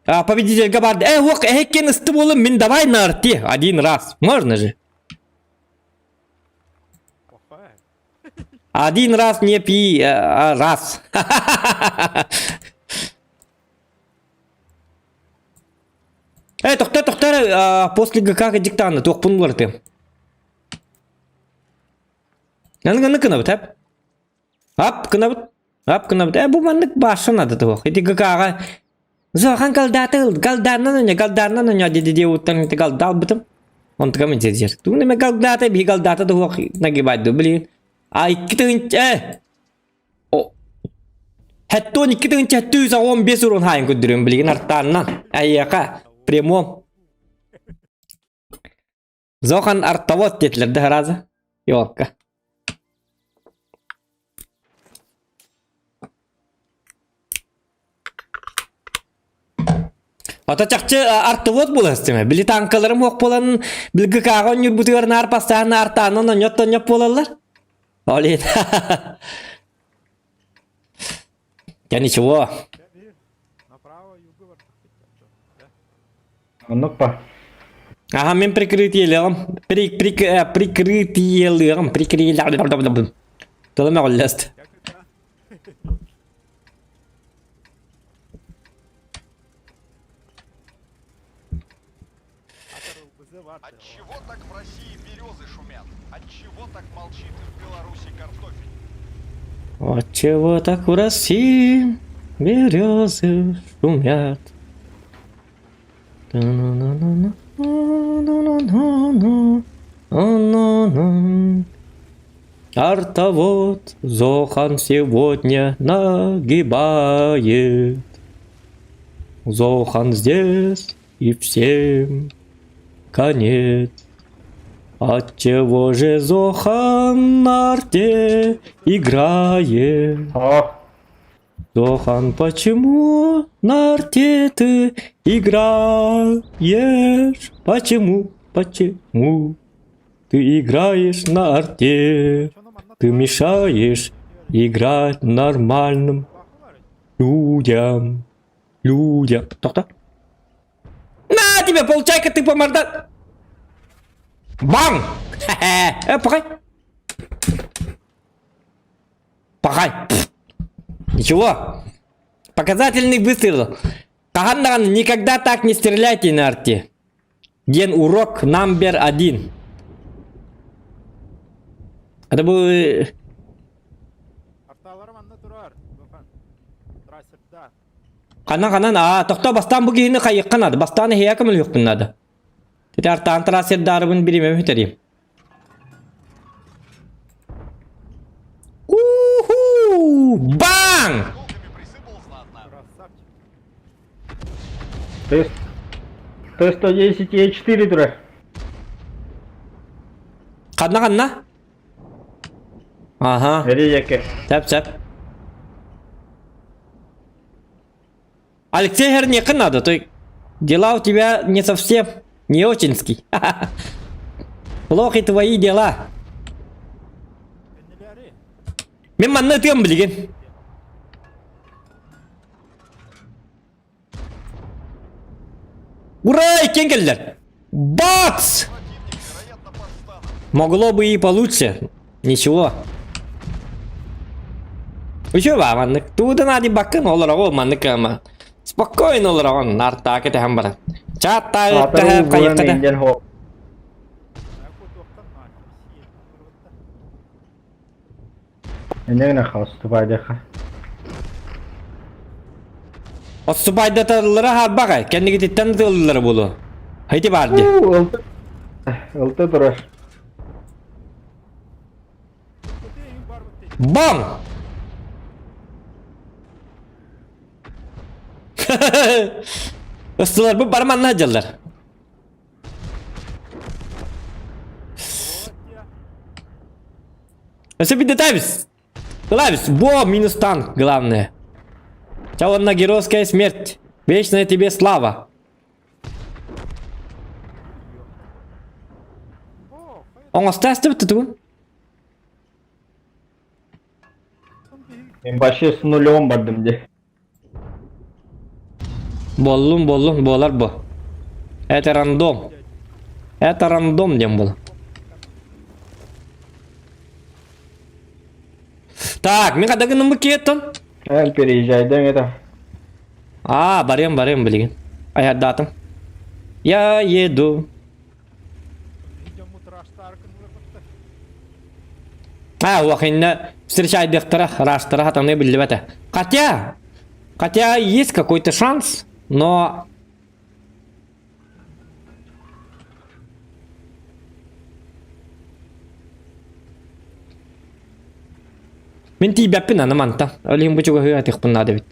А, победитель барды. Эй, ох, эй, кен ысты болым, мен давай на арте. Один раз. Можно же? Один раз не пи, а, раз. Эй, тоқта, тоқта, после ГК диктанта туохпун уларытыам. Аны гына кынабыт ап. Ап кынабыт. Ап кынабыт. Э бу маннык баашша надо туох. Ити ГК-га Зохан галдаты ыл, галданнан оня, галданнан оня диди диэбуттан ити галда албытым. Онтукам интезер. Тугун эме галдата, биһи галдата туох нагибайды, блин. А икки тыһынча, э! О, Хэттон икки тыһынча хэттүүс аҕон бес урун хаайын көрдөрүм билигин артааннан. Айыака, прямом. Зохан артовод диэтилэр да сразу. Ёлка. Ата чахчы артовод буолар истиме. Били танкаларым уох буолан билги кааҕа онньурбутугар наар бастаан артаанан онньот-тонньоп буолаллар. Ол иһин. Я ничего. Оннук па. Ага, мен прикрытиелыам. При, при, прикрытиелыам. Прикрытиелыам. Тылым өҕүллэст. Отчего так в России березы шумят? Отчего так молчит в Беларуси картофель? Отчего так в России березы шумят? Артовод Зохан сегодня нагибает. Зохан здесь и всем конец. Отчего же Зохан на арте играет? Зохан, почему на арте ты играешь? Почему, почему ты играешь на арте? Ты мешаешь играть нормальным людям. Людям. Тоқта. На тебе, получай-ка ты по морда... Бам! Э, пахай. Пахай. Ничего. Показательный выстрел. Хаһан никогда так не стреляйте на арте. Диэн урок номер один. Это был... Арталар манна турар. Трассерда. Ханан ханан аа тохто бастаан бу киһини хайыхха надо. Бастаан эһиэхэ көмөлүөхпүн надо. Ити артаан трассердарыбын биримэм хүтэрим. Уху! Баң! Т Т-110 Е4 дура. Ханна ханна? Ага. Эри Сәп сәп. Алексей Хернекин надо, то дела у тебя не совсем не очинский. Плохи твои дела. Мен манна ытыам билигин. Ура, иккен кэллэр. Бац! Могло бы и получше. Ничего. Үчү ба маннык. Туудан ади баккын олороҕу маннык ама. Спокойно олороҕун нартаа кэтэһэн баран. Чаат таайыттаһа хайыкката. Энегне хастубайдыха. Отсубайдаталлара харбаҕай, кэннигититтэн ытыаллара буолуо. Хайти баар дии. Ылты турар. Бам! Ыстылар бу барманна дьаллар. Өссө бидетабис. Ылабис, бо, минус танк, главное. Ча геройская смерть. Вечная тебе слава. Оҥостаастыбыт тутугун. Мен вообще с нулем бардым де. Боллун, боллун, буолар бу. Это рандом. Это рандом диэн буолар. Так, мин хада гынным киеттон. Эл переезжай да это. Аа, барыам, барыам билигин. Айардаатым. Я еду. А, уахинна встречайдыхтара, раштара хатаны биллибэтэ. Хотя, хотя есть какой-то шанс, но Мин тиийбэппин аны мантан. Ол иһин бу чугаһыы атыахпын наада эбит.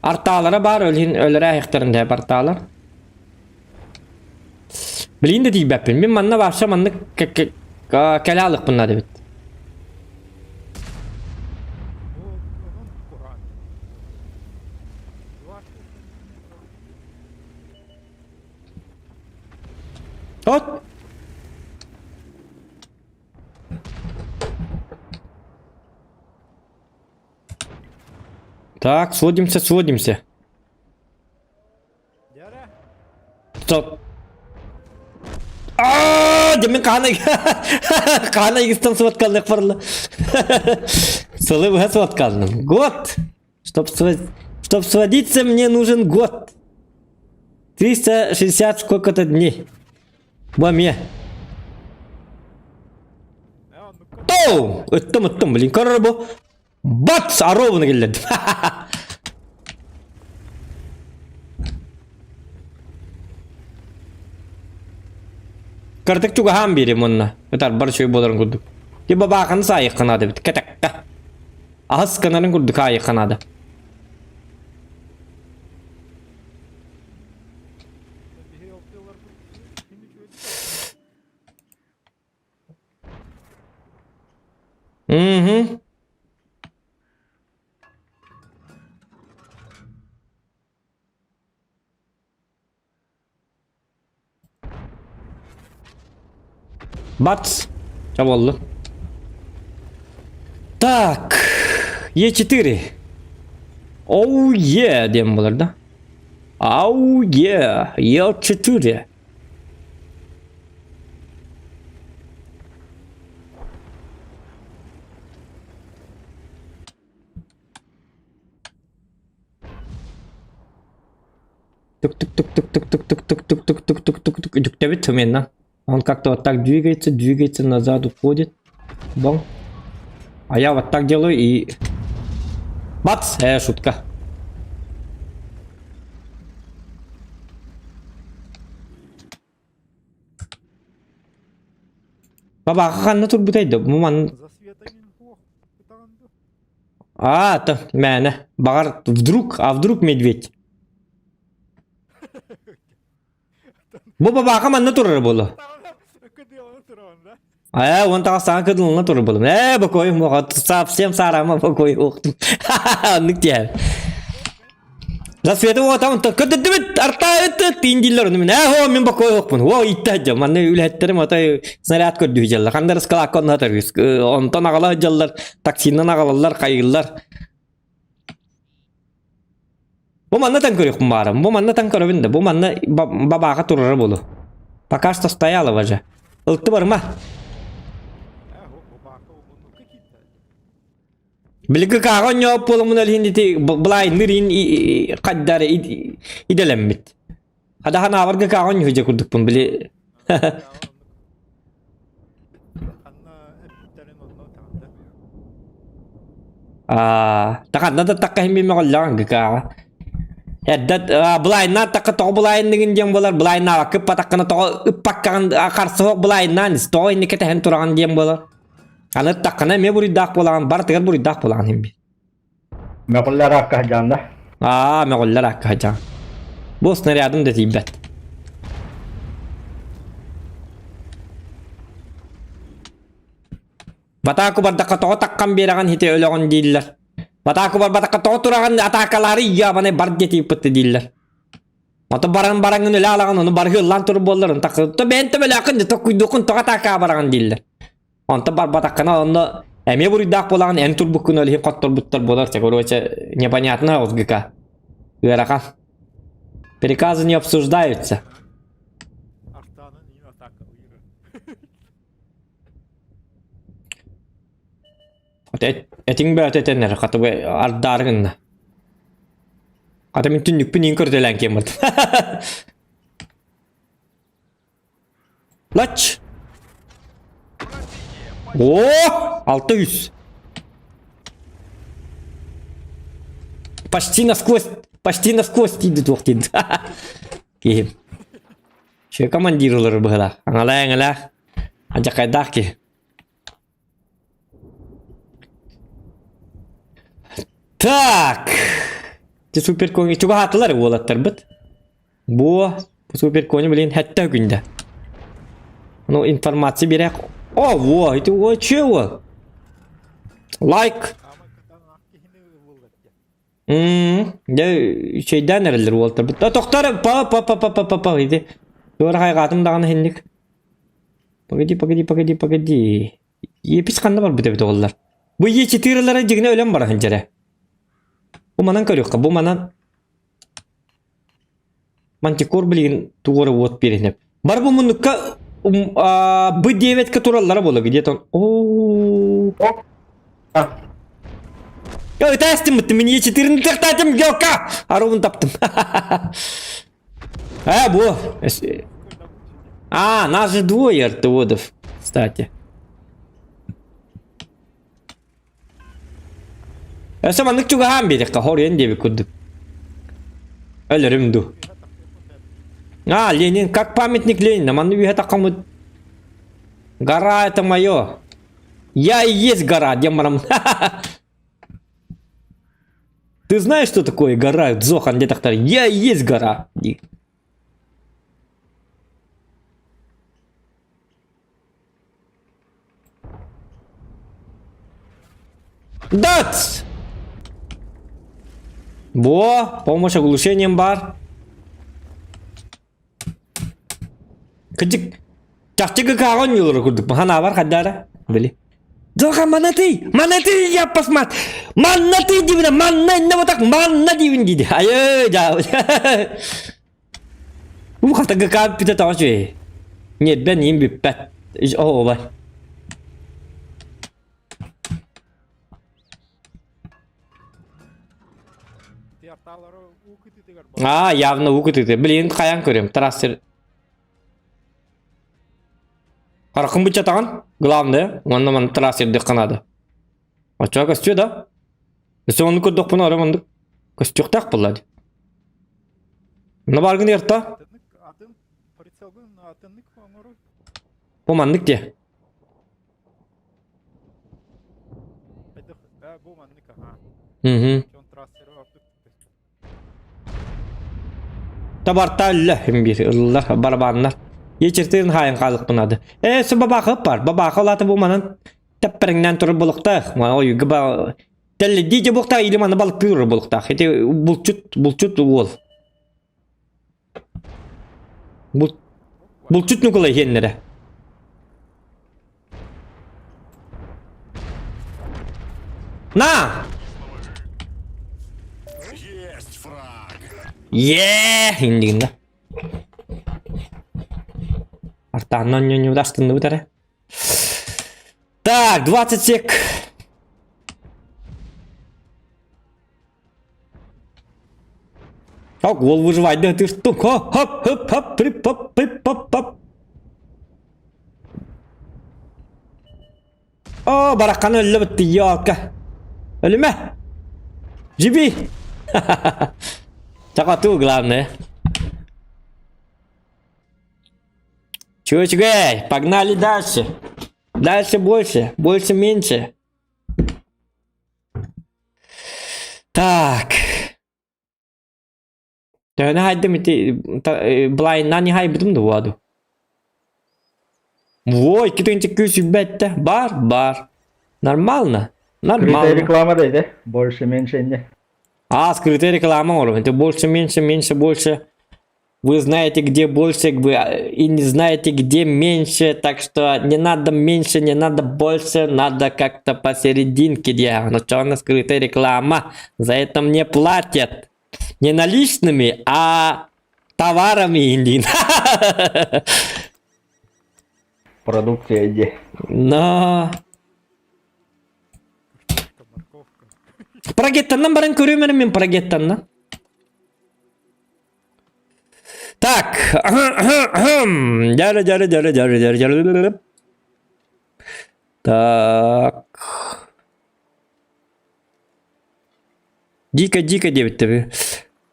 Артаалара баар, ол иһин өлөрө аһыахтарын да артаалар. Билигин да тиийбэппин. Мин манна вообще маннык кэлэ алыахпын наада эбит. От! Так, сводимся, сводимся. Стоп. Аа, дьэ мин хаана хаана игистан суоткаллык барла. Сылы быһа суоткаллым. Год. Чтоб, чтоб сводиться, мне нужен год. 360 сколько-то дней. Бу эмиэ. Тоу! Ыттым, ыттым, блин, көрөр бу. Бац! Аровны киллэрдим. Кырдык чугаһаан биэрим уонна. Ытарбар үчүгэй буоларын курдук. Ти бабааханы саайыахха наада эбит. Кэтэккэ. Аһыс гынарын курдук аайыахха наада. Угу. Бац! Ча буолла. Так, Е4. Оу е диэн буолар да. Ау е, Е4. Тук-тук-тук-тук-тук-тук-тук-тук-тук-тук-тук-тук. Үтүктэбит суменно. Он как-то вот так двигается, двигается, назад уходит. Бом. А я вот так делаю и... Бац! Э, шутка. Бабаха ханна турбутай да? Муман... А, то, мээнэ. Баҕар, вдруг, а вдруг медведь? Бу бабааха манна турар буолуо. Ээ, уон таҕас саҥа кыдылына турар буолум. Ээ, бокуойум оҕо, совсем саарама бокуой уохтум. Оннук диэн. Засвета уотам көтөттүбүт артаа ыт тиин дииллэр ону мин ээ хоо мин бокуой уохпун. Уо иттэ дьон манна үлэһиттерим отой снаряд көрдүү дьаллар. Хандар ыскалаакка онно сатар онтон аҕала дьаллар таксинан аҕалаллар хайыыллар. Бу манна таҥ көрүөхпүн баарым. Бу манна таҥ көрөбүн да. Бу манна бабааха турара буолу. Пока что стояла же. Ылты барыма. Билиги кааҕа онньоop буоламмын ол иһин ити былайныр иһин хаддар идэлэммит. Хадахан аабарга кааҕа онньуһу дьэ курдукпун били. Аа, таханна да такка иһин мөҕөллөҕүн гыкааҕа. Эрдэ былайнаан такка тоҕо былайынныгын диэн буолар, былайнаабакка ыппатаххына тоҕо ыппаккаҕын харсыһок былайнаан ис, тоҕо инники тэһэн тураҕын диэн буолар. Аны ыттаххына эмиэ буруйдаах буолаҕын, барытыгар буруйдаах буолаҕын иһин бир. Мөҕүллэр аакка сылдьаҕын да? Аа, мөҕүллэр аакка сылдьаҕын. Бу снарядым да тиийбэт. Батааку бардахха тоҕо таххан биэрэҕин ити өлөҕүн дииллэр. Батааку барбатахха тоҕо тураҕын атаакалаары ябанай бар диэтииппытты дииллэр. Ото баран бараҥын өлө алаҕын ону барыһыыллаан тур буоллар то бэйэн төбөлөөххүн да токкуйдуоххун тоҕо атаакаа бараҕын дииллэр. Онтон барбатаххына онно эмиэ буруйдаах буолаҕын эн турбуккун ол иһин хотторбуттар буолар короче непонятно ОСГК. Ыарахан. Приказы не обсуждаются. Этиҥ бөөтө этэннэр хатыбы ардаары гынна. Хата мин түннүкпүн иин көрдөлөөн киэн бардым. Лач! О, 600. Почти насквозь, почти насквозь тиийди туох тиийди. Киһим. Че командир ылар быһыла. Аҥалаа аҥалаа. Адьакайдаах киһи. Так. Ти супер кони чугаһаатылар уолаттарбыт. Бу супер кони блин хэтте күндэ. Ну информация берек. О, во, это о, чего? Лайк. Дьэ үчэйдээн эрэллэр уолтарбыт. Да тохтор па па па па па па па иди. Туора хайҕаатым даҕаны иһинник. Погоди, погоди, погоди, погоди. Епис ханна барбыт эбит оҕоллар. Бу Е4-лара дьигинэ өлөн бара сылдьара. Бу манан көрүөххэ, бу манан Мантикор билигин тугу эрэ уот биэринэп. Бар бу муннукка б девятка тураллара буола где-то. О. Ытаастым мин Е4-ни тахтаатым гелка. Аробун таптым. А, бу. А, нас же двое артоводов, кстати. Өссө маннык чугаһаан биэриэххэ хоруйан диэбит курдук. Өлөрүм дуу. А, Ленин, как памятник Ленина, манны үһэ таххаммыт. Гора это мое. Я и есть гора, диэн бараммын. Ты знаешь, что такое гора? Дзохан диэтэхтэр. Я и есть гора. дии. Дат! Во, помощь оглушением бар. Кыдьык, чахчы кыкааҕын ньылыры курдук. Ханаабар хаддара. Били. Доха манаты, манаты я посмат. Манна ты дибина, манна инне вот так, манна дибин диди. Айы, жа. Бу хата ГК бүтэ тоҕо үчүгэй. Ньиэрбэ ниим бүппэт. Оһуобай. Аа, явно уу кытыыты. Билигин хайаан көрүөм. Трассер. Хараххын быччатаҕын, главное, уонна манна трассердыахха наада. Оччоҕо көстүө да? Өссө оннук көрдөхпүнэ ором оннук көстүөхтээх буолла дии. Онно бааргын эрта? Бу маннык диэ. Мгм. Табарта өллө биир ыллар барабаннар. Ечертин хайын хаалыкпынады. Э, су бабаха бар. Бабаха олаты бу манан тэппэриҥнээн турар буолуохтаах. Ойуга ба тэллэйдии дьэ буолуохтаах или маны балыктыыр буолуохтаах. Ити булчут булчут уол. Бул булчут Ньукулай иһиэннэрэ. На! Е, индигинде. Артааннан ньоньууда астынныбыт эрэ. Так, 20 сек. Так, уол выживать, да ты что? Хоп, хоп, хоп, хоп, прип, хоп, прип, хоп, хоп. О, барахханы өллө бытты, ёлка. Өлүмэ. Жиби. Чакату главное. Чувачки, погнали дальше. Дальше больше, больше меньше. Так. Төһөнү хайдым ити блайннан хайбытым да буаду. Во, 2 күүс Бар, бар. Нормально. Нормально. Скрытая реклама да, да? Больше, меньше, не. А, скрытая реклама, это больше, меньше, меньше, больше. Вы знаете, где больше, вы и не знаете, где меньше, так что не надо меньше, не надо больше, надо как-то посерединке, где. Но черная скрытая реклама, за это мне платят. Не наличными, а товарами, Индин. Продукция иди. Но... Прогеттаннан баран көрүмөрүм мен прогеттаннан. Так. Дяры, дяры, дяры, дяры, дяры, дяры. Так. Дико, дико диэбиттэр.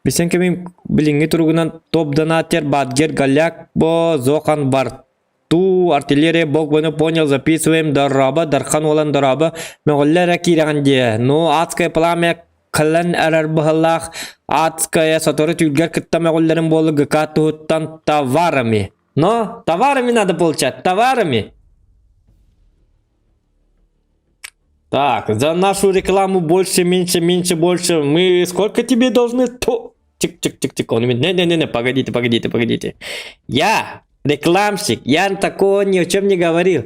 Билсэн кэмим билиҥҥи туругунан топ донатер Бадгер Голяк бо Зохан Барту артиллерия бог бы понял записываем дороба Дархан уолан дороба мөҕүллэ эрэ киирэҕин диэ ну адское пламя кэлэн эрэр быһылаах адская сотору түүлгэр кытта мөҕүллэрин буолу ГК туһуттан товарами но товарами надо получать товарами Так, за нашу рекламу больше, меньше, меньше, больше. Мы сколько тебе должны? То... Чик-чик-чик-чик. Он говорит, не-не-не, погодите, погодите, погодите. Я рекламщик, я такого ни о чем не говорил.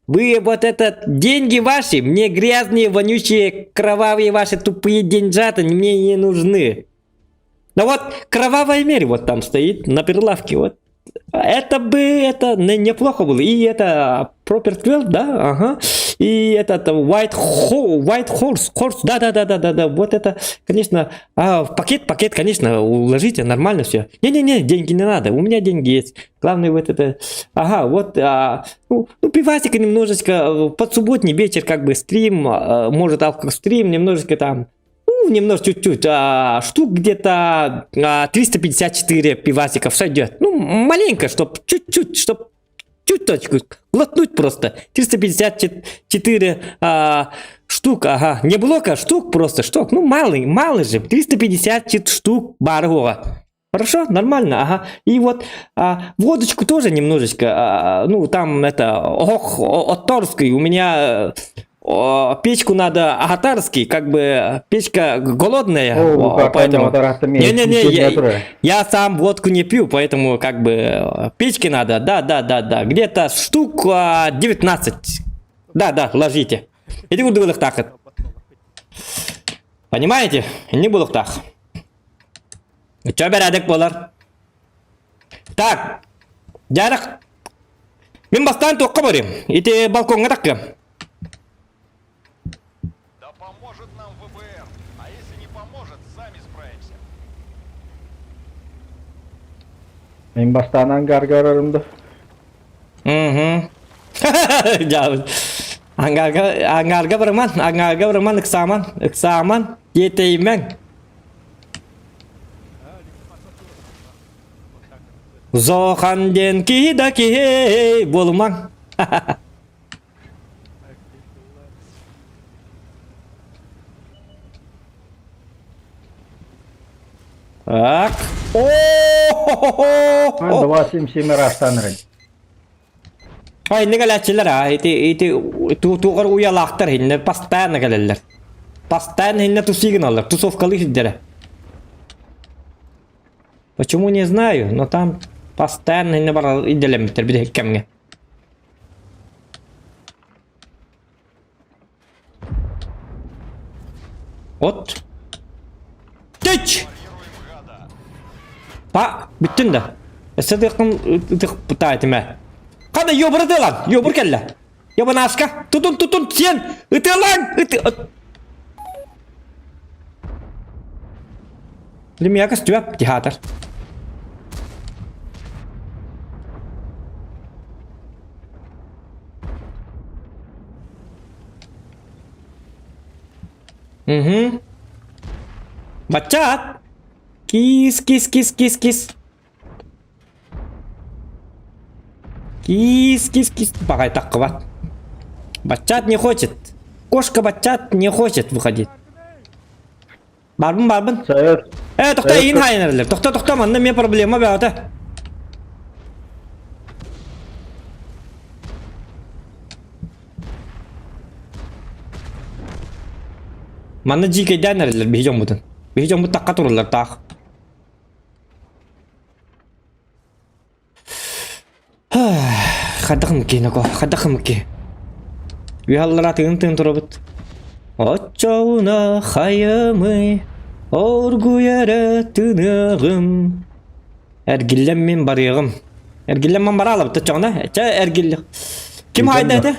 Вы вот этот, деньги ваши, мне грязные, вонючие, кровавые ваши тупые деньжата мне не нужны. Ну вот, кровавая мерь вот там стоит на прилавке, вот. Это бы, это неплохо было. И это Proper 12, да, ага. И этот White, Ho White Horse, Horse, да, да, да, да, да, да. Вот это, конечно, а, в пакет, пакет, конечно, уложите, нормально все. Не-не-не, деньги не надо, у меня деньги есть. Главное вот это, ага, вот, а, ну, ну, пивасика немножечко, э, под субботний вечер как бы стрим, а, может алкострим, немножечко там, ну, немножко чуть-чуть, а, штук где-то а, 354 пивасиков сойдет. Ну, маленько, чтоб чуть-чуть, чтоб чуточку глотнуть просто. 354 а, штук, ага. Не блока, штук просто, штук. Ну, малый, малый же. 350 штук баргова. Хорошо, нормально, ага. И вот а, водочку тоже немножечко, а, ну, там это, ох, отторский, у меня о, печку надо агатарский, как бы печка голодная, О, поэтому... Не-не-не, я, я сам водку не пью, поэтому как бы печки надо, да-да-да-да, где-то штук 19. Да-да, ложите. Иди так. Понимаете? Не было так. Чё бэрээдэк буолар? Так, Дярах, мин бастаан туохха барыам? Ити балкоҥҥа таххыам. Да поможет нам ВБР. А если не поможет, сами справимся. Мин бастаан ангарга барарым да. Угу. Ангарга, ангарга барыман, ангарга барыман, ыксааман, ыксааман, тиэтэйимэҥ. Зохан диэн киһи да киһи буолумаҥ. Так. О! Два семь семь раз танырын. Ай, инник кэлээччилэр аа, ити ити тугар уйалаахтар иннэ постоянно кэлэллэр. Постоянно иннэ тусии гыналлар, тусовкалыы сирдэрэ. Почему не знаю, но там постоянно иннэ барар идэлэммиттэр бүтэһик кэмҥэ. От. Түч! Па, бүттүн да. Өссө тыаххын ытых пытаатым ээ. Хана ёбур ытыалан, ёбур кэллэ. Ёбанаска, тутун тутун сиэн, ытыалаҥ, ыты... Лимиякас түөп театр. Угу. Бачат! Кис, кис, кис, кис, кис. Кис, кис, кис. Багай таххыбат. Бачат не хочет. Кошка бачат не хочет выходить. Барбын, барбын. Сайыр. Э, тохто, иин хайнерлер. Тохто, тохто, манна мне проблема бөҕөтө. Манна дьиикэйдээн эрэллэр биһи дьоммутун. Биһи дьоммут такка тураллар таах. Хайдах киноко, хайдах ки. Үһаллара тыын-тыын турабыт. Оччоуна хайымый, оргуйара тыныгым. Эргиллэн мин барыаҕым. Эргиллэн мин бараалабыт оччоҕуна. Чэ эргиллих. Ким хайда этэ?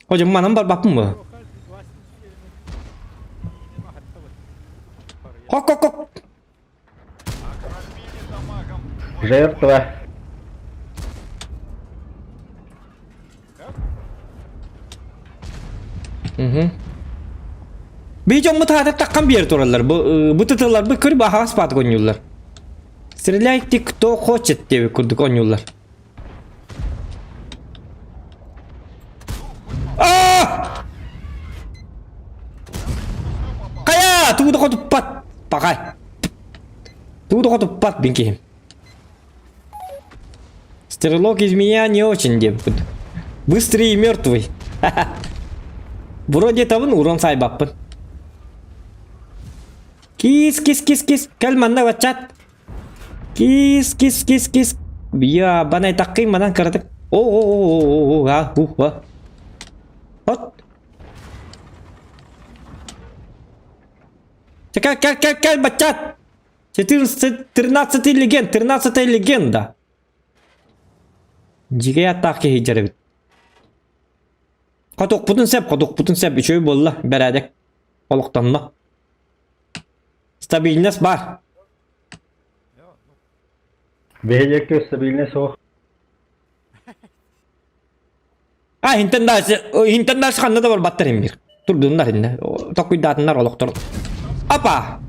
Hocam манан барбаппын бу. Жертва. Угу. Бии дьоммут аата таххан биэр тураллар. Бу бу тытылларбыт көрү баһаас баат онньууллар. Стреляйте кто хочет диэбит курдук онньууллар. А! Хайа, тугу да хотуппат. Пахай. Тугу да хотуппат бин киһим. Стрелок из меня не очень диэбиппит. Быстрый и мертвый. Вроде табын урон сайбаппын. Кис, кис, кис, кис. Кэл манна баччат. Кис, кис, кис, кис. Я банай таккын манан кыратык. О, о, о, о, о, а, у, а. От. Кэл, кэл, кэл, кэл, баччат. 14, 13 легенд, 13 легенда. Дьигэ аттаах киһи дьэрэбит. Хотуохпутун сөп, хотуохпутун сөп, үчүгэй буолла, бэрээдэк олохтонно. Стабильность бар. Биһиэккэ стабильность суох. А, интен дальше, интен дальше ханна да барбаттар иммир. Турдуннар инне, токуйдаатыннар олохтор. Апа!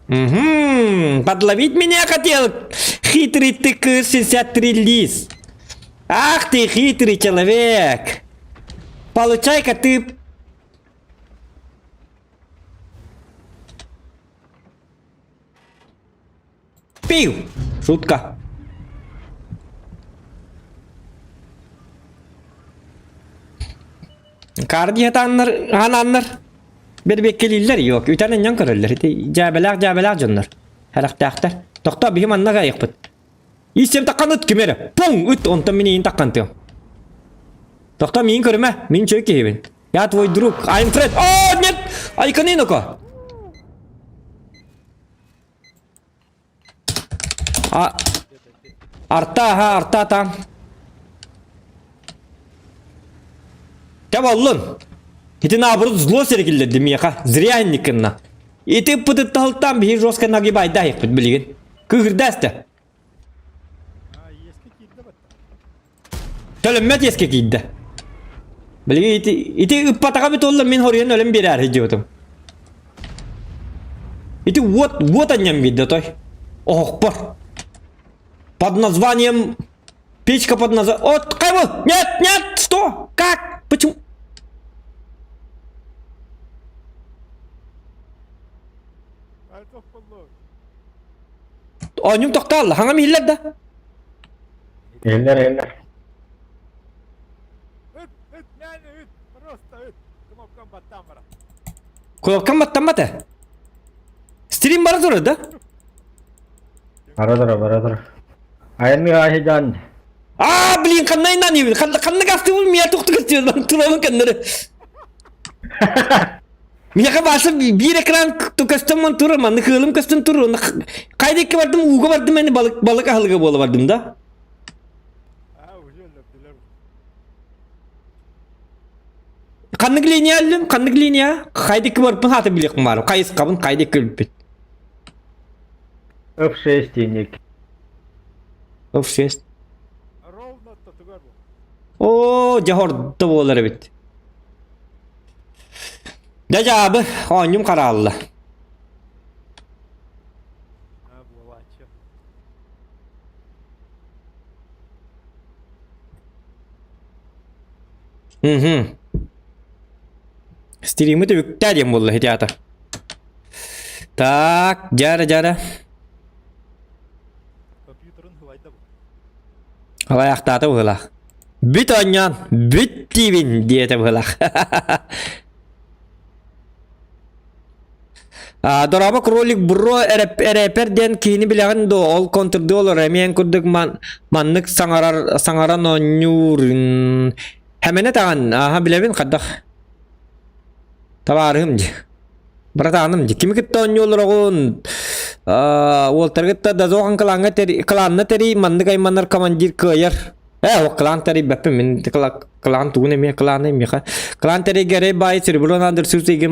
Угу, подловить меня хотел, хитрый ты 63 лис. Ах ты хитрый человек. Получай-ка ты... Пиу! Шутка. Кардия тааннар, ханааннар бэрбиэккэлииллэр yok. Үтэн анньан көрөллөр. Ити дьээбэлээх дьээбэлээх дьоннор. Харахтаахтар. Тохтоо биһи манна кайыхпыт. Истем таккан ыт ким эрэ. Пуҥ ыт онтон мин иин таккан тыам. Тохтоо миин көрүмэ. Мин чөй киһибин. Я твой друг. I'm Fred. О, нет! Айканыноко. А, арта, аха, арта там. Кэ боллун. Ити наоборот зло сэргиллэрди миэхэ. Зря инникинна. Ити пытыттаһылтан биһи жестко нагибайдаһыппыт билигин. Кыһырдаста. Төлөммөт иэскэ киирдэ. Билигин ити, ити ыппатаҕа эбит уолла мин хоруйан өлөн биэрээр диэбитим. Ити уот, уот анньан биэрдэ той. Оһохпор. Под названием Печка под названием... От, кого? Нет, нет, что? Как? Почему? Оонньуум тохтоолла, хаҥам иһиллэр да? Иһиллэр, иһиллэр. Ыт, ыт, мээнэ ыт, просто ыт. Кнопкам баттаан барар. Кнопкам баттаммат ээ. Стрим бара турар да? Бара тура, бара тура. Айанны аһыйдаан. Аа, блин, ханна иннан иһибин? Ханна ханна гастыбын мия тухту көстүбүн, турабын көннөрү. Миэхэ бааса биир экран көстөн турар, манны кыылым көстөн турар, хайда икки бардым, ууга бардым, эни балык балык аһылыга буола бардым да. Ханнык линия өллүм, ханнык линия? Хайда икки барыппын хаата билиэхпин баарым, хайысхабын хайда икки өлбүппүн. F6 диник. F6. Оо, дьэ хордо буолар эбит. Дьэ дьаабы, оонньум хараалла. Угу. Стримы түбүктээ диэн буолла ити аата. Так, дьара дьара. Алайахтаата быһыылаах. Бүт оонньоон, бүт диибин диэтэ быһыылаах. Дорообо кролик бро рэпер диэн киһини билэҕин дуо? Ол контрдуу олорор эмиэ эн курдук маннык саҥарар саҥаран оонньуур Хэмэнэ таҕан аха билэбин хайдах табаарыһым дии братааным дии кими кытта оонньуу олороҕун уолтары кытта дозохан клаҥҥа кланна тэрий маннык айманар командир кыайар. Э, ол клан тэрийбэппин, мин клан тугун эмиэ кланы миэхэ. Клан тэрийгэрэй баайы серебро надыр сүрсүйгин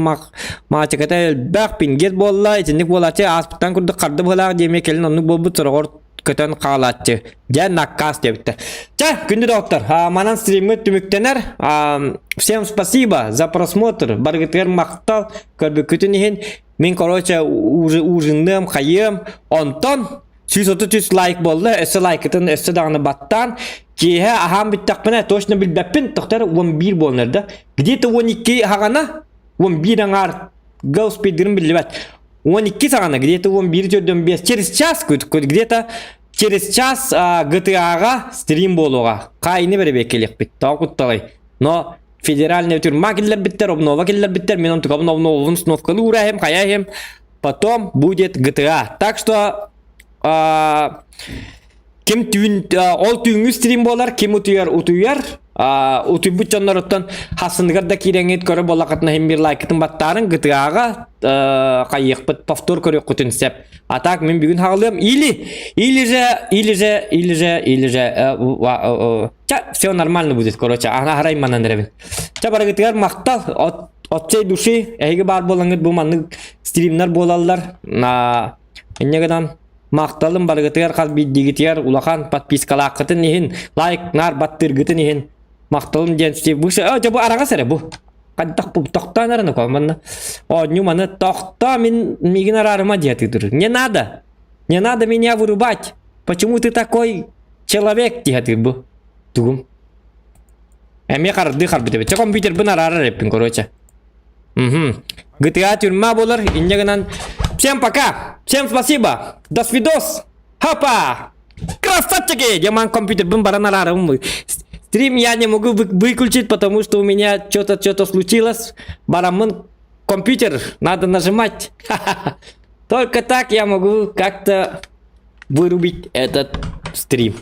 маачыката элбэх пингет буолла, итинник буолааччы ааспыттан курдук харды быһылаах диэмэ кэлин оннук буолбут сороҕор көтөн хаалааччы. Дьэ, наккаас диэбиттэр. Чэ, күндү доктор, манан стриммит түмүктэнэр. Всем спасибо за просмотр. Барыгытыгар махтал көрбүккүтүн иһин. Мин, короче, ужинныам, хайыам. Онтон 133 лайк буолла, өссө лайкытын өссө даҕаны баттаан, киэһэ аһаан бүттэхпинэ точно билбэппин, тохтор 11 буолан да. Где-то 12 хаҕана, 11 аҥаар гаус биллибэт. 12 саҕана, где-то 11 төрдөн через час, где-то через час GTA-ҕа стрим буолуоҕа. Хаайыны бэрэбиэккэлиэхпит, тоҕо кутталай. Но федеральный тюрьма киллэрбиттэр, обнова киллэрбиттэр, мин онтукабын обновун установкалыы уурайым, хайаһым. Потом будет GTA. Так что ким түүн ол түүҥҥү стрим буолар, ким утуйар утуйар, утуйбут дьонноруттан хасыныгар да киирэҥҥит көрө буоллаххытына иһин биир лайкытын баттаарыҥ GTA-ҕа хайыахпыт повтор көрүөххүтүн сөп. А так мин бүгүн хаалыам или или же или же или же или же Ча, все нормально будет, короче, ана харай манан эрэбин. Ча барыгытыгар махтал от от всей души эһиги баар буолаҥҥыт бу маннык стримнар буолаллар. На инньэ гынан махталым барыгытыгар хас биирдиигитигэр улахан подпискалааххытын иһин, лайк наар баттыыргытын иһин махталым диэн Стив бу дьэ бу араҕас эрэ бу. Хайдах бу тохтоон эрэ нука манна оонньуу маны тохтоо мин миигин араарыма диэтик турар. Не надо. Не надо меня вырубать. Почему ты такой человек диэтик бу. Тугум. Эмиэ хардыы харбыт эбит. Чэ компьютербын араарар эппин короче. Угу. GTA тюрьма болар. Инньэ гынан. Всем пока. Всем спасибо. До свидос. Хапа! Красавчики! Я ман компьютербын баран араарым. Стрим я не могу выключить, потому что у меня что-то что-то случилось. Барамын компьютер надо нажимать. Только так я могу как-то вырубить этот стрим.